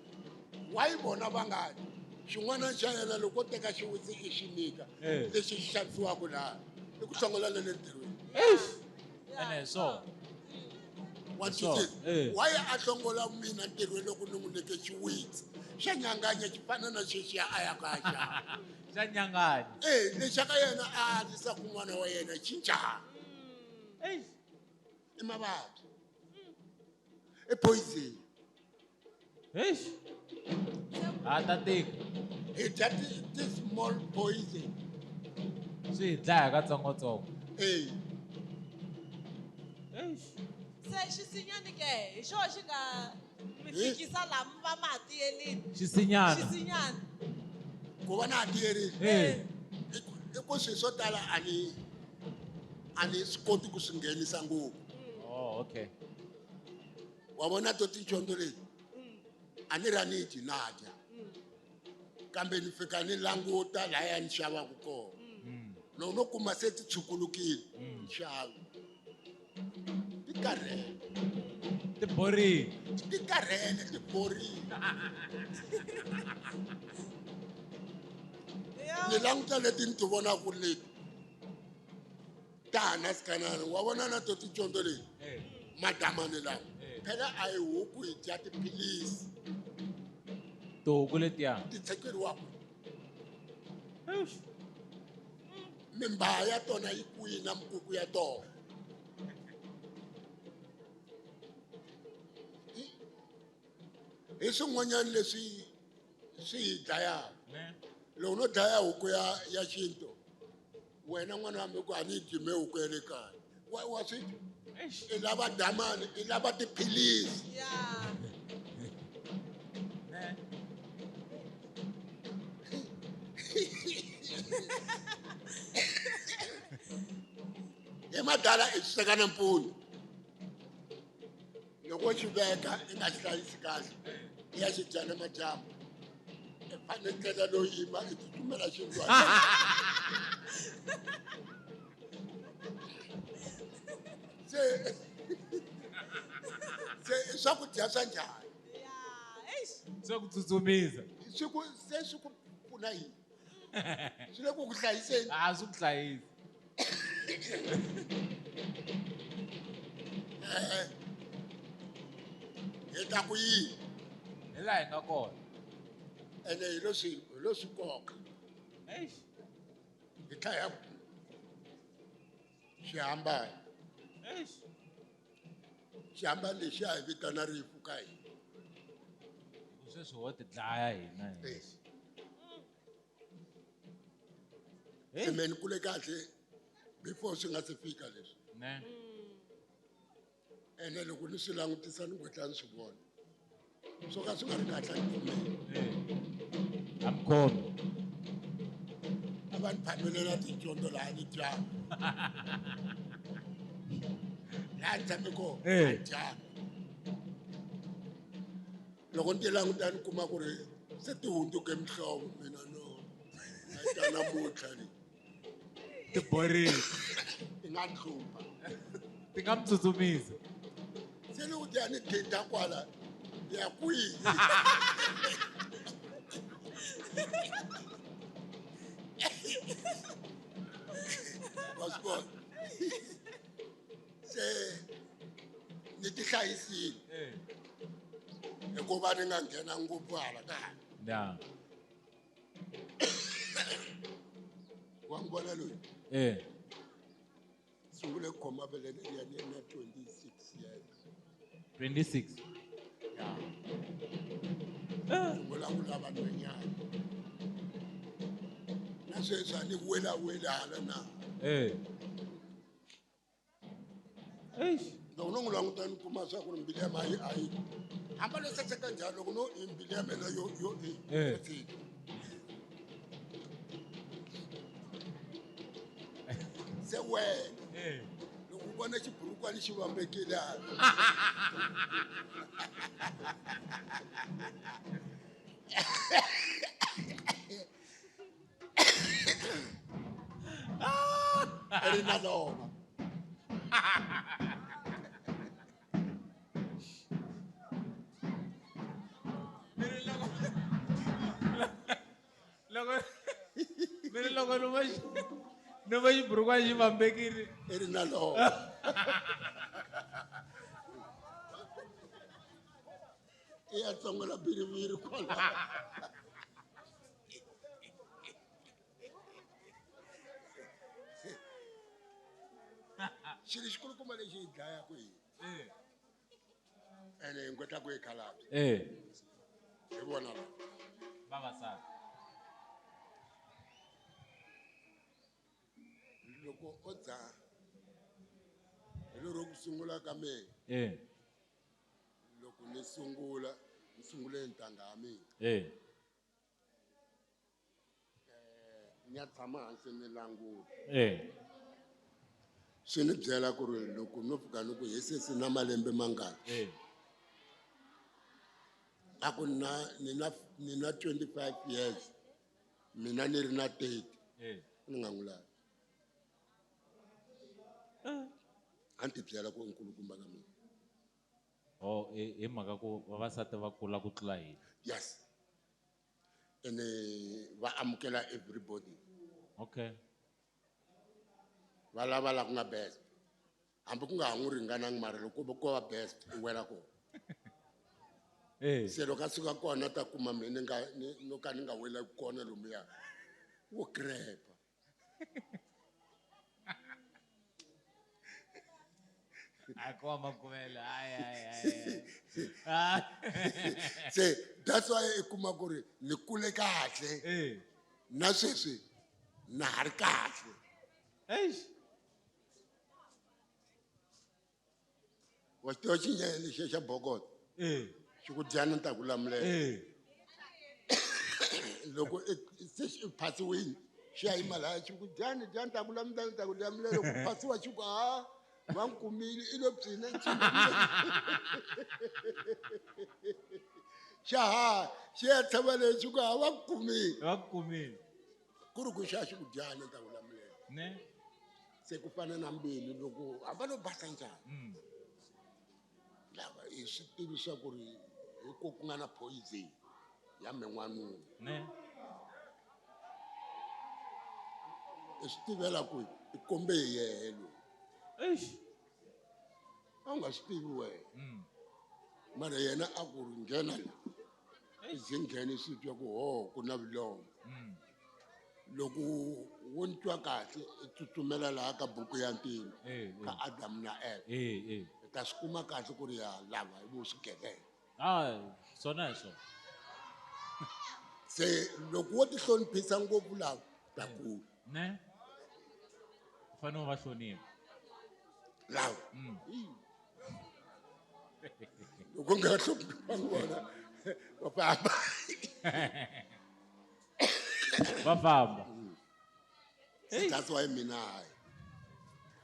Why vona va nga xin'wana xa yena loko o teka xiwitsi i xi nyika lexi xi xavisiwaka laha i ku hlongola na le ntirhweni. Ene so Wa twisisa? Why a hlongola mina ntirhweni loko ni n'wi nyike xiwitsi xa nyanganya xi fana na xexiya a ya ka a xava? Xa nyanganya. E lexa ka yena a andzisa ku n'wana wa yena xi njhani? I mavabyi, i poison. Eish. A ta tika. Hi dya ti-small poison. Swi hi dlaya katsongotsongo. E. Eish. Se xisinyani ke hi xona xi nga mi fikisa laha mi va ma ha tiyelini. Xisinyana. Xisinyana. Ku va na ha tiyerile. I ku swilo swo tala a ni swi koti ku swi nghenisa ngopfu. Oh, okay. Wa vona to tidyondzo leti a ni ra ni dyi na dya, kambe ni fika ni languta lahaya ni xavaka kona. Loko no kuma se ti tshukulukile, ni xava. Ti karhele. Ti borile. Ti karhele, ti borile. Ni languta leti ni ti vonaka leti ta ha na sikanana. Wa vona na to tidyondzo leti madamani lawa phela a hi huku hi dya tiphilisi. Tihuku letiya ti tshekeriwaka. Mimbhaha ya tona yi kwihi na mikuku ya tona? Hi swin'wanyana leswi swi hi dlayaka. Loko no dlaya huku ya xintu, wena n'wana wa mina ku a ni yi dyi huku ya le kaya. Wa swi twa? I lava damani, i lava tiphilisi. Hi madala i swi teka nampundzu. Loko u xi veka i nga xi hlayisi kahle, i ya xi dya namadyambu. I fanele ndlela loyi yima i tsutsumela xindlwana. Se i swakudya swa njhani? Swa ku tsutsumisa. Swi ku se swi ku pfuna yini? Swi le ku ku hlayiseni. A swi ku hlayisi. Hi ta ku yini? Hi laha hi nga kona. Ene hi lo swi, hi lo swi koka. Eish. Hi tlhela xihambano. Eish. Xihambano lexi a hi vitana rifu ka hina. Sweswi ho ti dlaya hina. Se me ni kule kahle before swi nga se fika leswi. Ne. Ene loko ni swi langutisa ni ngwetla ni swi vona. Swo ka swi nga ri kahle a ni pfumeli. A mi khomi. A va ni phamelela tidyondzo laha ni dyaka. Laha ni tshame kona, a ni dyaka. Loko ni ti languta ni kuma ku ri se ti hundzuke mihlovo mina no. A ta namuntlha ni. Ti borile. Ti nga ni hlupha. Ti nga mi tsutsumisa. Se loko ti ya ni thinta kwala, ya kwihi? Wa swi vona? Se ni ti hlayisile. Hikuva ni nga nghena ngopfu hala ka hala. Wa n'wi vona loyi? Sungule ku khoma vele leriya ni na 26 years. 26? Ya. Sungula ku lava nhwenyana. Na sweswi a ni welaweli hala na. Eish. Loko no n'wi languta ni kuma swa ku ri mbilu ya mina a yi hamba no saseka njhani loko no i mbilu ya mina yo yo i saseka. Se wena loko u vona xiburukwani xi vambekile hala. Ri na lova. Loko mi ri loko no va no va xiburukwana xi vambekile. I ri na lova. I ya tsongola biriviri kwala. Xilo xikulukumba lexi hi dlayaka hi ene hi ngwetlaku hi khalabye. Hi vona la. Vavasati. Loko o dzaha hi lero ku sungula ka mehe. Loko ni sungula, ni sungule hi ntangha ya mina. Ni ya tshama hansi ni languta. Swi ni byela ku ri loko no fika ni ku he sesi na malembe mangani. A ku na, ni na, ni na 25 years, mina ni ri na 30. Ni nga n'wi lavi. A ni ti byela ku i nkulukumba ka mina. Oh, hi mhaka ku vavasati va kula ku tlula hina. Yes. Ene va amukela everybody. Okay. Va lava la ku nga best. Hambi ku nga ha n'wi ringanangi mara loko ko va best i wela kona. Se loko a suka kona ta kuma mina ni nga, ni, no ka ni nga wela kona lomuya. Wo crepa. A ko makumela. Ay, ay, ay, ay. Se that's why i kuma ku ri ni kule kahle. Na sweswi na ha ri kahle. Eish. Wa xi tiva xinyenyana lexiya xa bokoto? Xi ku dya ni ta ku lamulela. Loko se xi phasiwile, xi ya yima lahaya xi ku dyani, dyani, ta ku lamulela, ta ku lamulela. Loko ku phasiwa xi ku, ha, va n'wi kumile, i lo byina, xa ha, xi ya tshama le xi ku, ha, va ku kumile. Va ku kumile. Ku ri ku xa xi ku dyani, ta ku lamulela. Ne? Se ku fana na mbilu loko hambi no basa njhani. Lava i swi tivi swa ku ri hi ko ku nga na poison ya min'wanuna. Ne? I swi tivela ku i kombe hi yehe loyi. Eish. A wu nga swi tivi wena. Mara yena a ku ri nghena la. I ze nghena swi twa ku ho ku na vulongo. Loko wo ni twa kahle i tsutsumela laha ka buku ya ntima ka Adam na Eva. I ta swi kuma kahle ku ri ya lava hi vo swigevenga. Ah, swona hi swona. Se loko wo ti hloniphisa ngopfu lava ta kula. Ne? U fanele u va hlonipha. Lava. Loko u nga hloniphangi vona va famba. Va famba. Se that's why mina hayi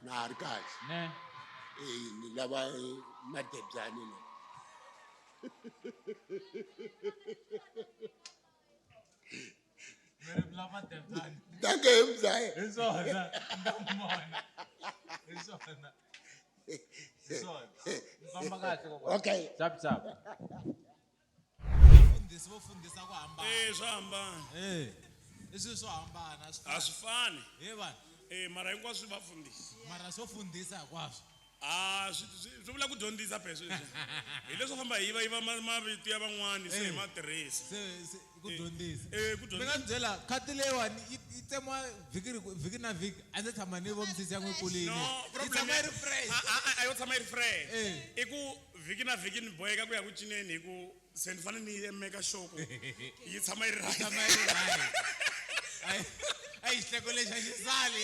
na ha ri kahle. Ne? Ni lava madebyani la. Danke hi mzaya. Hi swona. Hi swona. Hi swona. Mi famba kahle kokwana. Okay. Chap chap. Fundisi vo fundisa ku hambana. Swa hambana. I swilo swo hambana, a swi A swi fani. He vanhu. Mara hinkwaswo va fundisa. Mara swo fundisa hinkwaswo. Ah, swi vula ku dyondzisa phela sweswi. Hi leswo famba hi yiva yiva mavito ya van'wani se hi ma tirhisa. Se ku dyondzisa. Ku Mi nga dyondzisa. ni byela khadi leyiwani yi tsemiwa vhiki na vhiki a ndzi tshama ni vomisisi ya n'wi kulini. No, Yi problem tshama yi ya ri fresh. A yo tshama yi ri fresh. I ku vhiki na vhiki ni boheka ku ya ku cineni hi ku se ni fanele ni yi make sure ku yi tshama yi ri right. Yi tshama yi ri right. Ai, ai, xihleko lexi a xi sali.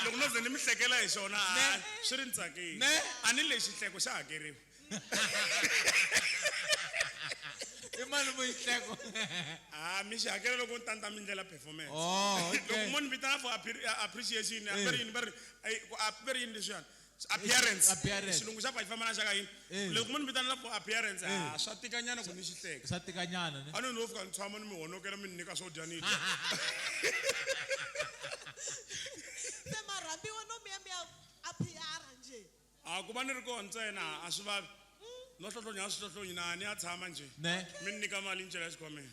Loko no ze ni mi hlekela hi xona, Ne. swi ri ni tsakile. Ne. A ni lexi xihleko xa hakeriwa. I mali mo xihleko? Ah, mi xi hakela loko ni tanta mi ndlela performance. Oh, okay. Loko mo ni vitana for appreciation, va ri yini, va ri, ai, ku va ri yini leswiyani? Appearance. Appearance. Xilungu xa pfa xi famba na xa ka yini? Loko mo ni vitana for appearance, swa tikanyana ku ni xi hleka. Swa tikanyana, ne? A ni no fika ni tshama ni mi honokela mi ni nyika swo dya ni dya. Se marhambiwa no A ku va ni ri kona ntsena a swi vavi. No hlohlonya a swi hlohlonyi na ni ya tshama njhe. Ne. Mi ni nyika mali ni cela xikhwameni.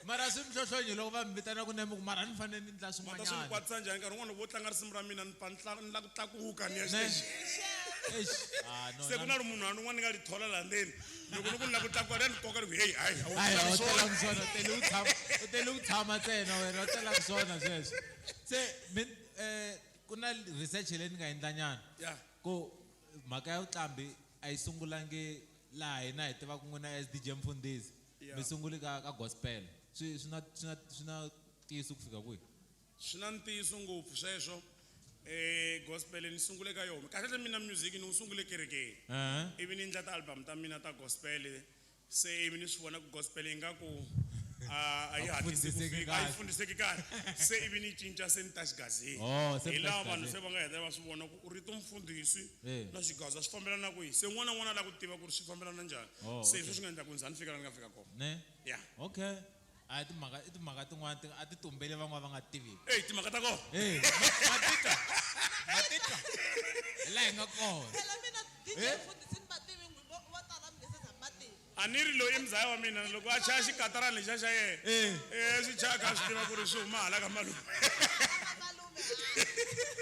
Mara swi mi hlohlonyi loko va mi vitana ku neme ku mara ni fanele ni endla Ma ta swi ni swin'wanyana. kwatisa njhani nkarhi wun'wana loko vo tlanga risimu ra mina ni pfa ni ni la ku tlakuka ni ya Ne. xitejini. Eish. Ah, no, Se ku na- na ri munhu a un'wana ni nga ri thola laha ndzeni. Loko ni ku ni la ku tlakuka ri ya ni koka ni ku heyi hayi a wu Hayi, a tlangi wu swona. telangi swona, u tele ku tshama, u tele ku tshama ntsena wena, u telangi swona sweswo. Se min ku na research leyi ni nga endla nyana. Yeah. Ku mhaka ya vuqambi a yi sungulangi laha hina hi tivaka n'wina as DJ Mfundhisi. Yeah. Mi sungule ka gospel. Swi swi na swi na swi na ntiyiso ku fika kwihi? Swi na ntiyiso ngopfu sweswo. Gospel ni sungule ka yona. Kahle kahle mina music ni wu sungule kerekeni. Ivi ni endla ti-album ta mina ta gospel. Se ivi ni swi vona ku gospel ingaku a yi A ku hatlisi ku fundiseki fika, a yi kahle. fundiseki kahle. Se ivi ni cinca se ni ta xigazini. Oh, se Hi mi ta laha vanhu xigazini. se va nga hetelela va swi vona ku rito mfundhisi Eh. na xigaza swi fambelana kwihi. Se un'wana na un'wana a lava ku tiva ku ri swi fambelana njhani. Oh, Se okay. sweswi nga endla ku ndza ni fika laha ni nga fika kona. Ne? Yeah. Okay. A timhaka i timhaka tin'wana ti a ti tumbele van'wana va nga tiviki. Ey, timhaka ta kona. Eh, ma titwa. Ma titwa. Hi laha hi nga kona. Phela mina DJ Eh? Mfundhisi ni va tivi vo vo tala mi nge se tshama va tivi. A ni ri loyi i muzaya wa mina loko a chaya xikatarani lexiya xa yena. Eh. Swi chaya kha swi tiva ku ri swi huma hala ka malume.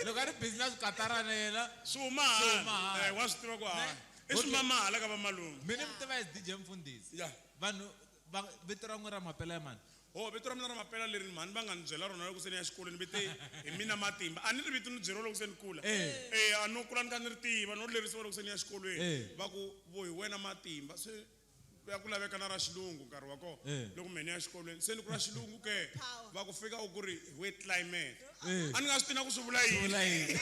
Loko a ri busy na swikatarana yena, Swi huma swi hala. huma hala. Wa swi tiva ku hala. Ne? I swimama hala ka va malume. Mina mi tiva as DJ Mfundhisi. Yeah. Vanhu va vito ra n'wina ra mapela ya mani? Oh, vito ra mina ra mapela leri mhani va nga ni byela rona loko se ni ya xikolweni vite hi mina Matimba. A ni ri vito ni byeriwa loko se ni kula. Eh. A no kula ni kha ni ri tiva, no lerisiwa loko se ni ya xikolweni. Eh. Va ku vo hi wena Matimba. Se ya ku laveka na ra xilungu nkarhi wa kona. Eh. Loko mehe ni ya xikolweni se ni ku ra xilungu ke va ku fika u ku ri hi we climate. Eh. A ni nga swi tivi na ku swi vula Swi vula yini. yini.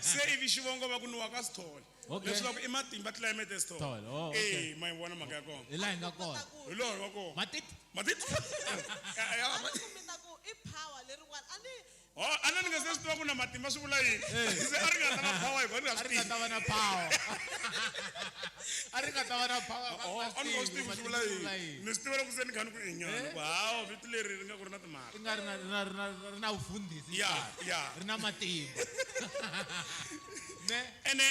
Se ivi xivongo va ku ni wa ka Sithole. Okay. Leswaku i Matimba Climate Sithole. Sithole, oh, okay. Eh, ma yi vona mhaka ya kona. Hi laha hi nga kona. Hi loyi wa kona. Matitwa. Matitwa. Ya, ya, A ni ku mi ta ku i power lerin'wana. A ni Oh, a ni nga se swi tiva ku na matimba swi vula yini. Eh. Se a ri nga ta va power hikuva ni nga A swi ri nga tivi. ta va na power. A ri nga ta va na power. Va Oh, nga a ni nga swi tivi ku swi vula swi vula yini. yini. Ni swi tiva loko se ni kha ni ku i nyana. Eh? Ku hawa vito leri ri nga ku ri na timhaka. I nga ri na ri na ri na ri na vufundhisi. Ya, ya. Ri na matimba. Ne? Ene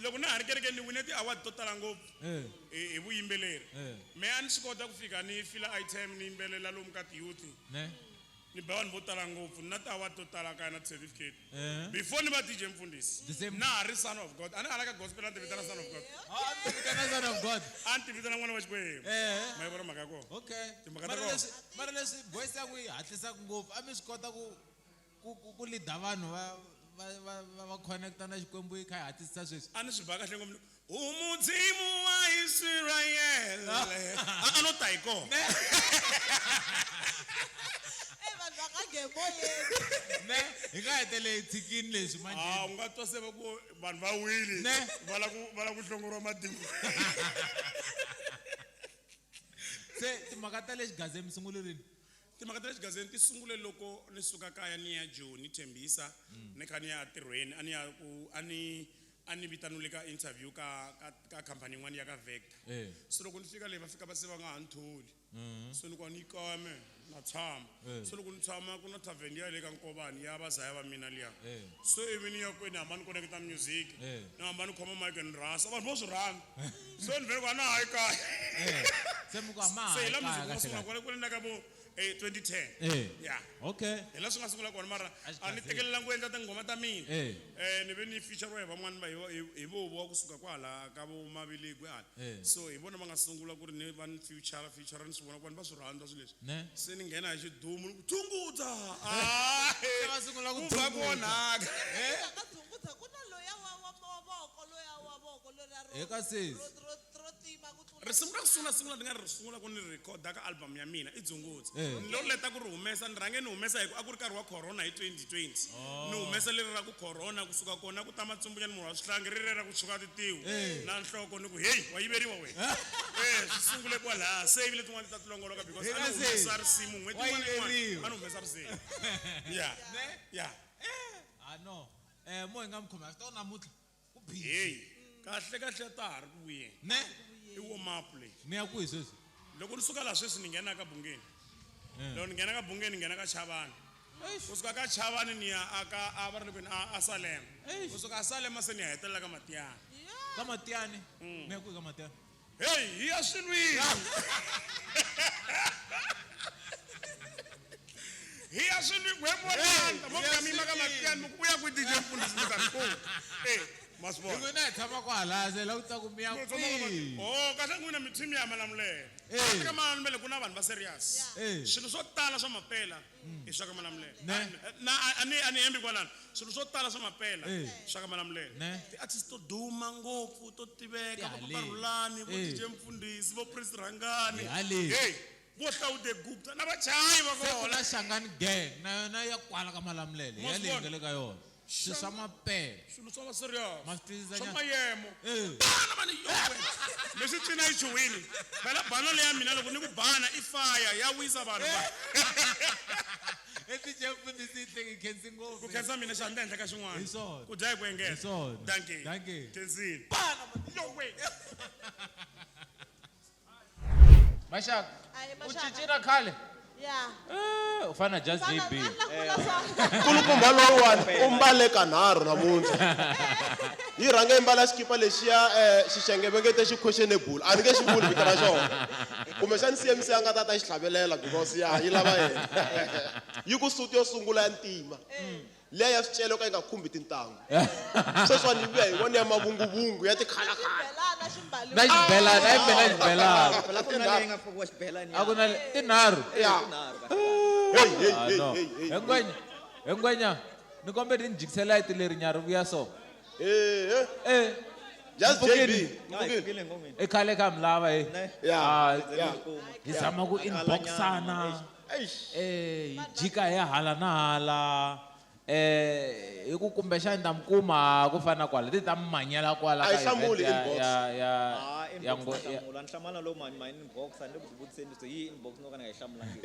loko na ha ri kerekeni ni wine ti-award to tala ngopfu Eh. hi vuyimbeleri. Eh. Me a ni swi kota ku fika ni fila item ni yimbelela lomu ka ti-youth. Ne? Ni ba vanhu vo tala ngopfu ni na ti-award to tala kaya na ti-certificate. Eh. Before ni va DJ Mfundhisi, The same. na ha ri son of God. A ni hala ka gospel a ni ti vitana son of God. Ah, a ni vitana son of God. A ni ti vitana n'wana wa Xikwembu. Eh. Ma yi vona mhaka ya kona. Okay. Timhaka ta Mara kona. leswi mara leswi voice ya n'wi yi hatlisaka ngopfu a mi swi kota ku ku ku ku lead vanhu va va va va va connecta na Xikwembu yi kha yi hatlisisa sweswi. A ni swi ba kahle ngopfu. Umudzimu wa Israyele. A no ta hi kona. Eh, vanhu va nga ngheni moyeni. Ne? Hi nga heteleli hi tshikini leswi manje. Ah, u nga twa se va ku vanhu va wile. Ne? Va la ku va la ku hlongoriwa madimu. Se timhaka ta le xigazeni mi sungule rini? Timhaka ta le xigazeni ti sungule loko ni suka kaya ni ya Joni Tembisa ni kha ni ya entirhweni a ni ya ku a ni a ni vitaniwile ka interview ka ka ka company yin'wana ya ka Vector. Eh. Se loko ni fika le va fika va se va nga ha ni tholi. Mhm. Se ni ku a ni kame na tshama. Eh. Se loko ni tshama ku na tavern ya le ka Nkovani ya vazaya va mina liya. Eh. So ivi ni ya kwini hamba ni connecta music. Eh. Ni hamba ni khoma mic ni rhasa vanhu vo swi rhandza. Se ni vhele ku a na ha yi kaya. Eh. Se mi ku a ma ha Se hi yi la kaya music wu nga kahle sungula kahle. kwale kwale na ka vo 2010. Eh. Yeah. Okay. Hi la swi nga sungula kona mara A a ni xigazeni. tekelelangi ku endla tinghoma ta mina. Eh. Ni ve ni feature-riwa hi van'wani va hi vo wa kusuka kwala ka vo Maviligwe hala. Eh. So hi vona va nga sungula ku ri ni va ni feature feature ni swi vona ku vanhu va swi rhandza swilo leswi. Ne? Se ni nghena hi xidumu ni ku dzungudza. Ah, Se va sungula ku ku va ku dzungudza. onhaka. Eh? Ka dzungudza ku na loya wa wa wa voko loya wa voko leriya ro He ka sesi. ro ro ro tima ku tlula Risimu ra ku sungula sungula ni nga ri sungula ku ni rhekhoda ka album ya mina i dzungudza. Eh. Ni lo leta ku ri humesa ni rhange ni humesa hi ku a ku ri nkarhi wa corona hi 2020. Oh. Ni humesa leri ra ku corona kusuka kona ku ta matsumbunyani munhu wa swihlangi ri ra ku tshuka titiwu Eh. na nhloko ni ku heyi wa yiveriwa wena. Swi sungule kwalaya se ivi letin'wana ti ta ti longoloka because He a ka ni humesa sesi. risimu n'hweti Wa yin'wana na yin'wana yiveriwa. a ni humesa risimu. Yeah. Ne? Yeah. Ah no. Eh mo hi nga mi khoma swi ta namuntlha. Ku busy. Heyi kahle kahle ta ha ri ku vuyeni. Ne? I warm up leyi. Mi ya kwihi sweswi? Loko ni suka laha sweswi ni nghena ka Bungeni. Eh. Loko ni nghena ka Bungeni ni nghena ka Chavani. Kusuka ka Chavani ni ya a ka a va ri le kwini a Salem. Kusuka a Salema se ni ya hetelela ka Matiyani. Ka Matiyani? Mi ya kwihi ka Matiyani? Hey, hi ya swinwini. Hi ya swinwini, we vo landa, mo fika mi yima ka Matiyani, mi ku u ya kwihi DJ Mfundhisi mi ta ni ku. Eh, ma swi vona. Hi n'wina hi tshama kwahala, se la ku ta ku mi ya Mi tshama ka kwihi? Oh, kahle n'wina mi team ya Malamulele. Eh. Ka Malamulele ku na vanhu va serious. Eh. Swilo swo tala swa mapela i swa ka Malamulele. Ne. Na a ni a ni hembi kwalano. Swilo swo tala swa mapela Eh. swa ka Malamulele. Ne. Ti-artist to duma ngopfu to tiveka, vo Ti Papa haleni. Rhulani, vo Eh. DJ Mfundhisi, vo Prince Rhangani. Hi haleni. Hey, vo Hlawude Gupta na vachayi va Se ku kona. na Shangani Gang na yona ya kwala ka Malamulele, Ma ya swi leyi vona? nga le ka yona. Swilo swa mapela. Swilo swa va serious. Ma swi twisisa Swa nyana? mayemo. Eh. Bana mani yo wena. Leswi cina yi chuhile. Phela bana leya mina loko ni ku bana i fire ya wisa vanhu va. I DJ Mfundhisi yi tlheke khensi ngopfu. Ku khensa mina xandla ehenhla ka xin'wana. Hi swona. Ku dya hi ku engeta. Hi swona. Dankie. Dankie. Khensile. Bana mani yo wena. Maxaka. Ayi, U Maxaka. cincile khale? Yeah. U fana Just Fana- JB. a ni la ku vula swona. Nkulukumba lowuwani u mbale kanharhu namuntlha. Yi rhange yi mbala xikipa lexiya xixenge va nge te xi questionable. A ni nge xi vuli vito ra xona. Kumbexani CMC a nga ta ta xi hlavelela because ya yi lava yena. Yi ku suit yo sungula ya ntima. Liya ya swicele ka yi nga khumbi tintangu. Sweswiwani yi vuya hi vona ya mavunguvungu ya tikhalakhala. Xibelana xi mbaliwa. Na xibelana, a yi mbele xibelana. Phela ku na leyi nga fakiwa xibelani A ku na le- tinharhu. Ya. Tinharhu kahle. Hey, hey, Ah, hey, no. hey, hey. He Ngwenya, he Ngwenya, ni kombela ni jikisela light leri nyarhi vuya so. Eh, eh. eh. Just Mpfukeni. JB. Hayi, mpfukile ngomeni. I khale ka mi lava he. Ne. Yeah. Ah, Yeah. hi zama ku inboxana. Eish. Eh, hi jika hi hala na hala. Eh, hi ku kumbexani ta mi kuma ku fana na kwala, ti ta mi manyela kwala A yi ka event hlamuli ya- inbox. ya- ya- Ah, ya inbox ngo- na ya- hlamula. Ni hlamala lowu mani ma inbox, a ni le ku tivutiseni leswi yi inbox no ka ni nga yi hlamulangi.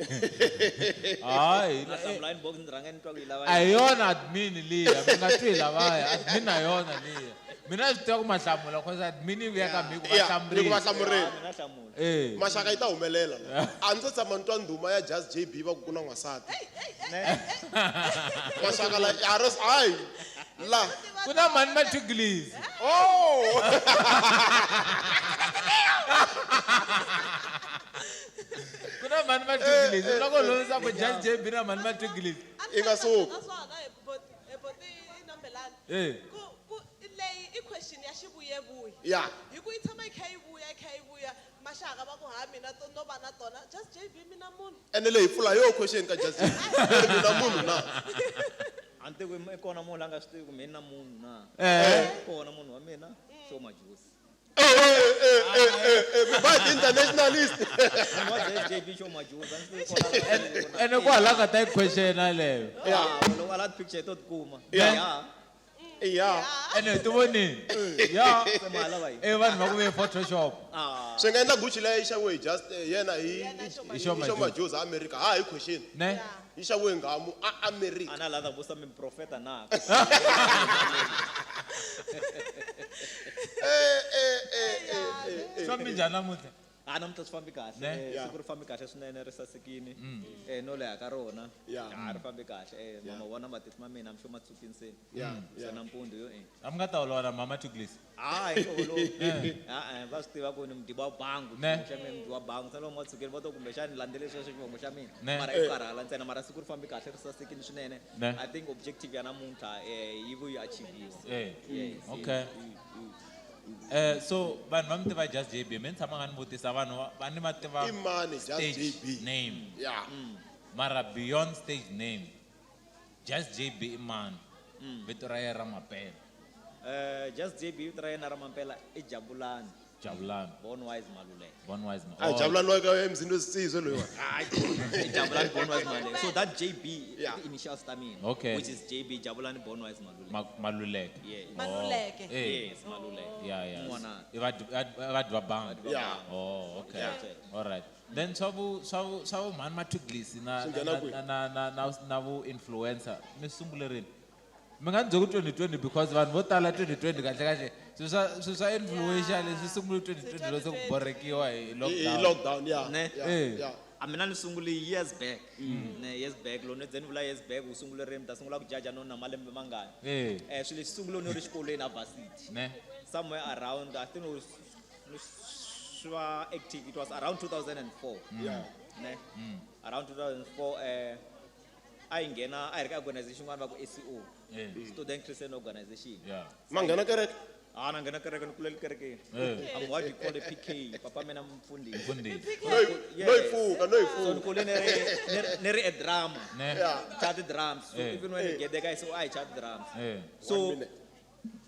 Hayi, Na hlamula inbox ni rhanga ni twa ku yi lava a hi yini. yona admin liya, mi nga twi lavaya, admin a yona liya. Mina swi tiva ku ma hlamula, cause admin yi vuya ka mi ku va Yeah, ni ku va hlamurile. hlamurile. Ah, mina hlamula. Eh. Maxaka yi ta humelela la. A ndzi se tshama ni twa ndhuma ya Just JB va ku ku na n'wansati. Ne. Maxaka la a ri hayi la. Ku na mani Mathuglis. Oh. Ku na mani Mathuglis. Loko lovisa ku Just JB na mani Mathuglis. I nga suki. Naswona hi hi boti i nambelani. Eh. Ku ku leyi i question ya xivuyevuye. Yeah. Hi ku yi tshama yi kha yi vuya yi kha yi vuya maxaka va ku ha mina to no va na tona Just JB mina munhu. Ene leyi pfula yo question ka Just JB. Ri mina munhu na. A ni tivi ku i kona munhu la nga swi tivi ku mina na munhu na. Eh. Kona munhu wa mina, Sho Majusi. Eh, eh, eh, eh, eh, eh, mi ba internationalist. Munhu wa Just JB Sho Majusi, a ni swi tivi kona la nga swi tivi ku na. Ene kwala ka ta yi question yaleyo. Yeah. Ah, loko a la ti-picture to tikuma. Yeah. Yeah. Yeah. Ene ti vonini. Ya. Se ma lava yini? Eh, vanhu va ku ve Photoshop. Ah. Swi nga endla Gucci leyi yi xaviwe hi Just yena hi Yena Sho Hi Sho hi Sho Majusi a America. Ha hi question. Ne? Yi xaviwe hi nghamu a America. A na la ta vusa mi profeta na. Eh, eh, eh, eh, eh, eh. Swi fambi njhani namuntlha? A namuntlha swi fambi kahle. Ne? Yeah. Siku ri fambi kahle swinene ri sasekile. No leha ka rona. Yeah. A ri fambi kahle. Mama vona matihlo ma mina I'm sure ma tsukile se. Yeah, Se yeah. nampundzu yo eh. A mi nga ta holova na mama Mathuglis. Hayi, holo. Ah, va swi tiva ku ni mudyi wa bangu, Ne. xa mina mudyi wa bangu. Se loko ma tsukile va to kumbexani landzele sweswo xivongo xa mina. Ne. Mara i karhala ntsena, mara siku ri fambi kahle ri sasekile swinene. Ne. I think objective ya namuntlha yi vuyi achieviwa. Eh. Yes. Okay. So vanhu va mi tiva Just JB, mi ni tshama nga ni vutisa vanhu va ni va tiva I mani Just stage JB? name. Yeah. Mara beyond stage name, Just JB i mani? Vito ra yena ra mampela. Just JB vito ra yena ra mampela i Jabulani. Jabulani. Bornwise Maluleke. Bornwise Maluleke. Ah, Jabulani wa ka emzini wesitsizwe loyiwa. I Jabulani Bornwise Maluleke. So that JB Yeah. the initials ta mina. Okay. Which is JB Jabulani Bornwise Maluleke. Maluleke. Yes. Oh. Maluleke. Eh. Yes, Maluleke. Yeah, yeah. N'wana. I va dyi va bangi. Yeah. Oh, okay. Yeah. All right. Then swa vu mhani Mathuglis Swi nghena kwihi? na vu influencer mi sungule rini? Mi nga ni byeli ku 2020 because vanhu vo tala 2020 kahle kahle swilo swa influential leswi sungule 2020 loko se ku borekiwa hi Hi lockdown. lockdown, yeah. Ne? Yeah, Eh. yeah. A mina ni sungule years back. Ne years back loko ni ze ni vula years back u sungule rini ta sungula ku jaja no na malembe mangani. Swilo leswi sungule ni ri xikolweni a varsity. Ne. Somewhere around, I think it was swi va active, it was around 2004. Ne? Around 2004 a hi nghena a hi ri ka organization yin'wana va ku SCO. Student Christian Organization. Ma nghena kereke? Ah, na nghena kereke, ni kulele kerekeni. I'm what you call a PK. Papa mina mfundhisi. Mfundhisi. No Yes. no yi pfuka, no yi So ni pfuka. kule ni ri a drama. Ne. Chat drums. So even when you get there, guys, so I chat drums. So One minute.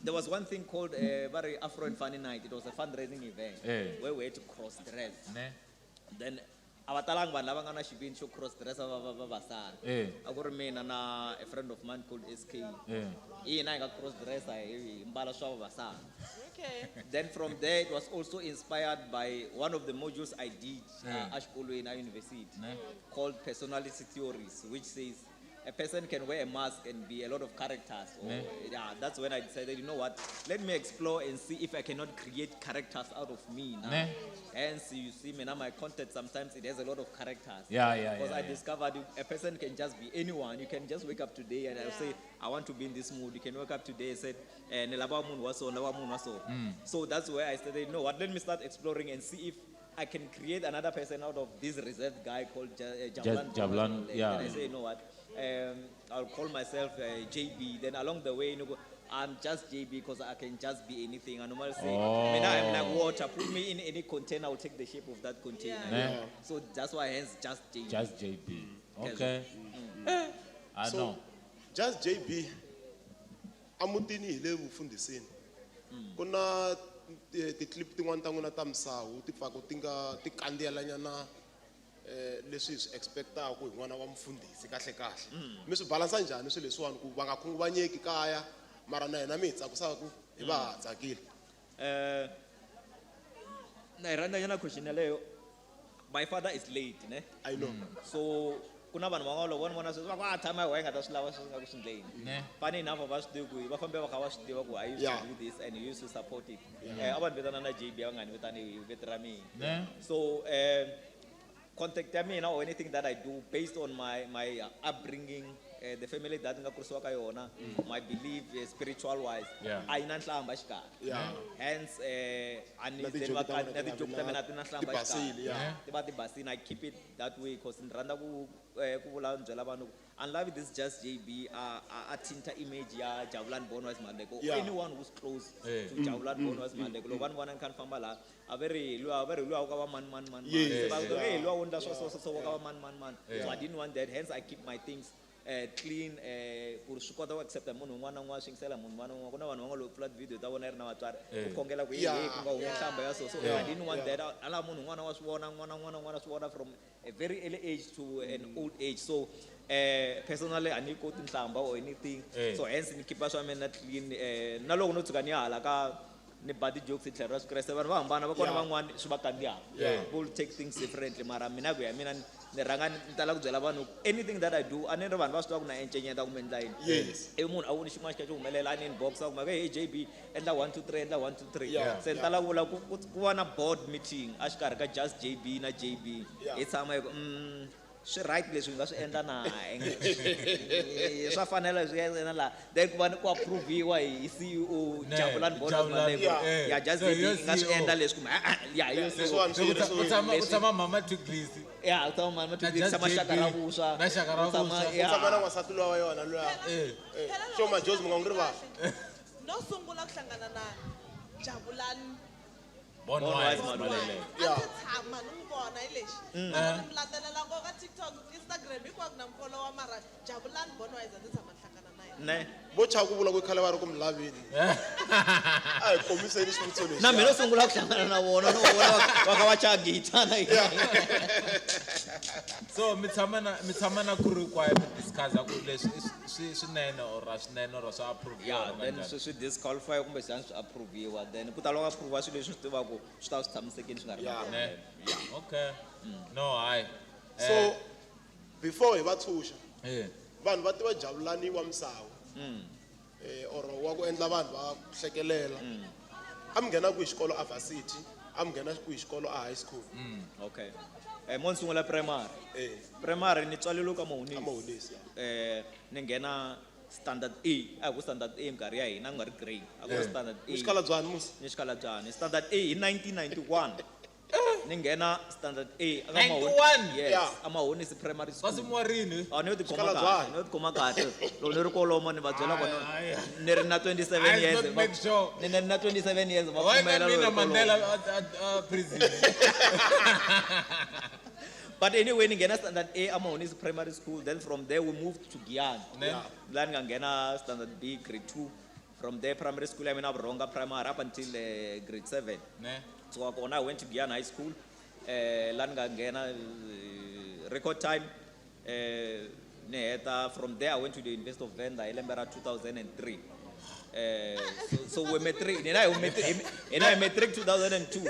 there was one thing called very Afro and Funny Night. It was a fundraising event where we had to cross dress. Ne. Then a va talangi vanhu lava nga na xivindzi xo cross dress va va vavasati. A ku ri mina na a friend of mine called SK. Hina hi nga cross dressa hi mbala swa vavasati. Then from there, it was also inspired by one of the modules I did exikolweni a university called personality theories, which says a person can wear a mask and be a lot of characters. Or, yeah, that's when I decided, you know what, let me explore and see if I cannot create characters out of me now. Ne. Hence, you see me now, my content sometimes it has a lot of characters. Because I discovered a person can just be anyone. You can just wake up today and I'll say, I want to be in this mood. You can wake up today and say, ni lava munhu wa so, ni lava munhu wa so. So that's where I started, you know what, let me start exploring and see if I can create another person out of this reserved guy called Jabulani. Jabulani, yeah. And I say, you know what, I'll call myself JB. Then along the way, you know, I'm just JB because I can just be anything. I normally say, I'm like water. Put me in any container, I'll take the shape of that container. So that's why hence just JB. Just JB. Yes. Okay. I So, know. Just JB, amutini hi le vufundhisini. Ku na ti-clip tin'wana ta n'wina ta misawu ti pfaka ti nga ti kandziyelanyana leswi hi swi expectaka hi n'wana wa mufundhisi kahle kahle. Mi swi balansa njhani swilo leswiwani ku va nga khunguvanyeki kaya mara na hina mi hi tsakisaka hi va ha tsakile? Na yi rhandza nyana question yaleyo. My father is late, ne? I know. So ku na vanhu van'wana loko va ni vona sweswi va ku a tshama hi wehe nga ta swi lava sweswi nga ku swi ndleni. Funny enough, va swi tivi ku va fambe va kha va swi tiva ku I used to do this and you used to support it. A va ni vitana na JB, a va nga ni vitani hi vito ra mina. So contact ya mina or anything that I do based on my upbringing, the family that nga kurisiwa ka yona, my belief spiritual wise, a yi na nhlamba xikarhi. Hence, a ni Na ze ti-joke va ta ka wena na ti ti-joke nga ta vi mina na ti na nhlamba ti basile, xikarhi. yeah. Ti va ti basile, I keep it that way because ni rhandza ku vula ni byela vanhu ku a ni lavi this just JB a tinta image ya Jabulani Bonwise Maluleke or anyone who's close to Jabulani Bonwise Maluleke. Loko va ni vona ni kha ni famba laha, a va ri hi luya, a va ri hi luya wa ka va mani, mani, mani, mani. Se va ku, hey, luya wo endla swa so, so, so, wa ka va mani, mani, mani. So I didn't want that. Hence, I keep my things clean, ku ri swi kota ku accepta munhu un'wana na un'wana, swi yingisela munhu un'wana na un'wana. Ku na vanhu van'wana loko pfula ti-video ta vona yi ri na vatswari, u khongela ku hey, ku nga humi nhlamba ya so. So I didn't want that. A lava munhu un'wana wa swi vona, un'wana na un'wana, un'wana wa swi vona from a very early age to an old age. So personally, a ni koti nhlamba or anything. So hence ni keep swa mina clean. Na loko no tshuka ni ya hala ka ni ba ti-jokes hi tlhelo ra Xikreste, vanhu va hambana, va kona van'wani swi va kandziyaka. People take things differently, mara mina ku ya mina ni rhanga ni tala ku byela vanhu anything that I do, a ni ri vanhu va swi tiva ku na encenyeta kumbe ndla yini. Ivi munhu a voni xin'wana xi kha xi humelela, a ni inbox a kuma, hey, JB, endla 1, 2, 3, endla 1, 2, 3. Se ni tala ku vula ku va na board meeting a xikarhi ka just JB na JB. Hi tshama hi ku, swi right leswi hi nga swi endla na, swa fanela leswi nga endla laha. Then ku va ni ku approve-iwa hi CEO, Ne, Jabulani Bonwise Jabulani, Maluleke. yeah. Yeah, just So, JB, your hi nga swi CEO. endla leswi kumbe, yeah, your Leswi CEO. wa swi ri swi Leswi U tshama Mama Tuglis. Yeah, u tshama Mama Na Tuglis, just tshama xaka ra JB. vuswa. Na xaka ra U tshama, vuswa. yeah. U tshama na n'wansati luya wa yona luya. Phela Sho loko Majozi mi nga n'wi rivali. No sungula ku hlangana na Jabulani Bonwise Bonwise Maluleke. A ndzi tshama ni n'wi vona hi lexi. Mara ni mi landzelela ngopfu ka TikTok, Instagram, hinkwako na mi follow-a, mara Jabulani Bonwise a ndzi tshama ni hlangana na yena. Ne. Vo chava ku vula ku khale va ri ku mi laveni. A hi komiseni xivutiso lexi. Na mina no sungula ku hlangana na vona, no vona va kha va chaya guitar na yena. So mi tshama na, mi tshama na crew hinkwayo mi discuss-a ku leswi i swinene or a swinene or swa approve-iwa Yeah, or then kanjhani? swi disqualify kumbe xana swi approve-iwa. Then ku ta lava approve-iwa swilo leswi swi tivaka swi ta swi tshamisekile swi nga ri na Ne. problem. Yeah. Okay. No, hayi. So before hi va tshunxa, vanhu va tiva Jabulani wa misawu. Or wa ku endla vanhu va hlekelela. A mi nghena kwihi xikolo a varsity, a mi nghena kwihi xikolo a high school. Okay. Mo ni sungula primary. Primary ni tswaleriwe ka Mahonisi. Mahonisi, Ni nghena standard A, a ku standard A minkarhi ya hina, a ku nga ri grade, a ku ri standard A. Ni xikalabyani musi? Ni xikalabyani. Standard A hi 1991. Ni nghena standard A aka 91? Yes, Yeah. a Mahonisi Primary School. Va simiwa rini? A ni yo tikhoma Xikalabyani. kahle, ni yo tikhoma kahle. Loko ni ri kolomo ni va byela ku Ayi, ayi. ni ri na 27 I years. not make sure. Ni ri na 27 years va Why pfumela ka loko mina hi ri kolomo. Mandela a prison? But anyway, ni nghena standard A a Mahonisi Primary School. Then from there we moved to Giyani. Yeah. La ni nga nghena standard B grade 2. From there primary school ya mina Vuronga Primary up until grade 7. Ne. So kona I went to Giyani High School. La ni nga nghena record time. Ni heta from there I went to the University of Venda hi lembe ra 2003. So we matric, nina hi matric, nina hi matric 2002.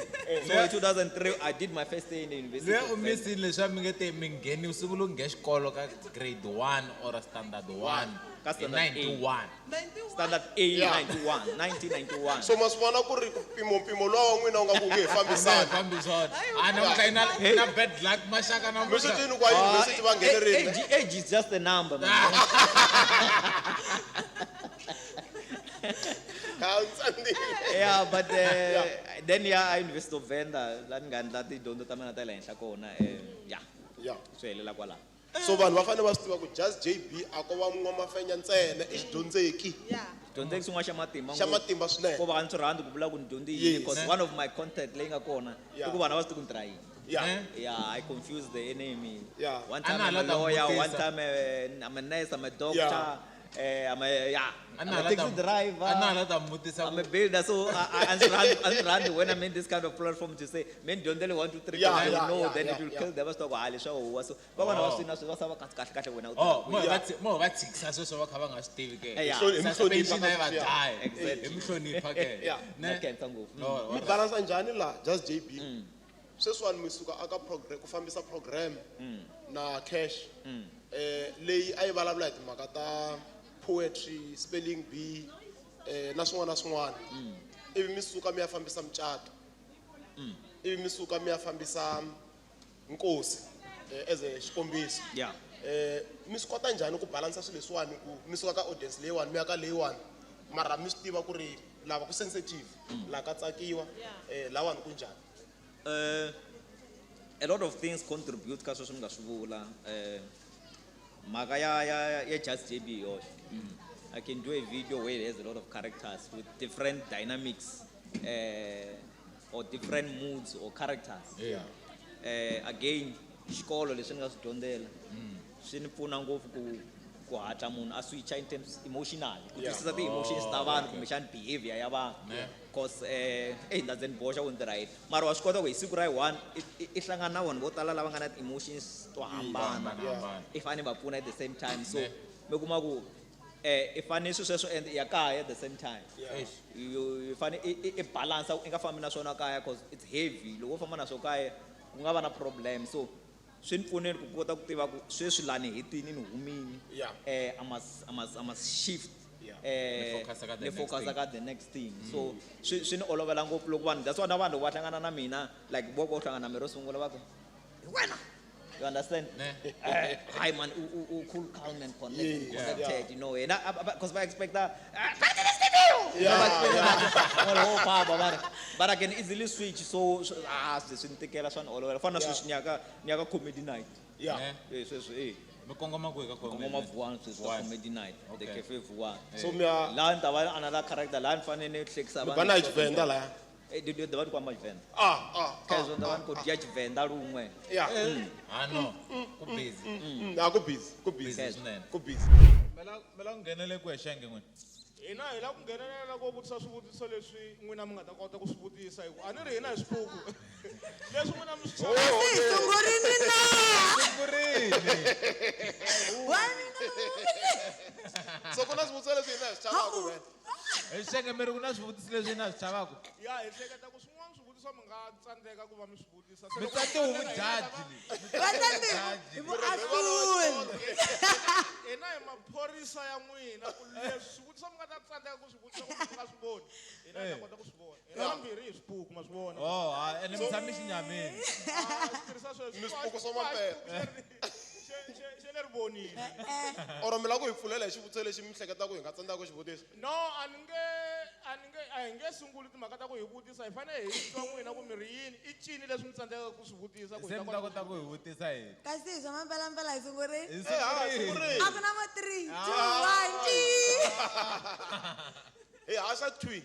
So in 2003 I did my first day in the university. Luya of u Venda. misini leswiya mi nge te mi ngheni u sungula ku nghena xikolo ka grade 1 or standard 1 Ka hi standard A. 91. Standard A Yeah. 91, 1991. So ma swi vona ku ri mpimompimo luwa wa n'wina wu nga ku nge he fambisani. Fambi swona. A namuntlha yi na bad luck maxaka Mi swi namuntlha. twini ku a university va nghenerile. Age is just a number, man. Yeah, but then yeah, University of Venda, la ni nga endla tidyondzo ta mina ta le henhla kona, yeah. Yeah. Swi helela kwalaho. So vanhu va fanele va swi tiva ku Just JB a ko va n'wamafenya ntsena, i xidyondzeki. Yeah. Dyondzeki xin'wana xa matimba Xa ngopfu. matimba swinene. Ko va a ndzi rhandzi ku vula ku ni dyondze yini, Yes. because one of my content leyi nga kona i ku Yeah. vanhu a va swi tivi ku ni tirha yini. Yeah. Yeah, I confuse the enemy. Yeah. One time A na I'm a hala ta lawyer, one vutisa. time I'm a nurse, I'm a doctor. Yeah. I'm a, yeah, A I'm na a hala taxi ta- driver. a na hala ta vutisa I'm a ku- builder, so I run when I'm in this kind of platform to say, men don't tell 1, 2, 3, Yeah, I yeah, know, yeah, then yeah, it will yeah. kill them. So I will so but when I was in, I was kahle kahle wena u Oh, tirha mo kwihi. va mo va tshikisa sweswo va kha va nga swi tivi ke. Yeah. Hi mihlonipha Suspension a yi va ka sweswiya. dlaya. Exactly. Hi mihlonipha ke. Yeah. Ne? Na khensa ngopfu. Oh, Mi balance njhani la Just JB? Sweswiwani mi suka aka ku fambisa program na cash. Leyi a yi vulavula hi timhaka ta poetry, spelling bee, na swin'wana na swin'wana. Ivi mi suka mi ya fambisa mucato. Ivi mi suka mi ya fambisa nkosi, as a xikombiso. Yeah. Mi swi kota njhani ku balansa swilo leswiwani ku mi suka ka audience leyiwani mi ya ka leyiwani, mara mi swi tiva ku ri lava ku sensitive, laha ka tsakiwa, lawani ku njhani? A lot of things contribute ka sweswo mi nga swi vula. Mhaka ya Just JB yoxe. I can do a video where there's a lot of characters with different dynamics, or different moods or characters. Yeah. Again, xikolo leswi ni nga swi dyondzela swi ni pfuna ngopfu ku hatla munhu a switcha in terms emotional, ku Yeah. twisisa ti-emotions ta Oh, vanhu okay. kumbexani behavior ya vanhu. Ne. Cause na ze ni boxa ku ni tirha yini, mara wa swi kota ku hi siku ra yi one i hlangana na vanhu vo tala lava nga na ti-emotions to hambana. Hambanahambana. I fanele va pfuna at the same time, so Ne. mi kuma ku i fanele swilo sweswo and ya kaya at the same time. Yeah. Eish. You fanele i balance, i nga fambi na swona kaya cause it's heavy. Loko u famba na swo kaya ku nga va na problem, so swi ni pfunile ku kota ku tiva ku sweswi lani hi tini ni humini. Yeah. I must shift. Yeah. Ni focus ka the Ni next focus thing. ka the next thing. So swi ni olovela ngopfu loko vanhu, that's why na vanhu loko va hlangana na mina, like vo ko hlangana na mina ro sungula va ku, hi wena. You understand? Ne. Hi man, u cool, calm and Yeah. connected, Yeah. you know. And because I expect that. Yeah, yeah. Oh, baba, but I can easily switch. So, so swi ni tikela swa ni olovela. Fana na Yeah. sweswi ni ya ka comedy night. Yeah. Ne. Sweswi, eh. Mi kongoma kwihi ka comedy Kongoma night? Vuwani sweswi ka Vuwani. comedy night. The Okay. Cafe Vuwani. So mi ya Laha ni ta va another character, laha ni fanele ni hlekisa mi vanhu. ba na hi Tshivenda laya. Di va ni kwamba Tshivenda. Ah, ah, Khezwo ni ta va ni ku dya Tshivenda lun'we. Yeah. Ah, no. Ku busy. Ah, ku busy, ku busy. Busy swinene. Ku busy. Me la ku nghenele kwihi Xenge n'wina? Hina hi lava ku nghenelela ku vutisa swivutiso leswi n'wina mi nga ta kota ku swi vutisa, hi ku a ni ri hina hi swipuku. Leswi n'wina mi swi Oh, chavaka. Se hi sungurini na? Sungurini. So ku na swivutiso leswi hina hi swi chavaka, man. Hi Xenge mi ri ku na swivutiso leswi hina hi swi chavaka. Ya, hi hleketa ku swin'wana swivutiso mi nga tsandzeka ku va mi swi vutisa. Se Mi loko tsandziwe mi hi tsandzeka, vujaji Va leyi. tsandziwe hi vuahluli. Hina hi maphorisa. Maphorisa ya n'wina ku leswi swivutiso mi nga ta tsandzeka ku swi vutisa kumbe mi nga swi voni, hina hi ta kota ku swi vona. Hina vambirhi hi swipuku, ma swi vona. Oh, ah, ene mi tshame xinyamini. Ah, swi tirhisa sweswo. Ni swipuku swa mampela. Xe le rivonini. Or mi lava ku hi pfulela hi xivutiso lexi mi hleketaka hi nga tsandzeka ku xi vutisa? No, a ni nge a ni nge a hi nge sunguli timhaka ta ku hi vutisa, hi fanele hi twa n'wina ku mi ri yini, i ncini leswi mi tsandzekaka ku swi vutisa ku hi Se ta mi ta kota kota ku hi vutisa yini? Kasi hi swa mampelampela hi sungurile? Hi sungurile. A ku na mo 3, 2, 1, Hi haxa thwi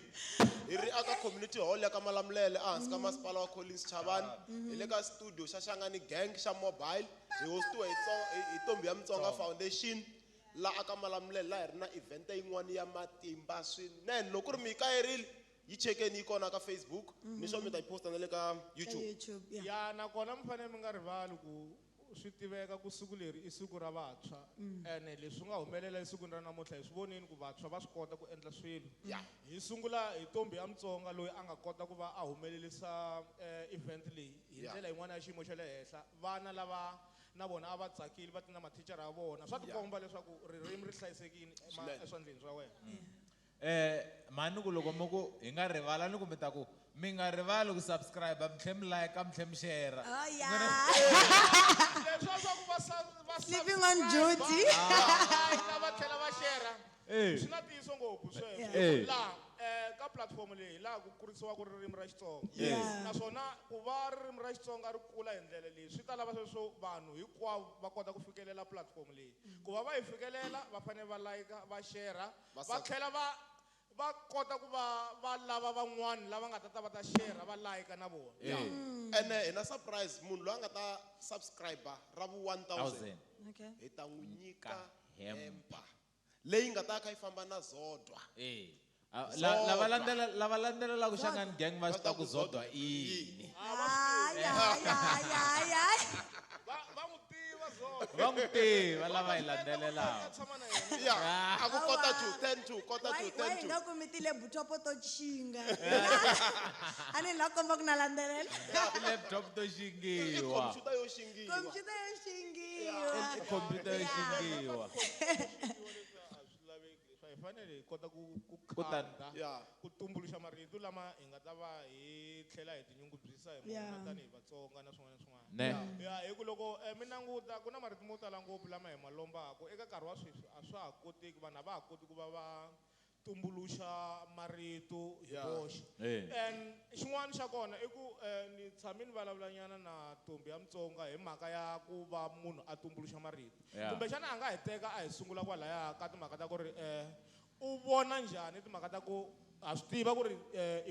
hi ri aka community hall ya ka Malamulele ehansi ka masipala wa Collins Chabane, hi le ka studio xa Shangani Gang xa mobile, hi hostiwa hi hi Ntombi ya Mutsonga Foundation la aka Malamulele, laha hi ri na event yin'wana ya matimba swinene. Loko ku ri mi yi kayerile, yi chekeni, yi kona ka Facebook, ni swo mi ta yi posta na le ka YouTube. YouTube, yeah. Ya, nakona mi fanele mi nga rivali ku swi tiveka ku siku leri i siku ra vantshwa. Ene leswi nga humelela esikwini ra namuntlha hi swi vonini ku vantshwa va swi kota ku endla swilo. Hi sungula hi Ntombi ya Mutsonga loyi a nga kota ku va a humelerisa event leyi hi ndlela yin'wana ya xiyimo xa le henhla. Vana lava na vona a va tsakile, va ti na mathicara ya vona. Swa tikomba leswaku ririmi ri hlayisekile eswandleni swa wena. Mhani ku loko mi ku hi nga rivala ni ku mi ta ku mi nga rivali ku subscribe, mi tlhe mi like, mi tlhe mi share. Oh, yeah. Leswi swa ku va va Sleeping on subscribe, duty. va like, va tlhela va share. Swi na ntiyiso ngopfu sweswo. Laha, ka platform leyi laha ku kurisiwaka ririmi ra Xitsonga. Naswona ku va ririmi ra Xitsonga ri kula hi ndlela leyi swi ta lava sweswo vanhu hinkwavo va kota ku fikelela platform leyi. Ku va va yi fikelela va fanele va like, va share, Va va tlhela va kota ku va va lava van'wani lava nga ta ta va ta share, va like na vona. Ene hi na surprise, munhu loyi a nga ta subscribe ra vu 1000. Thousand. Hi ta n'wi nyika Ka hempa. hempa leyi nga ta kha yi famba na Zodwa. Lava Zodwa. landzela, lava landzelelaka Shangani Gang va swi Va ta ta ku ku Zodwa Zodwa i yini. Ay, ay, ay, ay, ay. Va n'wi tiva Zodwa. Va n'wi tiva lava hi landzelelaka. Tshama na yena. Yeah, a ku kota to ten to, kota to Why, ten why to. nga ku mi tile buthopo to chinga? A ni la komba ku na landzelela. Ti-laptop to I xingiwa. computer yo xingiwa. Computer yo xingiwa. I computer yo xingiwa. Hi fanele hi kota ku Ku ta- khanda, ku tumbuluxa marito lama hi nga ta va hi tlhela hi tinyungubyisa hi mona tanihi Vatsonga na swin'wana na swin'wana. Ne. Ya, hi ku loko mi languta ku na marito mo tala ngopfu lama hi ma lombaka eka nkarhi wa sweswi a swa ha koteki, vanhu a va ha koti ku va va tumbuluxa marito hi voxe. And xin'wana xa kona i ku ni tshame ni vulavulanyana na Ntombi ya Mutsonga hi mhaka ya ku va munhu a tumbuluxa marito. Kumbexana a nga hi teka a hi sungula kwalaya ka timhaka ta ku ri u vona njhani timhaka ta ku ha swi tiva ku ri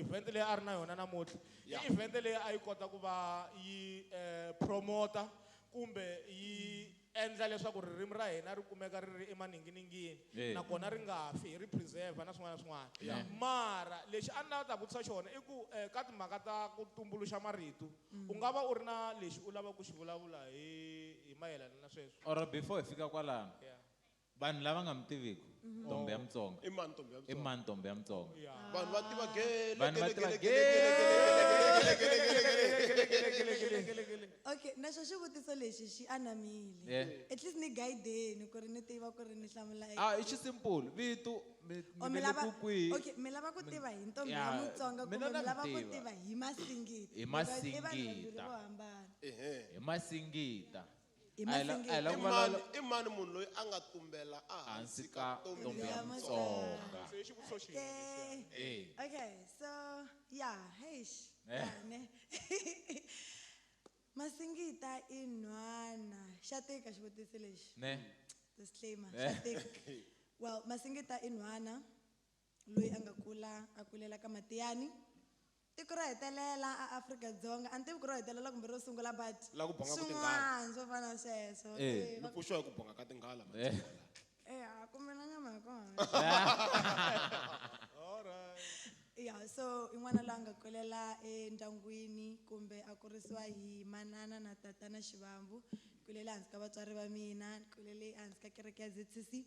event leyi a ri na yona namuntlha i event leyi a yi kota ku va yi promota kumbe yi endla leswaku ririmi ra hina ri kumeka ri ri emaninginingini, nakona ri nga fi, hi ri preserve na swin'wana na swin'wana. Mara lexi a ni lava ta vutisa xona i ku ka timhaka ta ku tumbuluxa marito, u nga va u ri na lexi u lavaka ku xi vulavula hi mayelana na sweswo. Or before hi fika kwalano, vanhu lava nga mi tiviku, Ntombi ya Mutsonga. I mani Ntombi ya I Mutsonga? mani Ntombi ya Mutsonga? Vanhu va tiva gele, Vanhu va gele, tiva gele, gele, gele, gele, gele, gele, gele, gele, gele, gele. Okay, na xo xivutiso lexi xi anamile. Yeah. At least ni guide-ni ku ri ni tiva ku ri ni hlamula eka Ah, i xi simple. Vito, mi Oh, mi velekiwe lava kwihi? Okay, mi lava ku tiva hi Ntombi ya Yeah, Mutsonga mina kumbe na mi lava ku mi tiva. tiva hi Masingita? Hi Because i vanhu vambirhi Masingita. vo hambana. Hi Masingita. Hi A hi la- Masingita. a hi la ku I vulavula mani, i mani munhu loyi a nga tumbela ehansi hansi ka ka Ntombi Ntombi ya ya Mutsonga? Mutsonga. Se i xivutiso xin'we Okay. Okay, so yeah, heish. Yeah, ne. Masingita i nhwana. Xa tika xivutiso lexi. Ne. Disclaimer, xa tika. Well, Masingita i nhwana loyi a nga kula a kulela ka Matiyani. Tiko ro hetelela a Afrika-Dzonga, a ni tivi ku ro hetelela kumbe ro sungula, but La ku bonga ku tinghala. swin'wana swo fana na sweswo. Mi pfuxiwa hi ku bonga ka tinghala, Matsonga. A kumbe na nyama ya kona. All right. Yeah, so i n'wana loyi a nga kulela endyangwini kumbe a kurisiwa hi manana na tatana Xivambu. Kulele ehansi ka vatswari va mina, ni kulele ehansi ka kereke ya ZCC,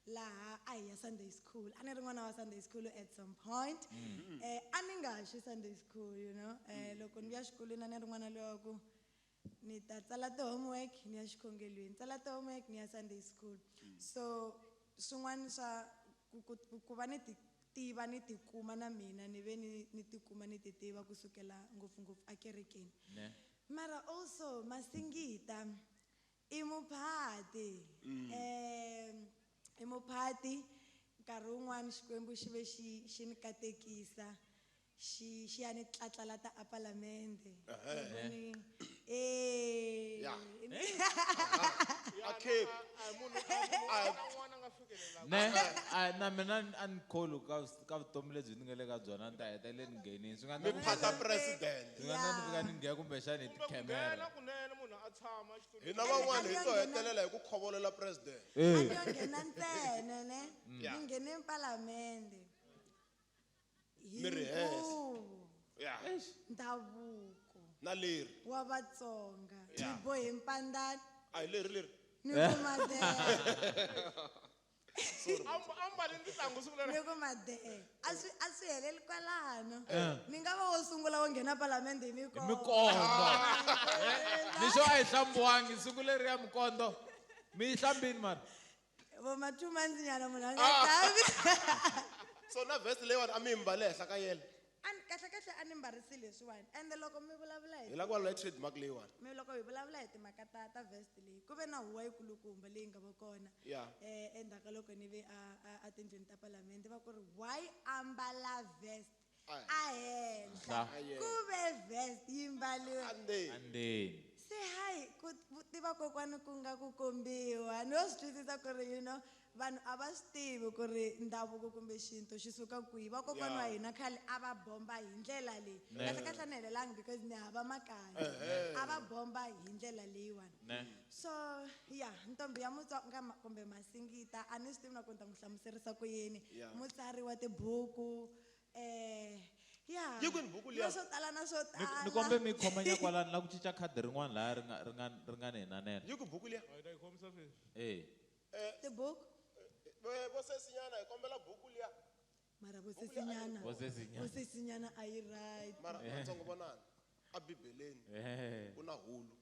laha a hi ya Sunday school. A ni ri n'wana wa Sunday school at some point. A ni nga xi Sunday school, you know. Loko ni vuya xikolweni a ni ri n'wana loyi wa ku ni ta tsala ti-homework ni ya xikhongelweni, tsala ti-homework ni ya Sunday school. So swin'wana swa ku va ni ti tiva ni tikuma na mina ni ve ni tikuma ni ti tiva kusukela ngopfungopfu akerekeni. Mara also Masingita i muphati. I muphati nkarhi wun'wani Xikwembu xi ve xi ni katekisa xi ya ni tlatlalata a palamende. Ne na mina a ni kholi ka vutomi lebyi ni nga le ka byona ni ta hetelela ni nghenini swi nga mi phata president swi nga ni fika ni nghena kumbexani hi tikhamera kunene munhu a tshama xitulwini hina van'wana hi to hetelela hi ku khovolela president a ni yo nghena ntsena ne ni nghene palamende mi ri henhla ndhavuko na leri wa Vatsonga ni bohe mpandani a hi leri leri ni ku madee ni ku madee a swi heleli kwalano ni nga va wo sungula wo nghena palamende hi mikondo ni xo a yi hlambiwangi siku leri ya mikondo mi yi hlambini mara vo ma 2 months nyana munhu a nga hlambi. So na vest leyiwani a mi yi mbale henhla ka yele kahle kahle a ni mbarisi leswiwani ende loko mi vulavula hi la ku vulavula hi trademark leyiwani mi loko hi vulavula hi timhaka ta vest leyi ku ve na huwa yikulukumba leyi nga va kona endzhaku ka loko ni ve a tindlwini ta palamende va ku ri why ambala vest a henhla ku ve vest yi mbaliwe andzeni se hayi ku tiva kokwani ku nga ku kombiwa ni wo swi twisisa ku ri you know vanhu a va swi tivi ku ri ndhavuko kumbe xintu xi suka kwihi vakokwana wa hina khale a va bomba hi ndlela leyi kahle kahle ni helelangi because ni hava makaya a va bomba hi ndlela leyiwani so ya ntombi ya Mutsonga kumbe Masingita a ni swi tivi na ku ni ta n'wi hlamuserisa ku yini mutsari wa tibuku ya yi kwini buku liya swo tala na swo tala ni kombe mi khomanya kwalano la ku cinca khadi rin'wana laha ri nga ni hinanela yi ku buku liya tibuku vo sesinyana hi kombela buku liya mara vo sesinyana a yi right mara Vatsongo vonani a bibeleni ku na hulu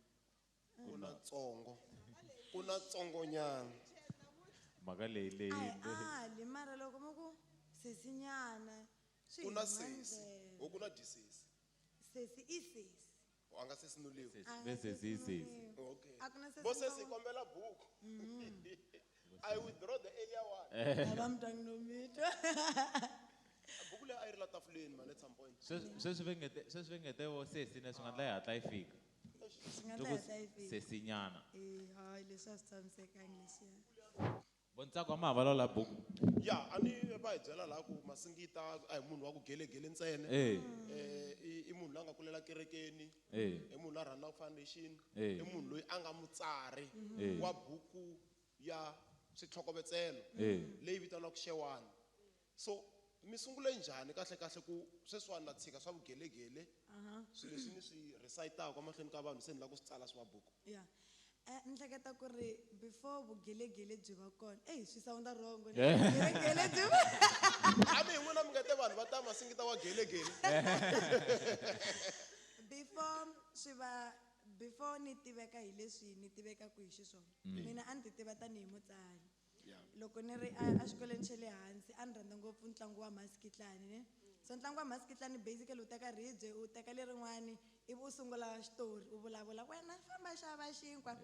ku na tsongo ku na tsongonyana mhaka leyi leyi ali mara loko mi ku sesinyana ku na sesi o ku na disesi sesi i sesi a nga sesinuliwi sesi i sesi okay vo sesi kombela buku I withdraw the earlier one. Ava mntwangi nomitwa. Buku leyi a yi ri la tafuleni man at some point. Sweswi va ngete vo sesi ne swi nga ndla yi hatla yi fika. Swi nga ndla yi hatla yi fika. Sesinyana. Hayi leswi a swi tshamisekangi leswiya. Vo Ntsako a ma ha vulavula buku. Ya a ni va hi byela laha ku Masingita a hi munhu wa ku gelegele ntsena. I munhu loyi a nga kulela kerekeni. I munhu loyi a rhandzaka foundation. I munhu loyi a nga mutsari wa buku ya switlhokovetselo leyi vitaniwaka Xewani. So mi sungule njhani kahle kahle ku sweswiwani na tshika swa vugelegele swilo leswi ni swi recitaka emahlweni ka vanhu se ni lava ku swi tsala swi va buku? Ya ni hleketa ku ri before vugelegele byi va kona swi sound-a wrong gelegele byi va a mi hi n'wina mi nga te vanhu va ta Masingita wa gelegele before swi va before ni tiveka hi leswi ni tivekaka hi xiswona mina a ni ti tiva tanihi mutsari loko ni ri exikolweni xa le hansi a ni rhandza ngopfu ntlangu wa masikitlani ne so ntlangu wa masikitlani basically u teka ribye u teka lerin'wani ivi u sungula xitori u vulavula wena famba xava xinkwa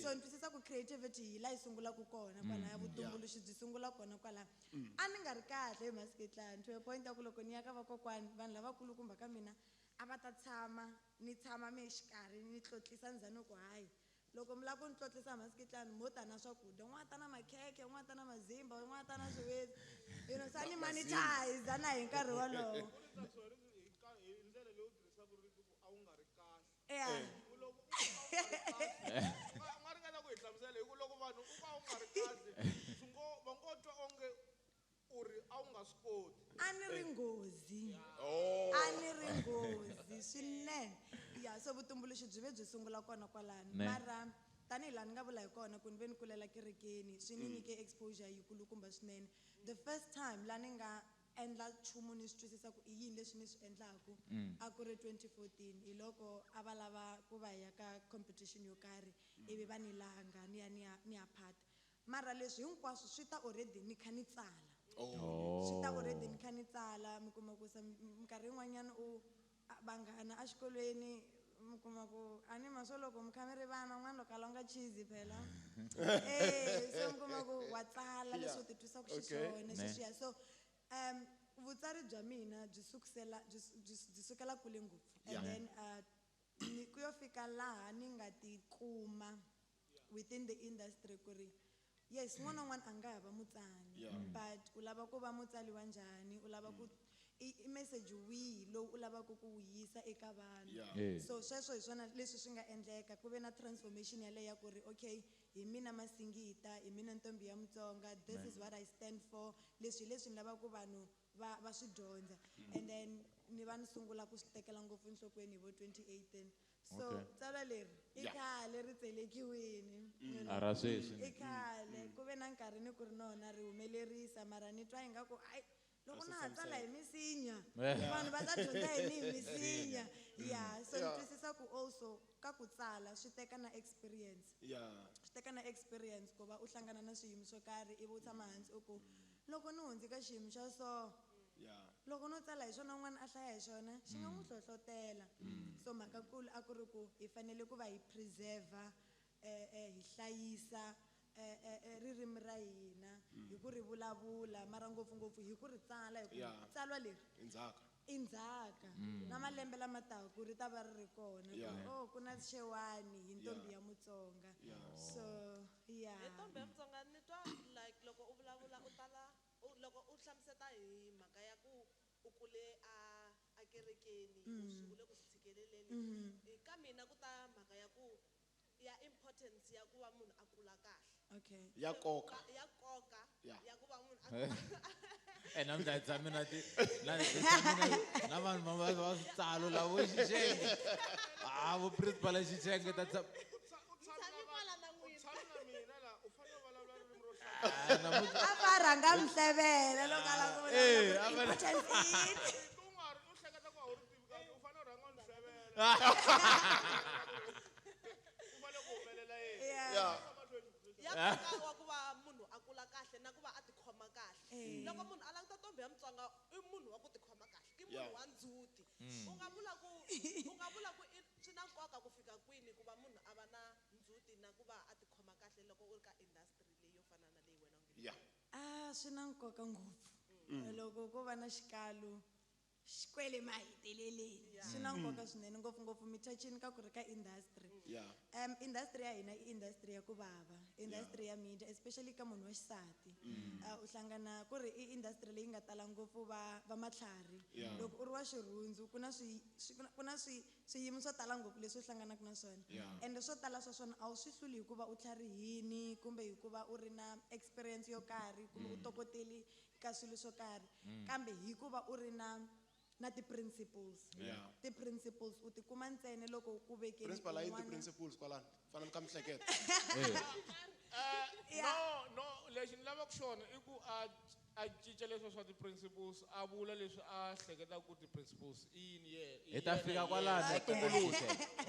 so ni twisisa ku creativity hi laha yi sungulaka kona kwalaya vutumbuluxi byi sungula kona kwalaya a ni nga ri kahle hi masikitlani to a point ya ku loko ni ya ka vakokwani vanhu lavakulukumba ka mina a va ta tshama ni tshama mi exikarhi ni tlotlisa ndzhani ku hayi loko mi lava ku ni tlotlisa masikitlani mo ta na swakudya un'wana ta na makhekhe un'wana ta na mazimba un'wana ta na swiwitsi you know sa ni monetize na hi nkarhi wolowo hi ndlela leyi u tirhisaka rito ku a wu nga ri kahle u nga ringeta ku hi hlamusela hi ku loko vanhu u va u nga ri kahle swi ngo va ngo twa onge u ri a wu nga swi koti a ni ri nghozi a ni ri nghozi swinene ya so vutumbuluxi byi ve byi sungula kona kwalano mara tanihi laha ni nga vula hi kona ku ni ve ni kulela kerekeni swi ni nyike exposure yikulukumba swinene the first time laha ni nga endla nchumu ni swi twisisa ku i yini leswi ni swi endlaku a ku ri 2014 hi loko a va lava ku va hi ya ka competition yo karhi ivi va ni langa ni ya ni ya ni ya phata Mara leswi hinkwaswo swi ta already ni kha ni tsala. Swi ta already ni kha ni tsala, mi kuma ku minkarhi yin'wanyana u vanghana exikolweni, mi kuma ku a ni ma swo loko mi kha mi ri vana, un'wana loko a longa cheese phela. So mi kuma ku wa tsala leswi u ti twisaka xiswona, sweswiya. So vutsari bya mina byi sukusela, byi byi byi sukela kule ngopfu. And then ni ku yo fika laha ni nga ti kuma within the industry ku ri yes, un'wana na un'wana a nga ha va mutsari, but u lava ku va mutsari wa njhani, u lava ku i message wihi lowu u lavaka ku wu yisa eka vanhu. So sweswo hi swona leswi swi nga endleka, ku ve na transformation yaleyo ya ku ri okay, hi mina Masingita, hi mina ntombi ya Mutsonga, this is what I stand for, leswi hi leswi ni lavaka ku vanhu va swi dyondza. And then ni va ni sungula ku swi tekela ngopfu enhlokweni hi vo 2018. So tsalwa leri i khale ri tselekiwini, you know. A ra sweswi. I khale, ku ve na nkarhi ni ku ri nona ri humelerisa, mara ni twa ingaku ai loko A swi na ha tsala hi hlamusela. misinya, vanhu va ta dyondza yini hi misinya? Yeah, so ni twisisa ku also ka ku tsala swi teka na experience. Swi teka na experience ku va u hlangana na swiyimo swo karhi, ivi u tshama hansi u ku loko ni hundze ka xiyimo xa so, loko no tsala hi swona un'wana a hlaya hi swona, xi nga n'wi hlohlotela. So mhaka kulu a ku ri ku hi fanele ku va hi preserve, hi hlayisa ririmi ra hina hi ku ri vulavula, mara ngopfungopfu hi ku ri tsala, hi ku tsalwa leri I ndzhaka. I ndzhaka. Na malembe lama taka ri ta va ri ri kona. Oh, ku na Xewani hi ntombi ya Mutsonga. So, yeah. Hi ntombi ya Mutsonga ni twa like loko u vulavula u tala, loko u hlamuseta hi mhaka ya ku u kule a kerekeni, u swi u le ku swi tshikeleleni. Ka mina ku ta mhaka ya ku ya importance ya ku va munhu a kula kahle. Ya nkoka. Ya nkoka. Ya ku va munhu a kula Namuntlha hi tshame na ti, na, hi tshame na, na vanhu va va switsalo lavo Xixenge. Ah, vo principal Xixenge ta tshama. U tshami kwala na n'wina. U tshami na mina la, u fanele u vulavula ririmi ro Ah, namuntlha. A va rhanga mihlevela loko a lava ku vulavula ku A va importance i yini. U nga ri, u hleketa ku a wu ri tivi kahle, u fanele u rhanga u ni hlevela. U fanele ku humelela yini? Ya nkoka wa ku va munhu a kula kahle na ku va a tikhoma kahle. Loko munhu a languta ntombi ya Mutsonga, i munhu wa ku tikhoma kahle, i munhu wa ndzhuti. U nga vula ku, u nga vula ku i, swi na nkoka ku fika kwini ku va munhu a va na ndzhuti na ku va a tikhoma kahle loko u ri ka industry leyi yo fana na leyi wena u nge Ah, swi na nkoka ngopfu. Loko ko va na xikalo, xikwele maheteleleni. Swi na nkoka swinene, ngopfungopfu mi touchini ka ku ri ka industry. Industry ya hina i industry ya ku vava, industry ya media, especially ka munhu wa xisati. U hlangana ku ri i industry leyi nga tala ngopfu va matlhari. Loko u ri wa xirhundzu, ku na swi, swi, ku na, ku na swi, swiyimo swo tala ngopfu leswi u hlanganaka na swona. Ende swo tala swa swona a wu swi hluli hikuva u tlharihini kumbe hikuva u ri na experience yo karhi kumbe u tokoteli ka swilo swo karhi. Kambe hikuva u ri na ti-principles. Ti-principles u ti kuma ntsena loko ku vekeni Principal, a yi un'wana. ti-principles kwalano? Fana ni ka miehleketo. No, no, lexi ni lavaka xona i ku a cinca leswi swa ti-principles, a vula leswi a hleketaka ku ti-principles i yini yena, i Hi ta yena fika hi kwalano, yena. hi tumbuluxe.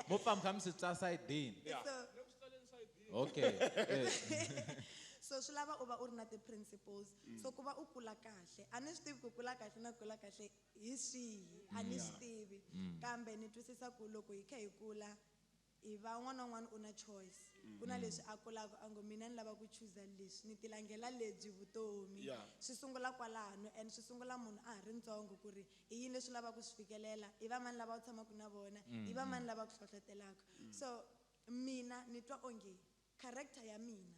Mo pfa mi kha mi swi twa sayidini. Yeah. So, Ni ku swi tsaleni sayidini. Okay. So swi lava u va u ri na ti-principles. So ku va u kula kahle, a ni swi tivi ku kula kahle na ku kula kahle hi swihi, a ni swi tivi. Kambe ni twisisa ku loko hi kha hi kula, hi va un'wana na un'wana u na choice. Ku na leswi a kulaka a ngo mina ni lava ku chuza leswi, ni tilangela lebyi vutomi. Swi sungula kwalano and swi sungula munhu a ha ri ntsongo ku ri i yini leswi u lavaka ku swi fikelela, i va mani lava u tshamaka na vona, i va mani lava ku hlohlotelaka. So mina ni twa onge character ya mina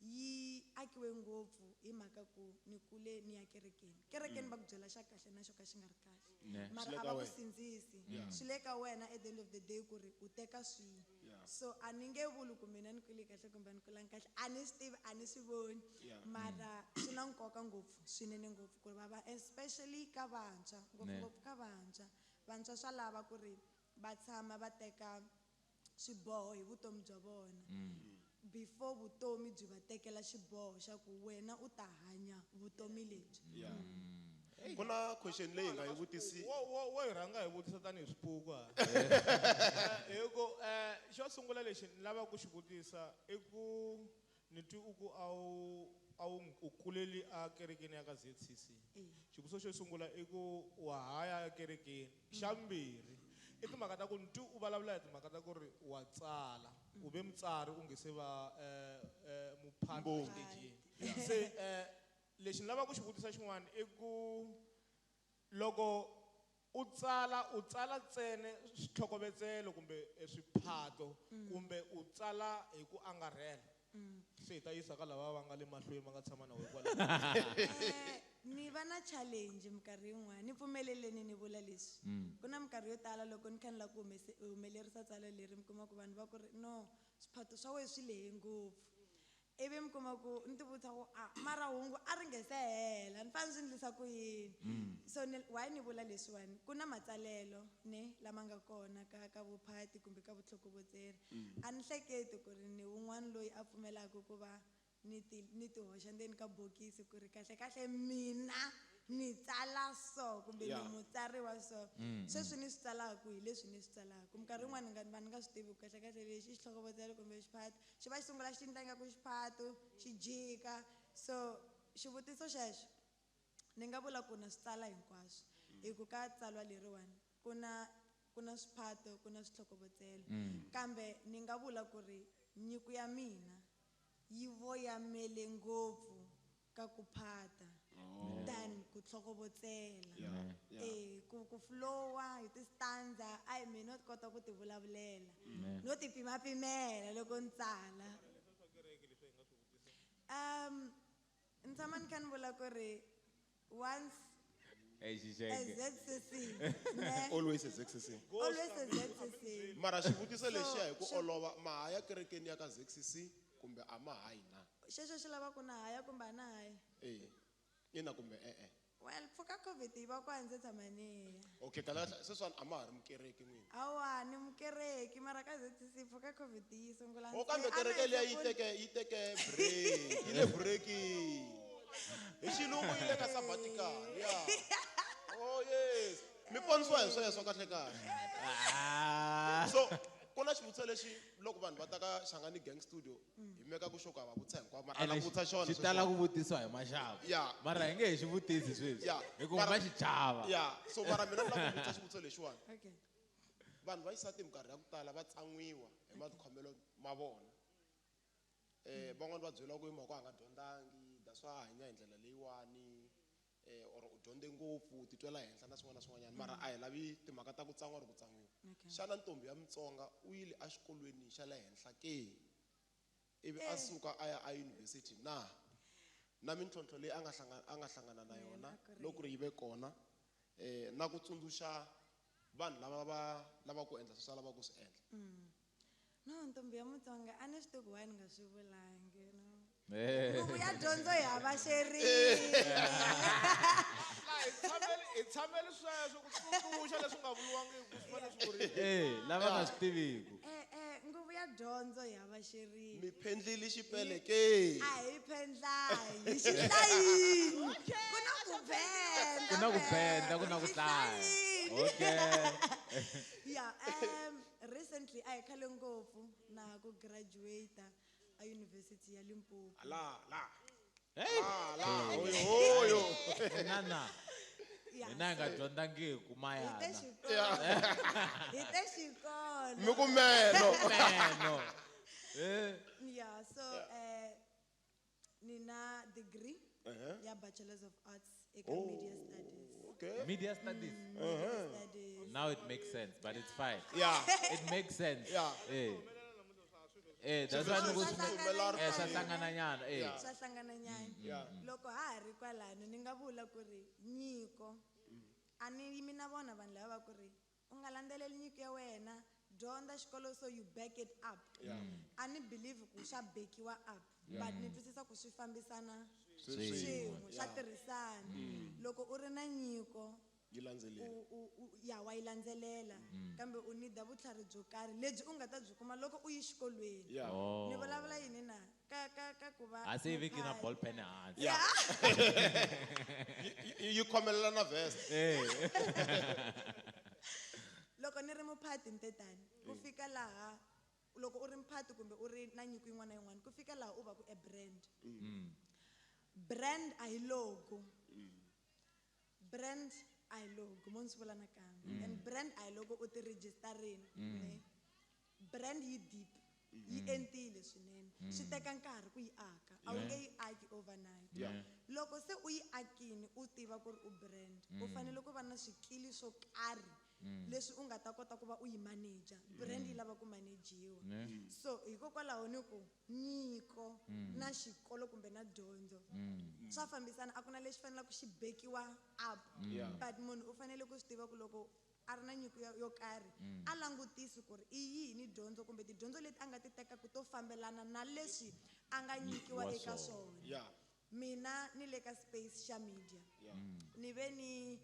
yi akiwe ngopfu hi mhaka ku ni kule ni ya kerekeni. Kerekeni va ku byela xa kahle na xo ka xi nga ri kahle. Mara Swi le a ka va ku wena. sindzisi. Swi le ka wena at the end of the day ku ri u teka swihi. So a ni nge vuli ku mina ni kule kahle kumbe a ni kulangi kahle, a ni swi tivi, a ni swi voni. Mara swi na nkoka ngopfu, swinene ngopfu ku ri va va especially ka vantshwa, ngopfungopfu ka vantshwa. Vantshwa swa lava ku ri va tshama va teka swiboho hi vutomi bya vona. Before vutomi byi va tekela xiboho xa ku wena u ta hanya vutomi lebyi. Ku na question leyi hi nga yi vutisi. Wo hi rhanga hi vutisa tanihi swipuku, ha? Hi ku, xo sungula lexi ni lavaka ku xi vutisa i ku Ni twi u ku a wu a wu u kuleli a kerekeni ya ka ZCC. Xivutiso xo sungula i ku wa ha ya ekerekeni. Xa vumbirhi i timhaka ta ku ni twi u vulavula hi timhaka ta ku ri wa tsala. U ve mutsari u nge se va muphati exitejini. Se lexi ni lavaka ku xi vutisa xin'wana i ku loko u tsala u tsala ntsena switlhokovetselo kumbe swiphato kumbe u tsala hi ku angarhela. Se hi ta yisa ka lava va nga le mahlweni va nga tshama na wena kwala. Ni va na challenge minkarhi yin'wana ni pfumeleleni ni vula leswi. Ku na minkarhi yo tala loko ni kha ni lava ku humelerisa tsalwa leri mi kuma ku vanhu va ku ri no swiphato swa wena swi lehe ngopfu. Ivi mi kuma ku ni ti vutisa ku a mara hungu a ri nge se hela ni fanele swi endlisa ku yini. So ni why ni vula leswiwani ku na matsalelo ne lama nga kona ka vuphati kumbe ka vutlhokovetseri. A ni hleketi ku ri ni wun'wana loyi a pfumelaka ku va ni ti ni ti hoxa ndzeni ka bokisi ku ri kahle kahle mina ni tsala so kumbe ni mutsari wa so. Sweswi ni swi tsalaka hi leswi ni swi tsalaka. Minkarhi yin'wani ni va ni nga swi tivi ku kahle kahle lexi i xitlhokovetselo kumbe xiphato. Xi va xi sungula xi endla ingaku xiphato xi jika. So xivutiso xexo ni nga vula ku na swi tsala hinkwaswo. Hi ku ka tsalwa leriwani ku na ku na swiphato ku na switlhokovetselo. Kambe ni nga vula ku ri nyiko ya mina yi voyamele ngopfu ka ku phata than ku tlhokovetsela. Ku flowa hi ti-stanza a hi mina no kota ku ti vulavulela. No ti pimapimela loko ni tsala. Ni tshama ni kha ni vula ku ri once a ZCC ne? Always a ZCC. Always a ZCC. Mara xivutiso lexiya hi ku olova ma ha ya kerekeni ya ka ZCC kumbe a ma ha yi na? Xexo xi lava ku na ha ya kumbe a na ha yi? Ina kumbe e-e. Well, pfuka COVID yi va ku a ndzi tshama ni ya. Okay, kahle kahle sweswiwani a ma ha ri mukereki n'wina. Hawa ni mukereki mara ka ZCC pfuka COVID yi sungula O kambe kereke liya yi teke yi teke break, yi le break-ini. Hi xilungu yi le ka sabbatical, yeah. Oh yes. Mi ponisiwa hi sweswo kahle kahle. So ku na xivutiso lexi loko vanhu va ta ka Shangani Gang Studio hi meka ku xoka va vutisa hinkwavo mara a la ku vutisa xona xi tala ku vutisiwa hi maxava. Mara hi nge he xi vutisi sweswi. Hikuva va xi chava. So mara mina ni lava ku vutisa xivutiso lexiwani. Vanhu va xisati minkarhi ya ku tala va tsan'wiwa hi matikhomelo ma vona. Van'wani va byeriwa ku hi mhaka a nga dyondzangi, that's why a hanya hi ndlela leyiwani. Or u dyondze ngopfu, u titwela henhla na swin'wana na swin'wanyana. Mara a hi lavi timhaka ta ku tsan'wa or ku tsan'wiwa. Xana ntombi ya Mutsonga u yile exikolweni xa le henhla ke? Ivi a suka a ya eyunivhesiti na? Na mintlhontlho leyi a nga a nga hlangana na yona loko ri yi ve kona, na ku tsundzuxa vanhu lava va lavaka ku endla sweswi a lavaka ku swi endla. No, ntombi ya Mutsonga a ni swi tivi ku why ni nga swi vulangi, no. Nguvu ya dyondzo yi havaxerile. Hi tshameli sweswo ku tsundzuxa leswi nga vuriwangiki ku swi fanele swi vuriwa. Lava nga swi tiviku. Nguvu ya dyondzo yi havaxerile. Mi phendlile xipele ke? A hi phendlangi, xi hlayini. Ku na ku phendla. Ku na ku phendla, ku na ku hlaya. Okay. Yeah, recently a hi khale ngopfu na ku graduate a University ya Limpopo. La, la. Hey! La, la. Oyo, oyo. Na, na. Yeah, Hina hi nga so dyondzangiku mayana. Hi te xikolo. Hi te xikolo. Mi ku meno. Meno. Yeah, so, ni na degree ya Bachelor's of Arts eka Media Studies. Okay. Media Studies. Media Studies. Now it makes sense, but it's fine. Yeah. It makes sense. Yeah. That's why Swi ni ku swi swi swa hlangana nyana, eh. Yeah. Swa hlangana nyana. Yeah. Loko ha ha ri kwalano ni nga vula ku ri nyiko a ni yimi na vona vanhu lava va ku ri u nga landzeleli nyiko ya wena, dyondza xikolo so you back it up. Yeah. A ni believe ku swa backiwa up, Yeah. but ni twisisa ku swi fambisana Swin'we. swin'we, swa Yeah. tirhisana. Loko u ri na nyiko, Yi landzelela. ya wa yi landzelela, kambe u need vutlhari byo karhi lebyi u nga ta byi kuma loko u yi xikolweni. Yeah. Oh. Ni vulavula yini na? Ka, ka, ka ku va A se yi veki na muphati. ball pen ehansi. Yeah. Yi khomelela na vest. Loko ni ri muphati ni te tani, ku fika laha Loko u ri mphati kumbe u ri na nyiko yin'wana na yin'wana ku fika laha u va ku e brand. Brand a hi logo. Brand a hi logo, mo ni swi vula nakambe. And brand a hi loko u ti registerini. Ne? Brand yi deep, yi entile swinene. Swi teka nkarhi ku yi aka. A wu nge yi aki overnight. Loko se u yi akini u tiva ku ri u brand, u fanele ku va na swikili swo karhi leswi u nga ta kota ku va u yi manager. Brand yi lava ku manajiwa. So hikokwalaho ni ku nyiko na xikolo kumbe na dyondzo swa fambisana, a ku na lexi faneleke xi bekiwa up. But munhu u fanele ku swi tiva ku loko a ri na nyiko yo karhi, a langutisi ku ri i yini dyondzo kumbe tidyondzo leti a nga ti tekaka to fambelana na leswi a nga nyikiwa eka swona. Mina ni le ka space xa media. Ni ve ni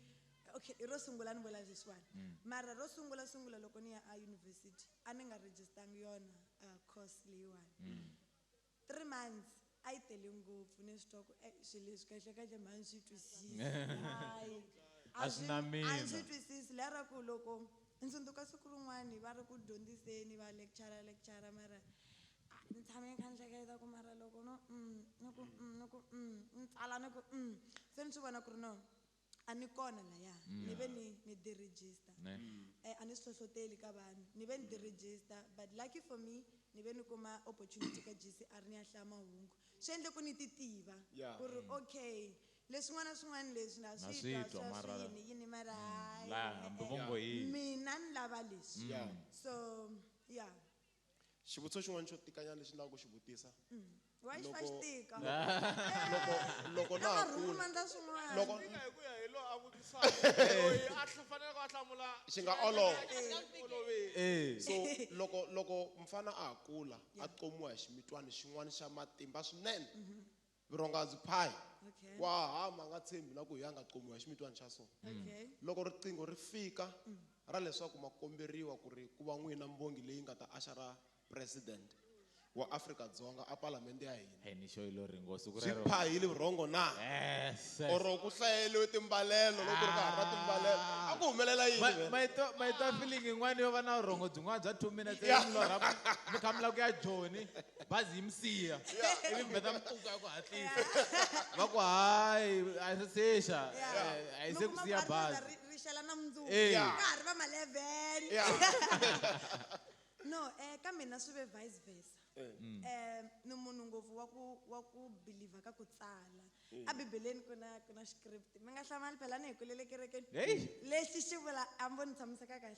okay, ro sungula ni vula leswiwani. Mara ro sungula sungula loko ni ya a university, a ni nga registangi yona course leyiwani. 3 months a yi tele ngopfu, ni swi twa ku swilo leswi kahle kahle mhani swi twisisi. Hayi. A swi na mina. A swi twisisi lera ku loko ndzi tsundzuka siku rin'wani va ri ku dyondziseni va lecture mara ni tshame ni kha ni hleketa ku mara loko no ni ku ni ku ni tsala ni ku se ni swi vona ku ri no a ni kona laya. Ni ve ni di-register. A ni swi hlohloteli ka vanhu, ni ve ni di-register, but lucky for me ni ve ni kuma opportunity ka GCR ni ya hlaya mahungu. Swi endle ku ni ti tiva ku ri okay, leswin'wana na swin'wana leswi na Na swi swi twa twa, swa mara swi yini yini mara hayi, La, hambi vo ngo yini. Mina ni lava leswi. So yeah. Xivutiso xin'wana xo tikanyana lexi ni lavaka ku xi vutisa. Why xi fa xi tika? Loko na Ka ha marhumu kula. mandla swin'wana. Loko Tika hi ku ya hi loyi a vutisaka. Loyi a faneleke a hlamula Xi nga olova. Olovi. So loko mfana a ha kula, a qomiwa hi ximitwana xin'wana xa matimba swinene. Vurhonga byi phahi. Wa hama a nga tshembi na ku hi a nga qomiwa hi ximitwana xa so. Loko riqingho ri fika ra leswaku ma komberiwa ku ri ku va n'wina mbongi leyi nga ta axara president wa Afrika-Dzonga a palamende ya hina. Hey, ni xo yilo ringo siku Swi rero. phahile vurhongo na? Yes, yes. Oro ku hlayeliwe timbalelo loko ri ka ha ri na timbalelo. A ku humelela yini vhele? Mayito feeling yin'wana yo va na vurhongo byin'wana bya 2 minutes, mi lorha mi kha mi lava ku ya Joni, bazi yi mi siya. Ivi mi vheta mi pfuka ku hatlisa. Va ku hayi, a yi se sexa. A yi se ku Mi kuma siya ku a ri bazi. ri xela na mundzuku. Ka ha ri va ma 11. No, ka mina swi ve vice versa. Ni munhu ngopfu wa ku believe ka ku tsala. A Bibeleni ku na script. Mi nga hlamali phela ni hi kulele kerekeni. Hey. Lexi xi vula, a mi voni tshamiseka kahle.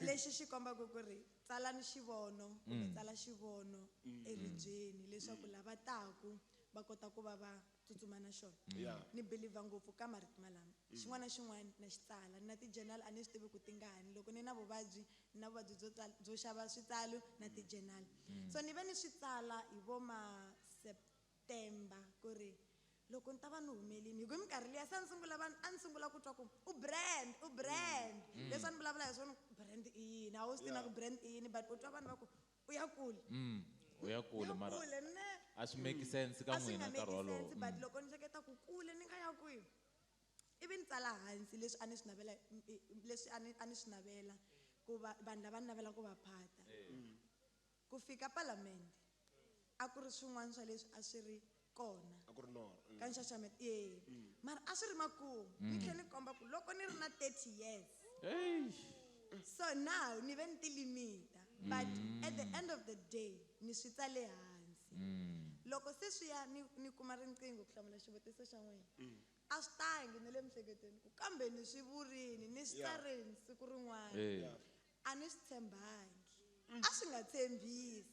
Lexi xi kombaka ku ri tsalani xivono kumbe tsala xivono eribyeni leswaku lava taku va kota ku va va tsutsuma na xona. Ni believe ngopfu ka marito malama. Xin'wana na xin'wana na xi tsala, na ti-journal a ni swi tivi ku tingani. Loko ni na vuvabyi, ni na vuvabyi byo tsala, byo xava switsalo na ti-journal. So ni ve ni swi tsala hi vo ma September ku ri loko ni ta va ni humelini, hi ku hi minkarhi liya se a ni sungula vanhu, a ni sungula ku twa ku u brand, u brand. Leswi a ni vulavula hi swona, brand i yini? A wu swi tivi na ku brand i yini, but u twa vanhu va ku u ya kule. U ya kule, U ya mara kule, ne. a swi make sense ka A swi n'wina nga nkarhi make wolowo. sense, but loko ni hleketa ku kule ni nga ya kwihi, ivi ni tsala hansi leswi a ni swi navela, leswi a ni, a ni swi navela ku va vanhu lava ni navelaka ku va phata. Ku fika palamende a ku ri swin'wana swa leswi a swi ri kona. A ku ri norho. Ka nxaxameto, e. Mara a swi ri makumu. Ni tlhela ni komba ku loko ni ri na 30 years. Eish. So now ni ve ni ti limita, but at the end of the day ni swi tsale hansi. Loko se swi ya ni kuma riqingho ku hlamula xivutiso xa n'wina. A swi tangi ni le miehleketweni ku kambe ni swi vurini, ni swi tsarini siku rin'wana. A ni swi tshembangi. A swi nga tshembisi.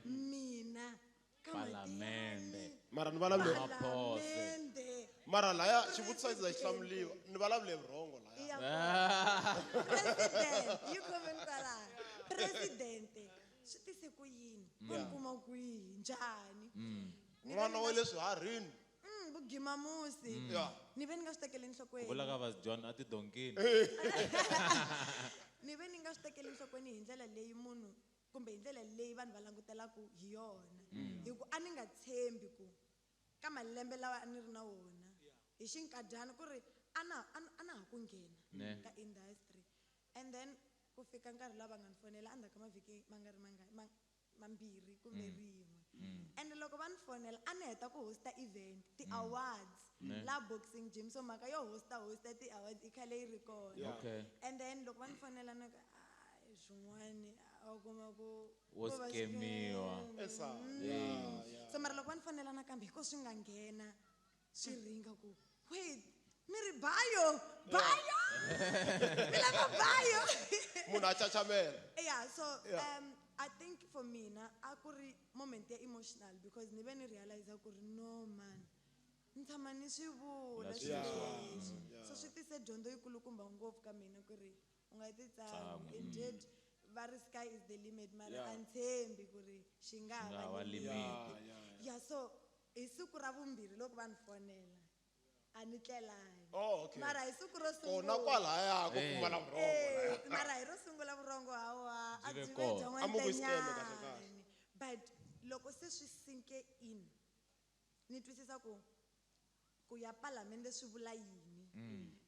Mina ka Palamende. Matiani. Mara ni vulavule Palamende. Mara laya xivutiso a xi za xi hlamuriwa, ni vulavule vurhongo laya. Ya kona. President, yi khome ni kwalaho. President, swi tise ku yini? Va ni kuma kwihi? Njhani? Ni ve N'wana ni wa nga le swiharhini. Vugimamusi. Ni ve ni nga swi tekeli enhlokweni. Ku vula ka Vas John a ti donkini. Ni ve ni nga swi tekeli enhlokweni hi ndlela leyi munhu kumbe hi ndlela leyi vanhu va langutelaka hi yona. Hi ku a ni nga tshembi ku ka malembe lawa a ni ri na wona hi xinkadyana ku ri a na ha ku nghena ka industry. And then Ku fika nkarhi laha va nga ni fonela endzhaku ka mavhiki ma nga ri mambirhi kumbe rin'we. And loko va ni fonela a ni heta ku hosta event, ti-awards, la boxing gym. So mhaka yo hosta ti-awards i khale yi ri kona. And then loko va ni fonela ni ku swin'wani a kuma ku Wo scamiwa. So mara loko va ni fonela nakambe hiko swi nga nghena swi ringa ku wait, mi ri bayo mi lava bayo. Munhu a chachamela. Yeah, so I think for mina a ku ri moment ya emotional because ni ve ni realize ku ri no man, ni tshama ni swi vula swilo. So swi tise dyondzo yikulukumba ngopfu ka mina ku ri u nga ti tsan'wi. Indeed va ri sky is the limit, mara a ni tshembi ku ri xi nga va limit. Yeah, so hi siku ra vumbirhi loko va ni fonela a ni tlelangi. Oh, okay. Mara hi siku ro sungula. Kona kwalaya ku pfumala vurhongo. Mara hi ro sungula vurhongo hawa a byi ve bya n'wantenyani. But loko se swi sinke in, ni twisisa ku ya palamende swi vula yini.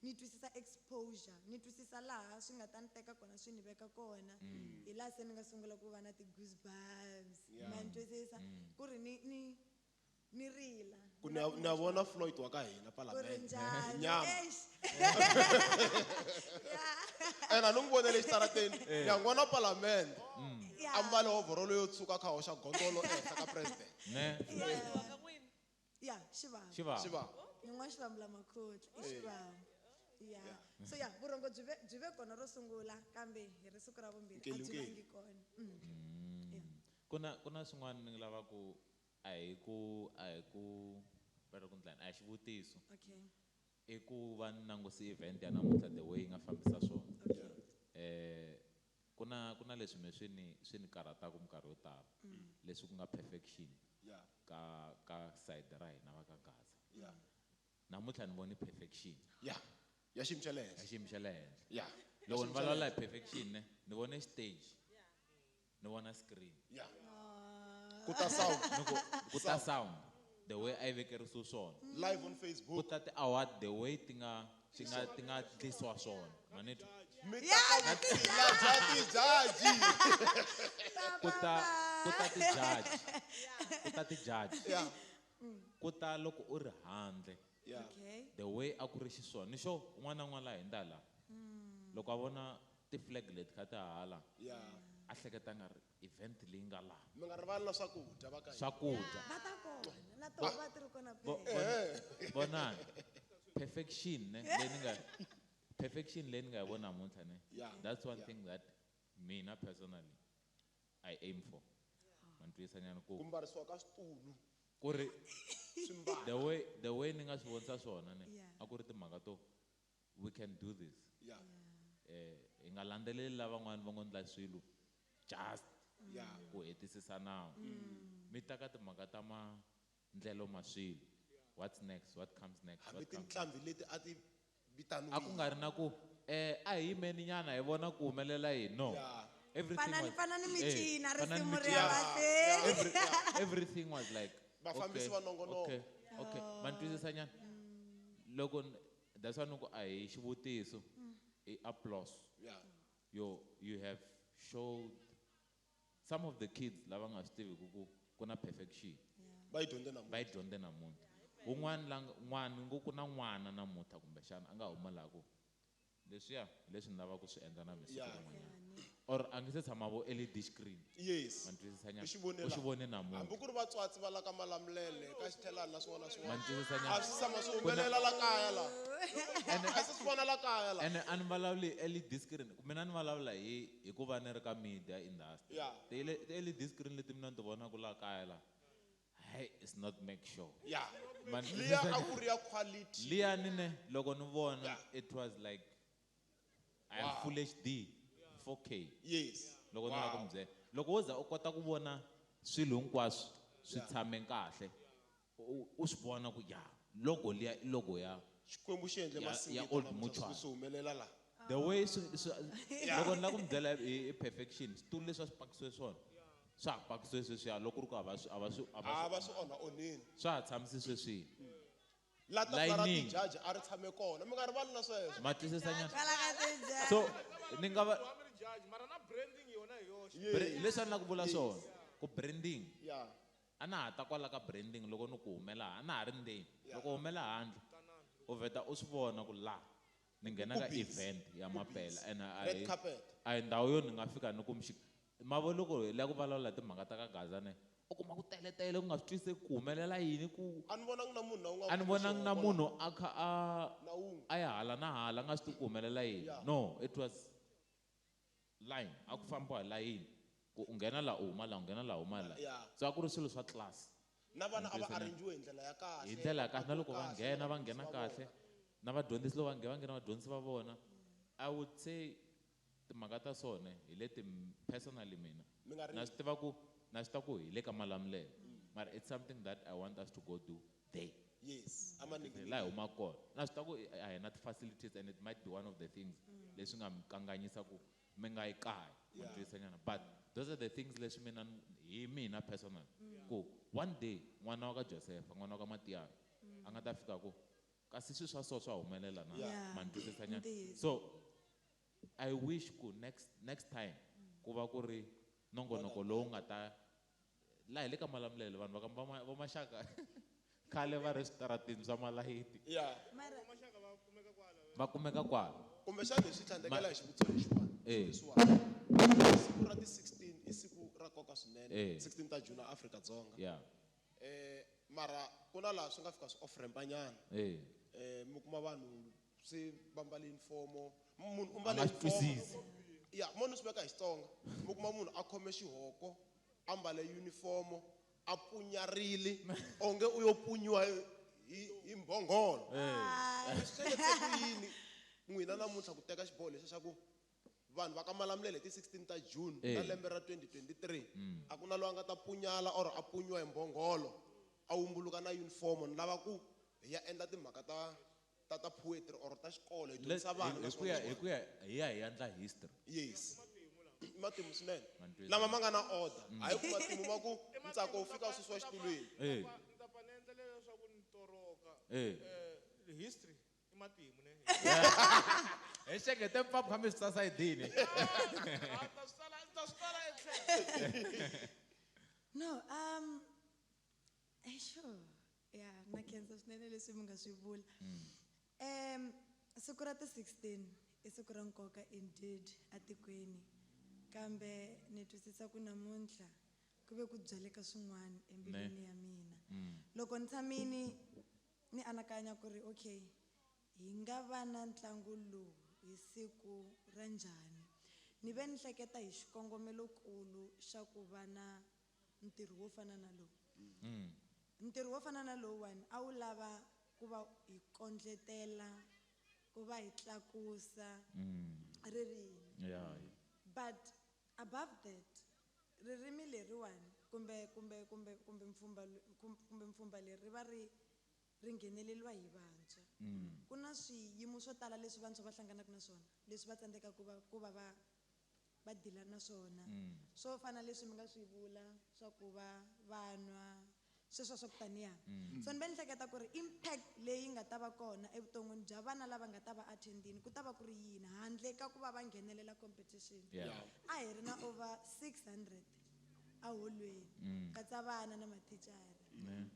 Ni twisisa exposure, ni twisisa laha swi nga ta ni teka kona swi ni veka kona. Hi laha se ni nga sungula ku va na ti-goosebumps. Ma ni twisisa ku ri ni rila. Ku ni a vona Floyd wa ka hina palamende. Nyama. Ena ni n'wi vonele exitarateni, ni ya n'wi vona palamende. A mbale overall yo tshuka kha hoxa gondolo ehenhla ka president. Ne. Yeah, Xivambu. Xivambu. Ni n'wana Xivambu la Makhotla, i Xivambu. Yeah. So yeah, vurhongo byi ve kona ro sungula kambe hi ri siku ra vumbirhi a byi vangi kona. Kuna swin'wana ni lava ku a hi ku va ri ku ndlani a hi xivutiso. Okay. I ku va ni languse event ya namuntlha the way yi nga fambisa swona. Kuna leswi me swi ni karhataka minkarhi yo tala. Leswi ku nga perfection. Ka side ra hina va ka Gaza. Namuntlha ni vone perfection. Yeah. Ya xiyimo xa le henhla. Ya xiyimo xa le henhla. Yeah. Loko ni vulavula hi perfection ne, ni vone stage. Ni vona screen. Yeah. Kuta sound. Kuta sound. The way a yi vekerisiwe swona. Live on Facebook. Kuta ti-award the way ti nga endlisiwa swona. Mani twa? Mi ta ti-judge. Kuta ti-judge. Kuta ti-judge. Yeah. Kuta loko u ri handle. Yeah. Okay. The way a ku ri xiswona. Ni xo un'wana na un'wana laha hindza la. Loko a vona ti-flag leti kha ti hala. Yeah. A hleketa nga ri event leyi nga laha. Mi nga rivali na swakudya va ka hina. Swakudya. Va ta kona, na tona va ti ri kona phela. Vonani. Perfection ne, leyi ni nga perfection leyi ni nga yi vona namuntlha ne. That's one thing that mina personally I aim for. Ma ni twisisa nyana ku Ku mbarisiwa ka switulu. Ku ri the way ni nga swi vonisa swona ne, a ku ri timhaka to we can do this. Hi nga landzeleli lavan'wana va ngo endla swilo just ku hetisisa nawu. Mi ta ka timhaka ta maendlelo ma swilo. What's next? What comes next? Hambi tinqambi leti a ti vitaniwile. A ku nga ri na ku a hi yimeni nyana hi vona ku humelela yini. No. Everything was Fana ni mincina, risimu ri ya mahlweni. Everything was like vafambisi va nongonoko. Okay. Ma ni twisisa nyana? Loko that's why ni ku a hi xivutiso, i applause. You have showed some of the kids lava nga swi tiviki ku ku na perfection. Va yi dyondze namuntlha. Va yi dyondze namuntlha. Un'wana n'wana ngo ku na n'wana namuntlha kumbexana a nga huma laha ku leswiya leswi ni lavaka ku swi endla na masiku rin'wanyana. Or a nge se tshama vo LED screen. Yes. Ma ni twisisa nyana? U xi vone U xi la. vone namuntlha. Hambi ku ri vatswatsi va la ka Malamulele, ka Xithelani na swin'wana na swin'wana. Ma ni twisisa nyana? A swi tshama swi humelela la kaya la. A swi vona la kaya la. Ene a ni vulavuli hi LED screen. Mina ni vulavula hi ku va ni ri ka media industry. Ti LED screen leti mina ni ti vonaka la kaya la. Hey, it's not make sure. Yeah. Ma ni Liya twisisa a ku ri ya quality. Liya ni ne, loko ni vona, it was like I am full HD, 4K. Yes. Loko ni lava ku mi byela. Loko wo za u kota ku vona swilo hinkwaswo swi tshame kahle, u swi vona ku ya logo liya i logo ya Xikwembu xi endle ya masingita Old namuntlha Mutual. swi humelela la. The way loko ni lava ku mi byela hi perfection, switulu leswi a swi pakisiwe swona, swa ha pakisiwe sweswiya loko ku ri ku a va swi, a va swi, a va A va swi swi onha onheni. Swa ha tshamisi sweswiya. La tafula ra Lining. ti-judge a ri tshame kona. Mi nga rivali na sweswo. Ma twisisa nyana? Kwala ka ti-judge. So, ni nga va Branding yona hi yoxe. Leswi a ni la ku vula swona ku branding. Yeah. A na ha ta kwala ka branding loko ni ku humela a na ha ri ndzeni. Loko u humela handle u vheta u swi vona ku la ni nghena ka event ya mapela and a Red carpet. A hi ndhawu yo ni nga fika ni ku mixi mavo loko hi lava ku vulavula timhaka ta ka Gaza ne u kuma ku teletele ku nga swi twisisi ku humelela yini ku A ni vonangi na munhu na un'we a ni vonangi na munhu a kha a Na wun'we. a ya hala na hala a nga swi tivi ku humelela yini. No, it was line. A ku fambiwa hi layini ku u nghena la u huma la u nghena la u huma la. So a ku ri swilo swa class. Na vana a va arrangiwe hi ndlela ya kahle. Hi ndlela ya kahle na loko va nghena va nghena kahle na vadyondzisi loko va nghena va nghena vadyondzisi va vona. I would say timhaka ta swona hi leti personally mina. Mi nga ri Na swi tiva ku na swi tiva ku hi le ka Malamulele. Mara it's something that I want us to go do there. Yes, a maningi. Laha hi humaka kona. Na swi tiva ku a hi na ti-facilities and it might be one of the things leswi nga mi kanganyisa ku mi nga yi kaya, ma twisisa nyana. But those are the things leswi mina hi mina personal ku one day n'wana wa ka Joseph, n'wana wa ka Matiyana a nga ta fika ku kasi swilo swa so swa humelela na ma ni twisisa nyana. So I wish ku next time ku va ku ri nongonoko lowu nga ta laha hi le ka Malamulele vanhu va ka va maxaka khale va ri switarateni swa malayiti. Va kumeka kwala. Kumbexana hi swi tlhandlekela hi xivutiso lexiwani. Leswiwani. Siku ra ti 16 i siku ra nkoka swinene. 16 ta June Afrika-Dzonga. Mara ku na laha swi nga fika swi off-rampanyana. Mi kuma vanhu swi va mbale uniform. Munhu u mbale A nga swi uniform. twisisi. Ya, mo ni swi veka hi Xitsonga. Mi kuma munhu a khome xihoko, a mbale uniform, a punyarile onge u yo punyiwa hi mbhongolo. Mi swi hleketise ku yini n'wina namuntlha ku teka xiboho lexi xa ku vanhu va ka Malamulele hi ti 16 ta June ta lembe ra 2023 a ku na loyi a nga ta punyala or a punyiwa hi mbhongolo a wumbuluka na uniform ni lava ku hi ya endla timhaka ta poetry or ta xikolo hi dyondzisa vanhu na Hi ku ya swin'wana. hi ku ya hi ya hi endla history. Yes. Matimu swinene. Mantwisa. Lama ma nga na order. Hayi ku matimu ma ku ntsako wu fika wu susiwa xitulwini. Ni ta pa ni endla leswaku ni toroka. History i matimu ne. Hi xekete mpfapfa kha mi swi tsasa sayidini. Ta swi tsala, ta swi tsala etlhelo. No, sure. Yeah, na khensa swinene leswi mi nga swi vula. Siku ra ti 16 i siku ra nkoka indeed atikweni. Kambe ni twisisa ku namuntlha ku ve ku byaleka swin'wana embilwini ya mina. Loko ni tshamini ni anakanya ku ri okay, hi nga va na ntlangu lowu hi siku ra njhani. Ni ve ni hleketa hi xikongomelokulu xa ku va na ntirho wo fana na lowu. Ntirho wo fana na lowuwani a wu lava ku va hi kondletela, ku va hi tlakusa ririmi. But above that, ririmi leriwani kumbe kumbe kumbe kumbe mpfhumba kumbe mpfhumba leri ri va ri ri ngheneleriwa hi vantshwa. Ku na swiyimo swo tala leswi vantshwa va hlanganaka na swona, leswi va tsandzekaka ku va va deal-a na swona. Swo fana leswi mi nga swi vula swa ku va va nwa, sweswo swa ku taniya. So ni ve ni hleketa ku ri impact leyi nga ta va kona evuton'wini bya vana lava nga ta va attend-ini ku ta va ku ri yini handle ka ku va va nghenelela competition. A hi ri na over 600 a holweni, katsa vana na mathicara.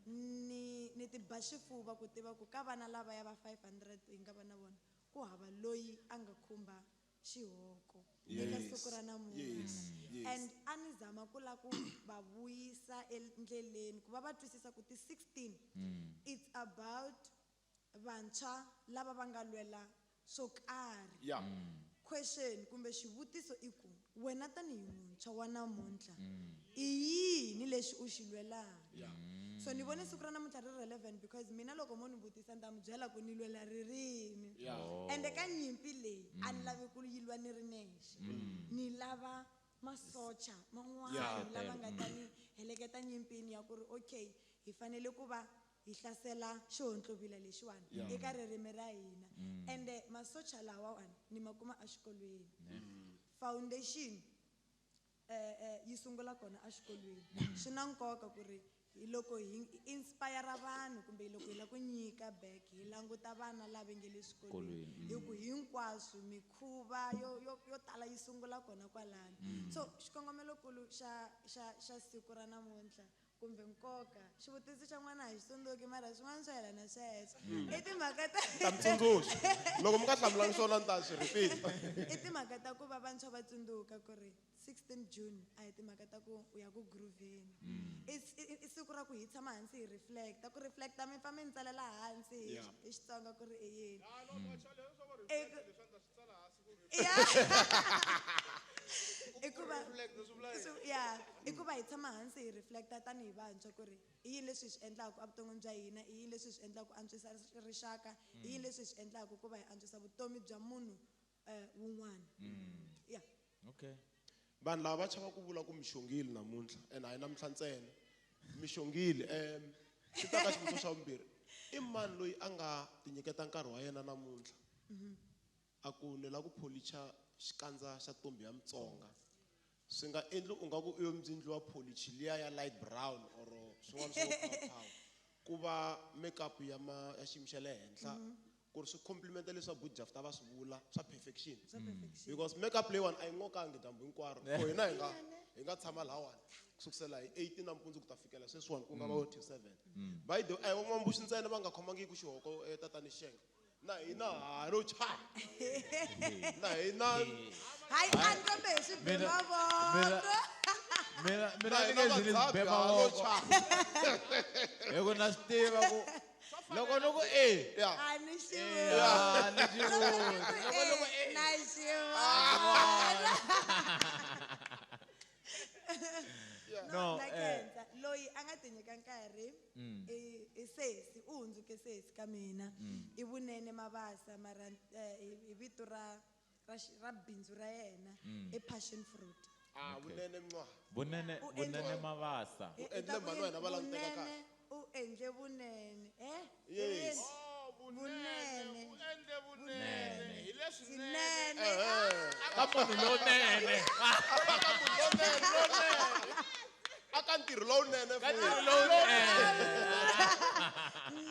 Ni ti ba xifuva ku tiva ku ka vana lava ya va 500 hi nga va na vona ku hava loyi a nga khumba xihoko eka siku ra namuntlha. And a ni zama ku lava ku va vuyisa endleleni ku va va twisisa ku ti 16 it's about vantshwa lava va nga lwela swo karhi. Question kumbe xivutiso i ku wena tanihi muntshwa wa namuntlha i yini lexi u xi lwelaka? So ni vone siku ra namuntlha ri relevant because mina loko mo ni vutisa ni ta mi byela ku ni lwela ririmi. Ende ka nyimpi leyi a ni lavi ku yi lwa ni ri nexe. Ni lava masocha man'wana lava nga ta ni heleketa nyimpini ya ku ri okay hi fanele ku va hi hlasela xihontlovila lexiwani eka ririmi ra hina. Ende masocha lawawani ni ma kuma exikolweni. Foundation yi sungula kona exikolweni. Swi na nkoka ku ri Hi loko hi inspire vanhu kumbe hi loko hi lava ku nyika back hi languta vana lava nge le swikolweni hi ku hinkwaswo mikhuva yo tala yi sungula kona kwalano. So xikongomelokulu xa siku ra namuntlha kumbe nkoka xivutiso xa n'wana a hi xi tsundzuki mara swin'wana swo yelana sweswo i timhaka ta Ta mi tsundzuxa loko mi nga hlamulangi swona ni ta swi repeat. I timhaka ta ku va vantshwa va tsundzuka ku ri 16 June a hi timhaka ta ku u ya ku grooveni. I siku ra ku hi tshama hansi hi reflecta ku reflecta mi pfa mi ni tsalela hansi hi Xitsonga ku ri i yini. I ku va hi tshama hansi hi reflecta tanihi vantshwa ku ri i yini leswi hi swi endlaka evuton'wini bya hina, i yini leswi hi swi endlaka ku antswisa rixaka, i yini leswi hi swi endlaka ku va hi antswisa vutomi bya munhu wun'wana. Yeah. Okay. Vanhu lava va chava ku vula ku mixongile namuntlha and a hi namuntlha ntsena mixongile. Swi ta ka xivutiso xa vumbirhi, i mani loyi a nga tinyiketa nkarhi wa yena namuntlha a ku ni lava ku pholicha xikandza xa ntombi ya Mutsonga? Swi nga endli u nga ku i yo mbyindli wa pholichi liya ya light brown or swin'wana swa power ku va makeup ya ya xiyimo xa le henhla ku ri swi complimenta leswi va Jafta va swi vula swa perfection. Swa perfection. Because makeup leyiwani a yi n'okangi dyambu hinkwaro. For hina hi nga tshama lahawani ku sukusela hi 8 nampundzu ku ta fikela sweswiwani ku nga va 7. By the way, a hi van'wambuxi ntsena va nga khomangiki xihoko tatani Xenge. Na hina ha ro cha. Na hina. Hayi, a ni kombe hi swi bema voko. Mina Na ni hina nge zi ni vatshabi bema ha ro voko. cha. Hi ku na swi tiva ku loko ni ku e. Yeah. A ni xi A ni xi voni. voni. Loko ni ku e, na xi vona. No, Na khensa. Loyi a nga ti nyika nkarhi i sesi, u hundzuke sesi ka mina. I Vunene Mabasa mara hi vito ra bindzu ra yena i Passion Fruit. Vunene Mncwa. U Vunene endle Mabasa. U endle mhani wa hina va languteka kahle. Vunene u endle vunene. Yes. Oh, Vunene. U endle vunene. Hi leswinene. Swinene. Ka munhu lowunene. Ka munhu lowunene. A ka ntirho lowunene Ka futhi. ntirho lowunene.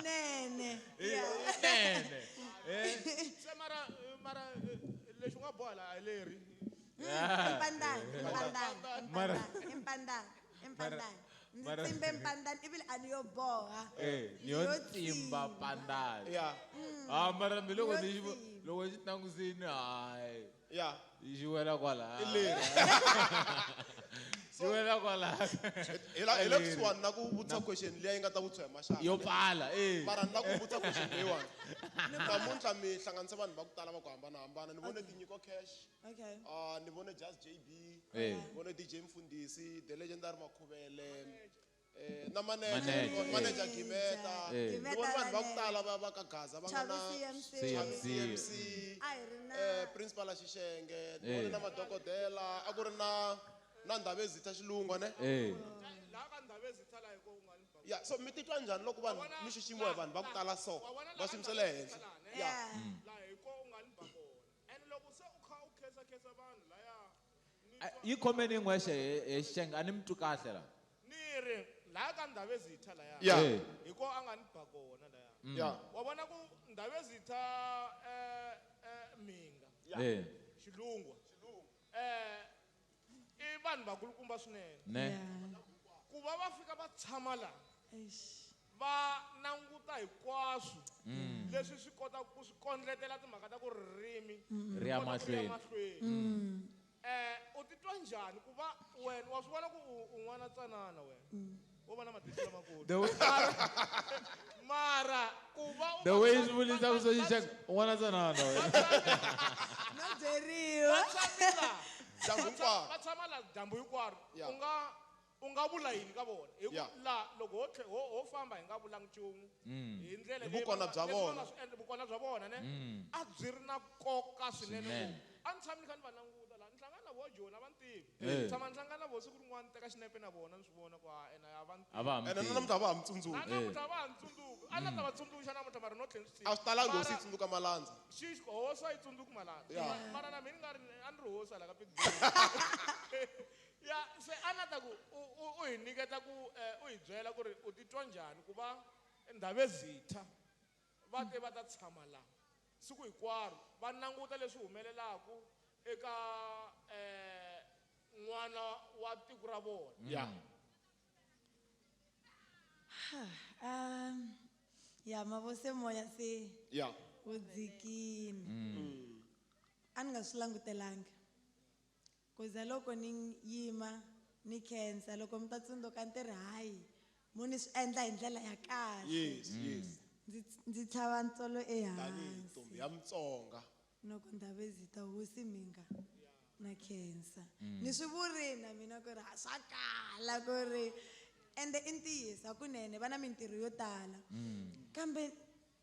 Nene. Nene. Se mara lexi u nga boha laha hi leri. Impandani, impandani, Mara impandani, impandani. Ndzi Mara tsimbe mpandani ivi a ni yo boha. Ni yo tsimba pandani. Yeah. Mara mi loko Yo ni xi tsimba. loko xi tangusini, hayi. Yeah. Xi wela kwalaya. I leri. Xi wela kwalaya. Hi la, hi le kusuhani na ku vutisa question liya yi nga ta vutisiwa hi maxaka. Yo pfala, eh. Mara ni la ku vutisa question leyiwani. Namuntlha mi hlanganise vanhu va ku tala va ku hambanahambana. Ni vone Tinyiko Cash. Okay. Ni vone Just JB. Eh. Ni vone DJ Mfundhisi, The Legendary Makhuvele. Na manager, Manager, manager eh. Gimeta. Eh. Ni vone vanhu va ku tala va ka Gaza va nga na Chavi CMC. CMC. CMC. A hi ri na Principal Xixenge. Ni vone Eh. na madokodela, a ku ri na Ndhavezitha Xilungwa ne? Eh. Laha ka Ndhavezitha laha hi ko u nga ni ba. Yeah, so mi titwa njhani loko vanhu mi xiximiwa hi vanhu va ku tala so, Wa vona va laha xiyimo le henhla? Ndhavezitha laha, ne? Yeah. Laha hi ko u nga ni ba kona. And loko se u kha u khensa vanhu laya, ni twa Yi khomeni n'wexe he Xixenge, a ni mi twi kahle la. Ni ri laha ka Ndhavezitha laya. Yeah. Eh. Hi ko a nga ni ba kona laya. Yeah. Wa vona ku Ndhavezitha Mhinga. Yeah. Eh. Xilungwa. I vanhu vakulukumba swinene. Ne. Yeah. Ku va va fika va tshama laha. Eish. Va languta hinkwaswo leswi swi kotaka ku swi kondletela timhaka ta ku ririmi Ri ya ri kota ku ri ya mahlweni. mahlweni. U titwa njhani ku va wena wa swi vona ku u n'wana tsanana wena? Wo va na matihlo lamakulu. The way Mara ku va u The va way tshama swi vulisaka swo Xixenge, u n'wana tsanana wena. No byeriwa. Va tshame laha. Dyambu hinkwaro. Va tshama laha dyambu hinkwaro. Yeah. U nga vula yini ka vona? Hi ku Yeah. laha loko ho famba hi nga vulangi nchumu. Hi ndlela Hi leyi vukona va nga bya leswi va vona. nga swi endla, vukona bya vona, ne? A byi ri na nkoka swinene Swinene. ngopfu. A ni tshami ni kha ni va languta laha. Ni hlangana na vona Joni, a va ni tivi. Eh. Ni tshama ni hlangana na vona siku rin'wana ni teka xinepe na vona ni swi vona ku, ha, ene a va ni A va ha mi Ene na tivi. namuntlha a va ha mi tsundzuki. Na namuntlha a va ha ni tsundzuki. A ni ta va tsundzuxa namuntlha mara no tlhela ni swi A swi talangi hosi yi Mara tsundzuka malandza. Xi, hosi a yi tsundzuki malandza. Yeah. Mara na mina ni nga ri, a ni ri hosi hala ka Pittsburgh. Ya se a na ta ku u hi nyiketa ku u hi byela ku ri u titwa njhani ku va Ndhavezitha va te va ta tshama laha siku hinkwaro va languta leswi humelelaku eka n'wana wa tiko ra vona. Ya. Ya mavose moya se Ya. wu dzikini. A ni nga swi langutelangi. Ku za loko ni yima ni khensa loko mi ta tsundzuka ni ri hayi mo ni swi endla hi ndlela ya kahle. Yes, yes. Ndzi tlhava ntsolo ehansi. Tanihi ntombi ya Mutsonga. Loko Ndhavezitha hosi minga na khensa. Ni swi vurini na mina ku ri a swa kala ku ri ende i ntiyiso hakunene va na mintirho yo tala. Kambe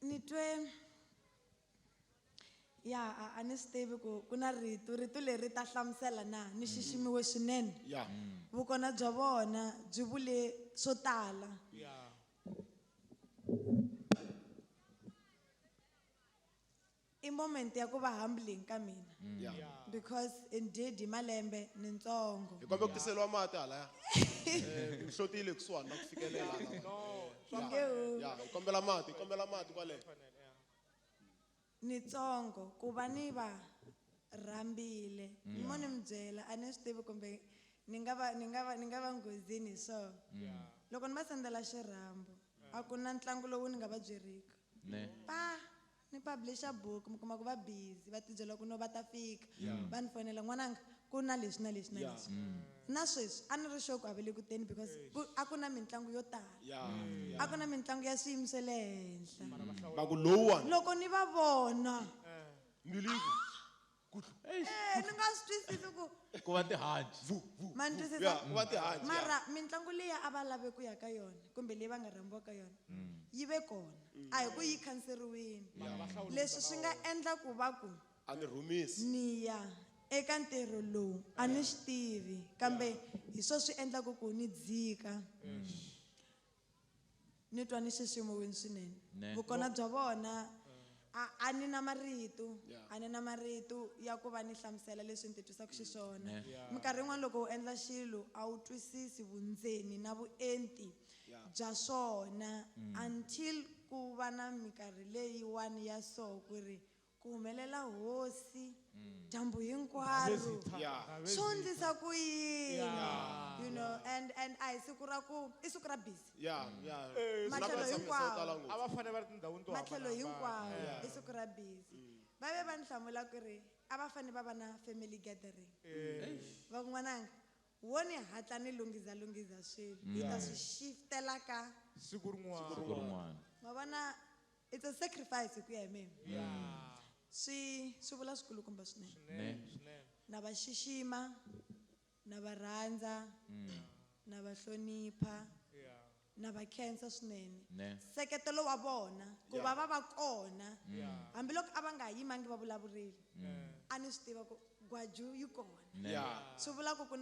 ni twe ya a ni swi tivi ku na rito leri ta hlamusela na ni xiximiwe swinene. Ya. Vukona bya vona byi vule swo tala. Ya. I moment ya ku va humbling ka mina. Ya. Because indeed hi malembe ni ntsongo. Hi kombela ku tiseliwa mati halaya. Mi hlotile kusuhani na ku fikelela laha. No, Ya, Nge hu. ya, hi kombela mati, hi kombela mati kwale. Ni tsongo ku va ni va rhambile. Mo ni mi byela a ni swi tivi kumbe ni nga va, ni nga va, ni nga va nghozini hi swona. Loko ni va sendela xirhambo, a ku na ntlangu lowu ni nga va byeriki. Ne. Pa ni publisher book mi kuma ku va busy va tibyela ku no va ta fika. Yeah. Va ni fonela n'wananga ku na leswi na leswi na Yeah. leswi. Na sweswi a ni ri sure ku a va le ku teni because a ku na mitlangu yo tala. Yeah. A ku na mitlangu ya swiyimo swa le henhla. Va ku lowuwani. Loko ni va vona. Mbilu yi ku, Ni nga swi twisisi ku Ku va tihanci. Vu, vu, Ma ni vu. twisisa? Yeah, ku va tihanci, yeah. Mara mitlangu liya a va lave ku ya ka yona kumbe leyi va nga rhambiwa ka yona yi ve kona. A hi ku yi khanseriwile. Yeah. Leswi swi nga endla ku va ku A ni rhumisi. ni ya eka ntirho lowu a ni swi tivi kambe hi swo swi endlaku ku ni dzika. Ni twa ni xiximiwile swinene. Ne. Vukona bya vona a ni na marito, Yeah. a ni na marito ya ku va ni hlamusela leswi ni titwisaka xiswona. Ne. Yeah. Minkarhi yin'wana loko u endla xilo a wu twisisi vundzeni na vuenti Yeah. bya swona until ku va na minkarhi leyiwani ya so ku ri ku humelela hosi dyambu hinkwaro. Yeah. Swo endlisa ku yini? Yeah. You know, and a hi siku ra ku i siku ra busy. Yeah, yeah. Matlhelo Swi na hinkwawo. tala ngopfu. A va fanele va ri tindhawini to Matlhelo hambanahambana. hinkwawo Yeah. i siku ra busy. Va ve va ni hlamula ku ri a va fanele va va na family gathering. Va ku n'wananga wo ni hatla ni lunghiza lunghiza swilo hi ta swi shiftela ka Siku rin'wana. Siku rin'wana. Ma vona it's a sacrifice hi ku ya hi mina. Yeah. Swi vula swikulukumba swinene. Ne. Swinene. Na va xixima, na va rhandza, na va hlonipha, Yeah. na va khensa swinene. Ne. Nseketelo wa vona ku va va va kona. Yeah. Hambiloko a va nga yimangi va vulavurile. A ni swi tiva ku Gwaju yi kona. Ne. Yeah. Swi vula ku ku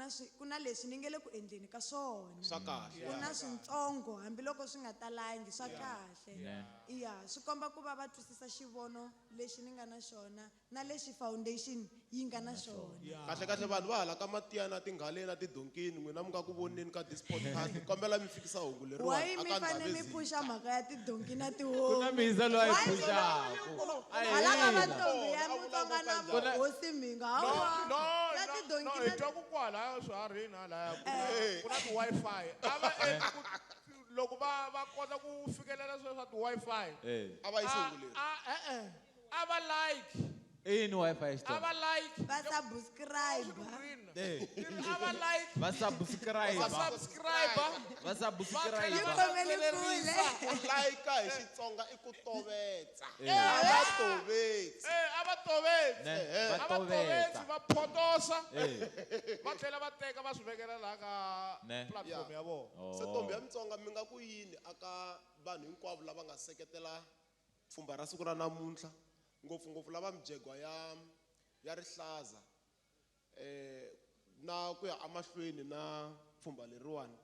na leswi ni nge le ku endleni ka swona. Swa kahle. Ku na swintsongo hambiloko swi nga talangi swa kahle. Ne. Ya, swi komba ku va va twisisa xivono lexi ni nga na xona na lexi foundation yi nga na xona. Kahle kahle vanhu va hala ka matiya na tinghaleni na tidonkini n'wina mi nga ku voneni ka this podcast ni kombela mi fikisa hungu leriwani Why mi aka fanele mi Ndhavezitha. phuxa mhaka ya tidonki na tihomu? Ku na mhisa loyi a yi Why mi phuxaku. A hi Hala ka yena. vantombi ya Mutsonga na Ku na- hosi Mhinga, No, hawa. no, Ya no, tidonki no, na hi twa ku kwalaya swiharhini halaya ku na ti-Wi-Fi. A va endli ku loko va kota ku fikelela swilo swa ti-Wi-Fi. A va yisi hungu leri. A va like. I yini Wi-Fi ya Xitsonga? A va like. Va subscribe. A va like. Va subscribe. Va subscribe. Va subscribe. Yi khomele kule. Ku like hi Xitsonga i ku tovetsa. A va tovetsi. A va tovetsi. Ne, A va va tovetsi, tovetsa. va photosa. Va tlhela va teka va swi vekela laha ka Ne. platform ya vona. Se ntombi ya Mutsonga mi nga ku yini aka vanhu hinkwavo lava nga seketela pfhumba ra siku ra namuntlha ngopfungopfu lava mijegwa ya rihlaza na ku ya emahlweni na pfhumba leriwani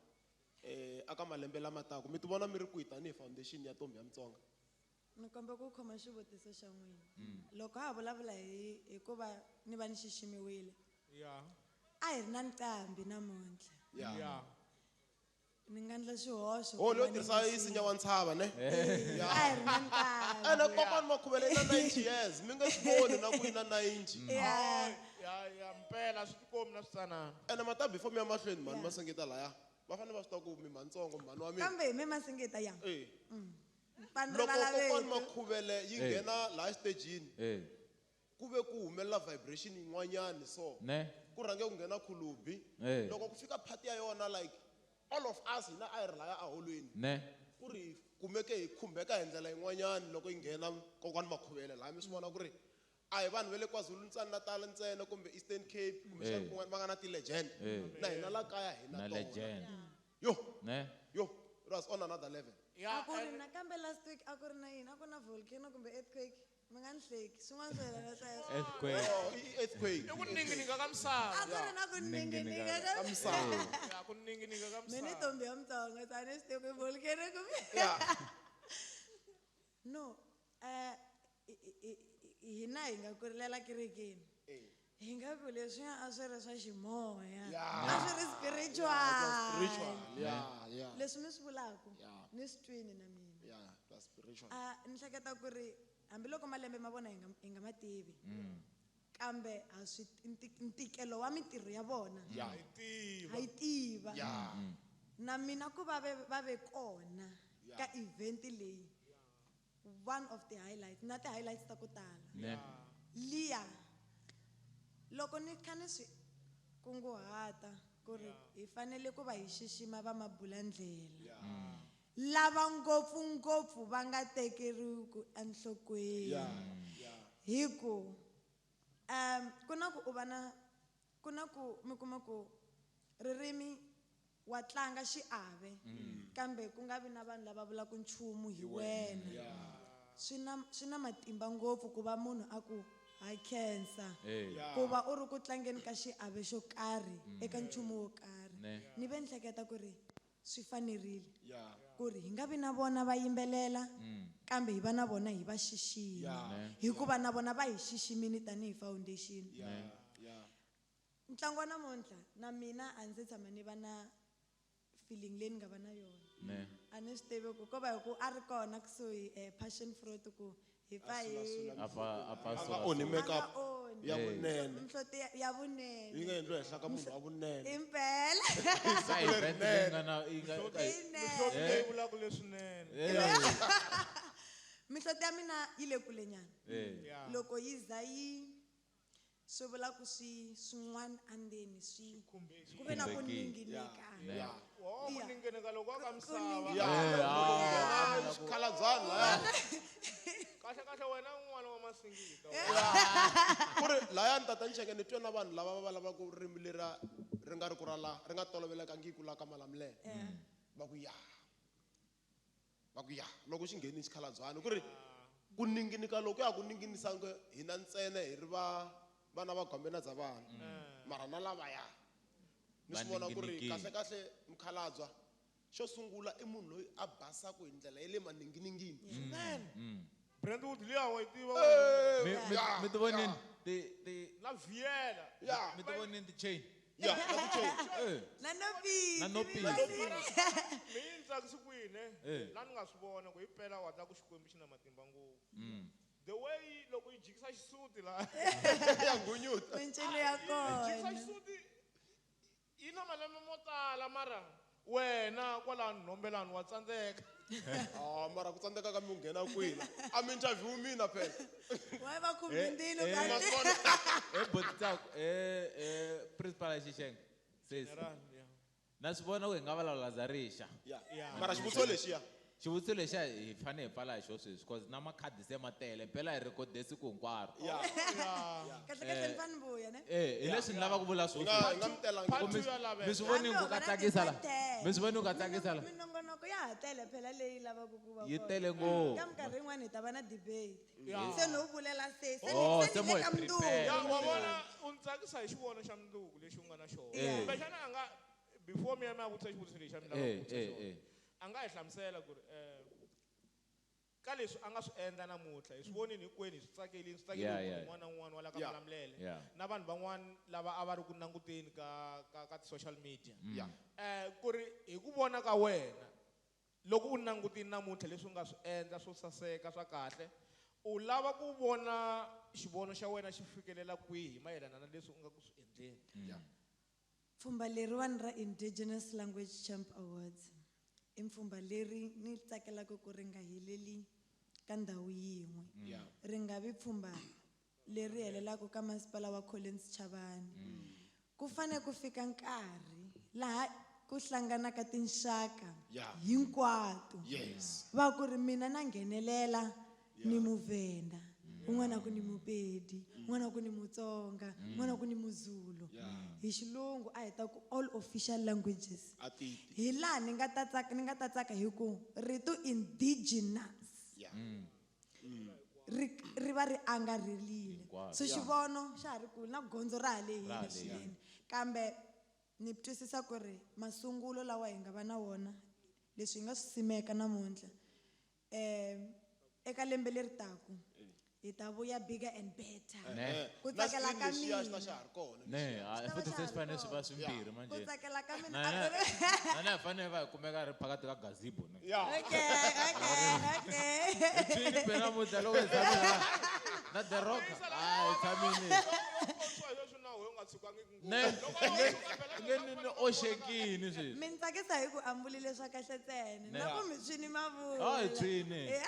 aka malembe lama taka mi ti vona mi ri kwihi tanihi foundation ya ntombi ya Mutsonga? Ni komba ku khoma xivutiso xa n'wina. Loko ha vulavula hi ku va ni va ni xiximiwile. Yeah. A hi ri na nqambi namuntlha. Yeah. Ni nga endla xihoxo. Oh, loyi tirhisa yi sinya wa ntshava ne? Yeah. A hi ri na nqambi. Ene kokwana Makhuvele i na 90 years, mi nga swi voni na ku yi na 90. Yeah. Ya mpela swi tikomi na switsanana. Ene mata before mi ya mahlweni mhani Masingita laya, va fanele va swi tiva ku mi mhanitsongo mhani wa mina. Kambe hi mi Masingita ya. Eh. Vanhu Loko va kokwana laveki. Makhuvele yi nghena laha xitejini, ku ve ku humelela vibration yin'wanyani so. Ne. Ku rhange ku nghena khulubi. Loko ku fika part ya yona like all of us hina a hi ri laya aholweni. Ne. Ku ri kumeke hi khumbeka hi ndlela yin'wanyani loko yi nghena kokwana Makhuvele laha mi swi vona ku ri a hi vanhu va le KwaZulu-Natal ntsena kumbe Eastern Cape kumbe xana kun'wana va nga na ti-legend. Na hina la kaya hi na Na tona. legend. Yo. Ne. Yo, it was on another level. A ku ri nakambe last week a ku ri na yini? A ku na volcano kumbe earthquake? Mi nga ni hleki. Swin'wana swo yelana sweswo. Earthquake. Oh, i earthquake. I ku ningininga ka misava. A ku ri na ku ningininga ka misava. Ya, ku ningininga ka Mi ni misava. ntombi ya Mutsonga, so a ni swi tivi ku i volcano kumbe. No, hina hi nga kurelela kerekeni. Hi nga ku leswiya a swi ri swa ximoya. A swi ri spiritual. Spiritual. Yeah, yeah. Leswi mi swi vulaka, ni swi twini na mina. Yeah, that's spiritual. Ni hleketa ku ri hambiloko malembe ma vona hi nga ma tivi. Kambe ha swi ntikelo wa mintirho ya vona. Yeah. Ha yi tiva. Yeah. Na mina ku va ve kona ka event leyi. One of the highlights, na ti highlights ta ku tala. Ne. Liya loko ni kha ni swi kunguhata ku ri hi fanele ku va hi xixima va mabulandlela. Lava ngopfungopfu va nga tekeriwi enhlokweni. Hi ku, ku na ku u va na, ku na ku mi kuma ku ririmi wa tlanga xiave, kambe ku nga vi na vanhu lava vulaka nchumu hi wena. Swi na matimba ngopfu ku va munhu a ku ha khensa. Ku va u ri ku tlangeni ka xiave xo karhi eka nchumu wo karhi. Ni ve ni hleketa ku ri swi fanerile ku ri hi nga vi na vona va yimbelela, kambe hi va na vona hi va xixima. Hikuva na vona va hi xiximile tanihi foundation. Ntlangu wa namuntlha na mina a ndzi tshama ni va na feeling leyi ni nga va na yona. A ni swi tivi ku ko va hi ku a ri kona kusuhi passion fruit ku hi pfa hi A fa, a fa A nga sula onhi sula. makeup A nga onhi. ya vunene. Mihloti ya vunene. Yi nga endliwa henhla ka munhu wa vunene. Impela. Sa event leyi nga na, yi nga Inene. Mihloti leyi vulaka leswinene. Mihloti ya mina yi le kule nyana. Loko yi za yi swi vula ku swi swin'wana andzeni swi ku ve na ku ninginika. Oh, ku ninginika loko ka misava. Yeah. Xikhalabyana laya. Kahle kahle wena un'wana wa Masingita. Ku ri laya ni tata ni cheke ni twe na vanhu lava va lavaka ririmi lera ri nga ri ku ra la ri nga tolovelekangiki la ka Malamulele. Va ku ya. Va ku ya loko xi nghenile xikhalabyana ku ri ku ninginika loko ya ku ninginisanga hina ntsena hi ri va vana va gombe na dzavana. Mara na lavaya. Ni swi vona ku ri kahle kahle mukhalabya xo sungula i munhu loyi a basaka hi ndlela ya le maninginingini. Swinene. Brentwood liya wa yi tiva. Mi ti vonini ti Na Viela. Mi ti vonini ti chain. Ya, na ti chain. Na nopisi. Na nopisi. Mi yi tsakisi kwini, ne? La ni nga swi vona ku hi pela wa ta ku Xikwembu xi na matimba ngopfu. The way loko yi jikisa xisuti la. Ya ngunyuta. Mincino ya kona. Yi jikisa xisuti yi na malembe mo tala mara wena kwalano nhombelani wa tsandzeka. Ah, mara ku tsandzeka ka mi nghena kwihi? A mi interview mina phela. Why va khumbi ndilo kanti? Botitsaku, principal Xixenge. Sis. General, yeah. Na swi vona ku hi nga vulavula za rixa. Yeah. Mara xivutiso lexiya. Xivutiso lexiya hi fanele hi pfala hi xo sweswi because na makhadi se ma tele mpela hi rhekhode siku hinkwaro. Yeah. Kahle kahle ni fanele ni vuya, ne? Hi leswi ni lavaka ku vula swona. Hi nga mi telanga. Part two ya laveka. Mi swi voni ku ka tsakisa la? Mi swi voni ku ka tsakisa la? Minongonoko ya ha tele phela leyi lavaka ku va Yi kona. tele ngopfu. Ka minkarhi yin'wana hi ta va na debate. Yeah. Se no vulela se, se Oh, ni se se mo ni le hi ka mundzuku. prepare. Ya, wa vona u ni tsakisa hi xivono xa mundzuku lexi u nga na xona. Kumbexana a nga before mi ya mi ya vutisa xivutiso lexi xa mi lava ku vutisa xona. A nga hi hlamusela ku ri, Ka leswi a nga swi endla namuntlha hi swi vonini hinkwenu hi swi tsakelini swi tsakeli Yeah, munhu yeah. un'wana na un'wana wa la ka Yeah. Malamulele Yeah. na vanhu van'wana lava a va ri ku languteni ka ka ka ti-social media. Yeah. Ku ri hi ku vona ka wena loko u langutini namuntlha leswi u nga swi endla swo saseka swa kahle u lava ku vona xivono xa wena xi fikelela kwihi mayelana na leswi u nga ku swi endleni? Yeah. Pfhumba leriwani ra Indigenous Language Champ Awards i mpfhumba leri ni tsakelaka ku ri nga heleli ka ndhawu yin'we. Yeah. Ri nga vi pfhumba leri helelaka ka masipala wa Collins Chabane. Ku fane ku fika nkarhi laha ku hlanganaka tinxaka Yeah. hinkwato. Yes. Va ku ri mina na nghenelela ni Muvenda, un'wana ku ni Mupedi, un'wana ku ni Mutsonga, un'wana ku ni Muzulu. Yeah. Hi xilungu a hi ta ku all official languages. Atiti. Hi laha ni nga ta tsaka, ni nga ta tsaka hi ku rito indigenous Yeah. ri va ri angarhelile. Hinkwaswo. So Yeah. xivono xa ha ri kulu na gondzo ra ha lehile Ra ha lehile. swinene. Kambe ni twisisa ku ri masungulo lawa hi nga va na wona leswi hi nga swi simeka namuntlha eka lembe leri taku hi ta vuya bigger and better. Ne. Ku Na tsakela screen ka lexiya xi ta mina. xa ha ri kona Ne, lexiya. a Xi ta va futhi xa se ha swi fanele ri swi va kona. swimbirhi Ku manje. tsakela ka mina Na a na ku ri- na na hi fanele va hi kumeka ri phakathi ka gazebo ne. Yeah. Okay, okay, okay. Hi tshwini phela namuntlha loko hi tshame la na The Rock. Ah, hi tshamile. Sweswi na wena u nga tshukangiki ngopfu. Ne, Loko a wo tshuka phela nge ni ni oxekini sweswi. Mi ni tsakisa hi ku ambulile swa kahle ntsena. Ne. Na ku mi tshwini mavula. Ah, hi tshwini. Yeah.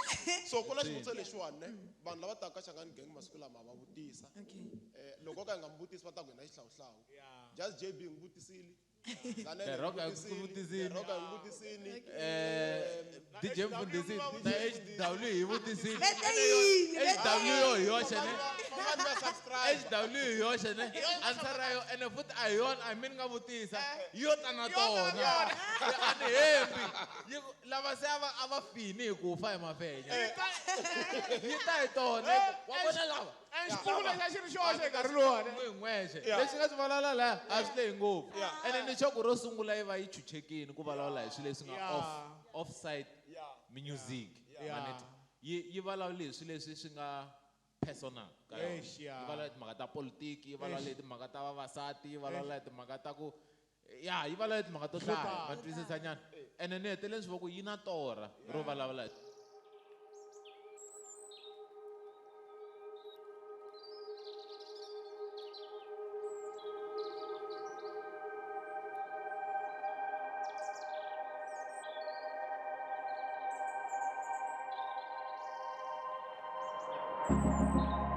So ku na xivutiso lexiwani ne vanhu lava taka ka Shangani Gang masiku lama va vutisa. Okay. Loko o ka hi nga mi vutisi va ta ku hina xihlawuhlawu. Yeah. Just JB hi n'wi vutisile. Zanele The hi Rock n'wi a ku vutisile. vutisile. The Rock a hi n'wi vutisile. DJ Mfundhisi na HW hi vutisile. Vete yini? Vete HW yo hi yoxe ne. Van'wani va subscribe. HW hi yoxe ne. Answer ya yo ene futhi a hi yona a hi mi ni nga vutisa. Yo ta na tona. A ni hembi. Yi ku lava se a va fini hi ku fa hi mafenya. Yi ta hi tona. Wa vona lava. And xikulu lexi a xi ri xoxe nkarhi luwani. N'wi hi n'wexe. Yeah. Lexi nga swi vulavula laya a swi lehi ngopfu. Yeah. Ene ni sure ku ro sungula yi va yi chuchekile ku vulavula hi swilo leswi nga Yeah. off side Yeah. music. Yeah. Manete. Yi vulavule hi swilo leswi swi nga personal ka yona. Eish, yeah. Yi vulavula hi timhaka ta politiki, yi vulavula hi timhaka ta vavasati, yi vulavula hi timhaka ta ku ya yi vulavula hi timhaka to hlaya, ma twisisa nyana. Ene ni hetelele swi va ku yi na torha ro vulavula hi Thank you.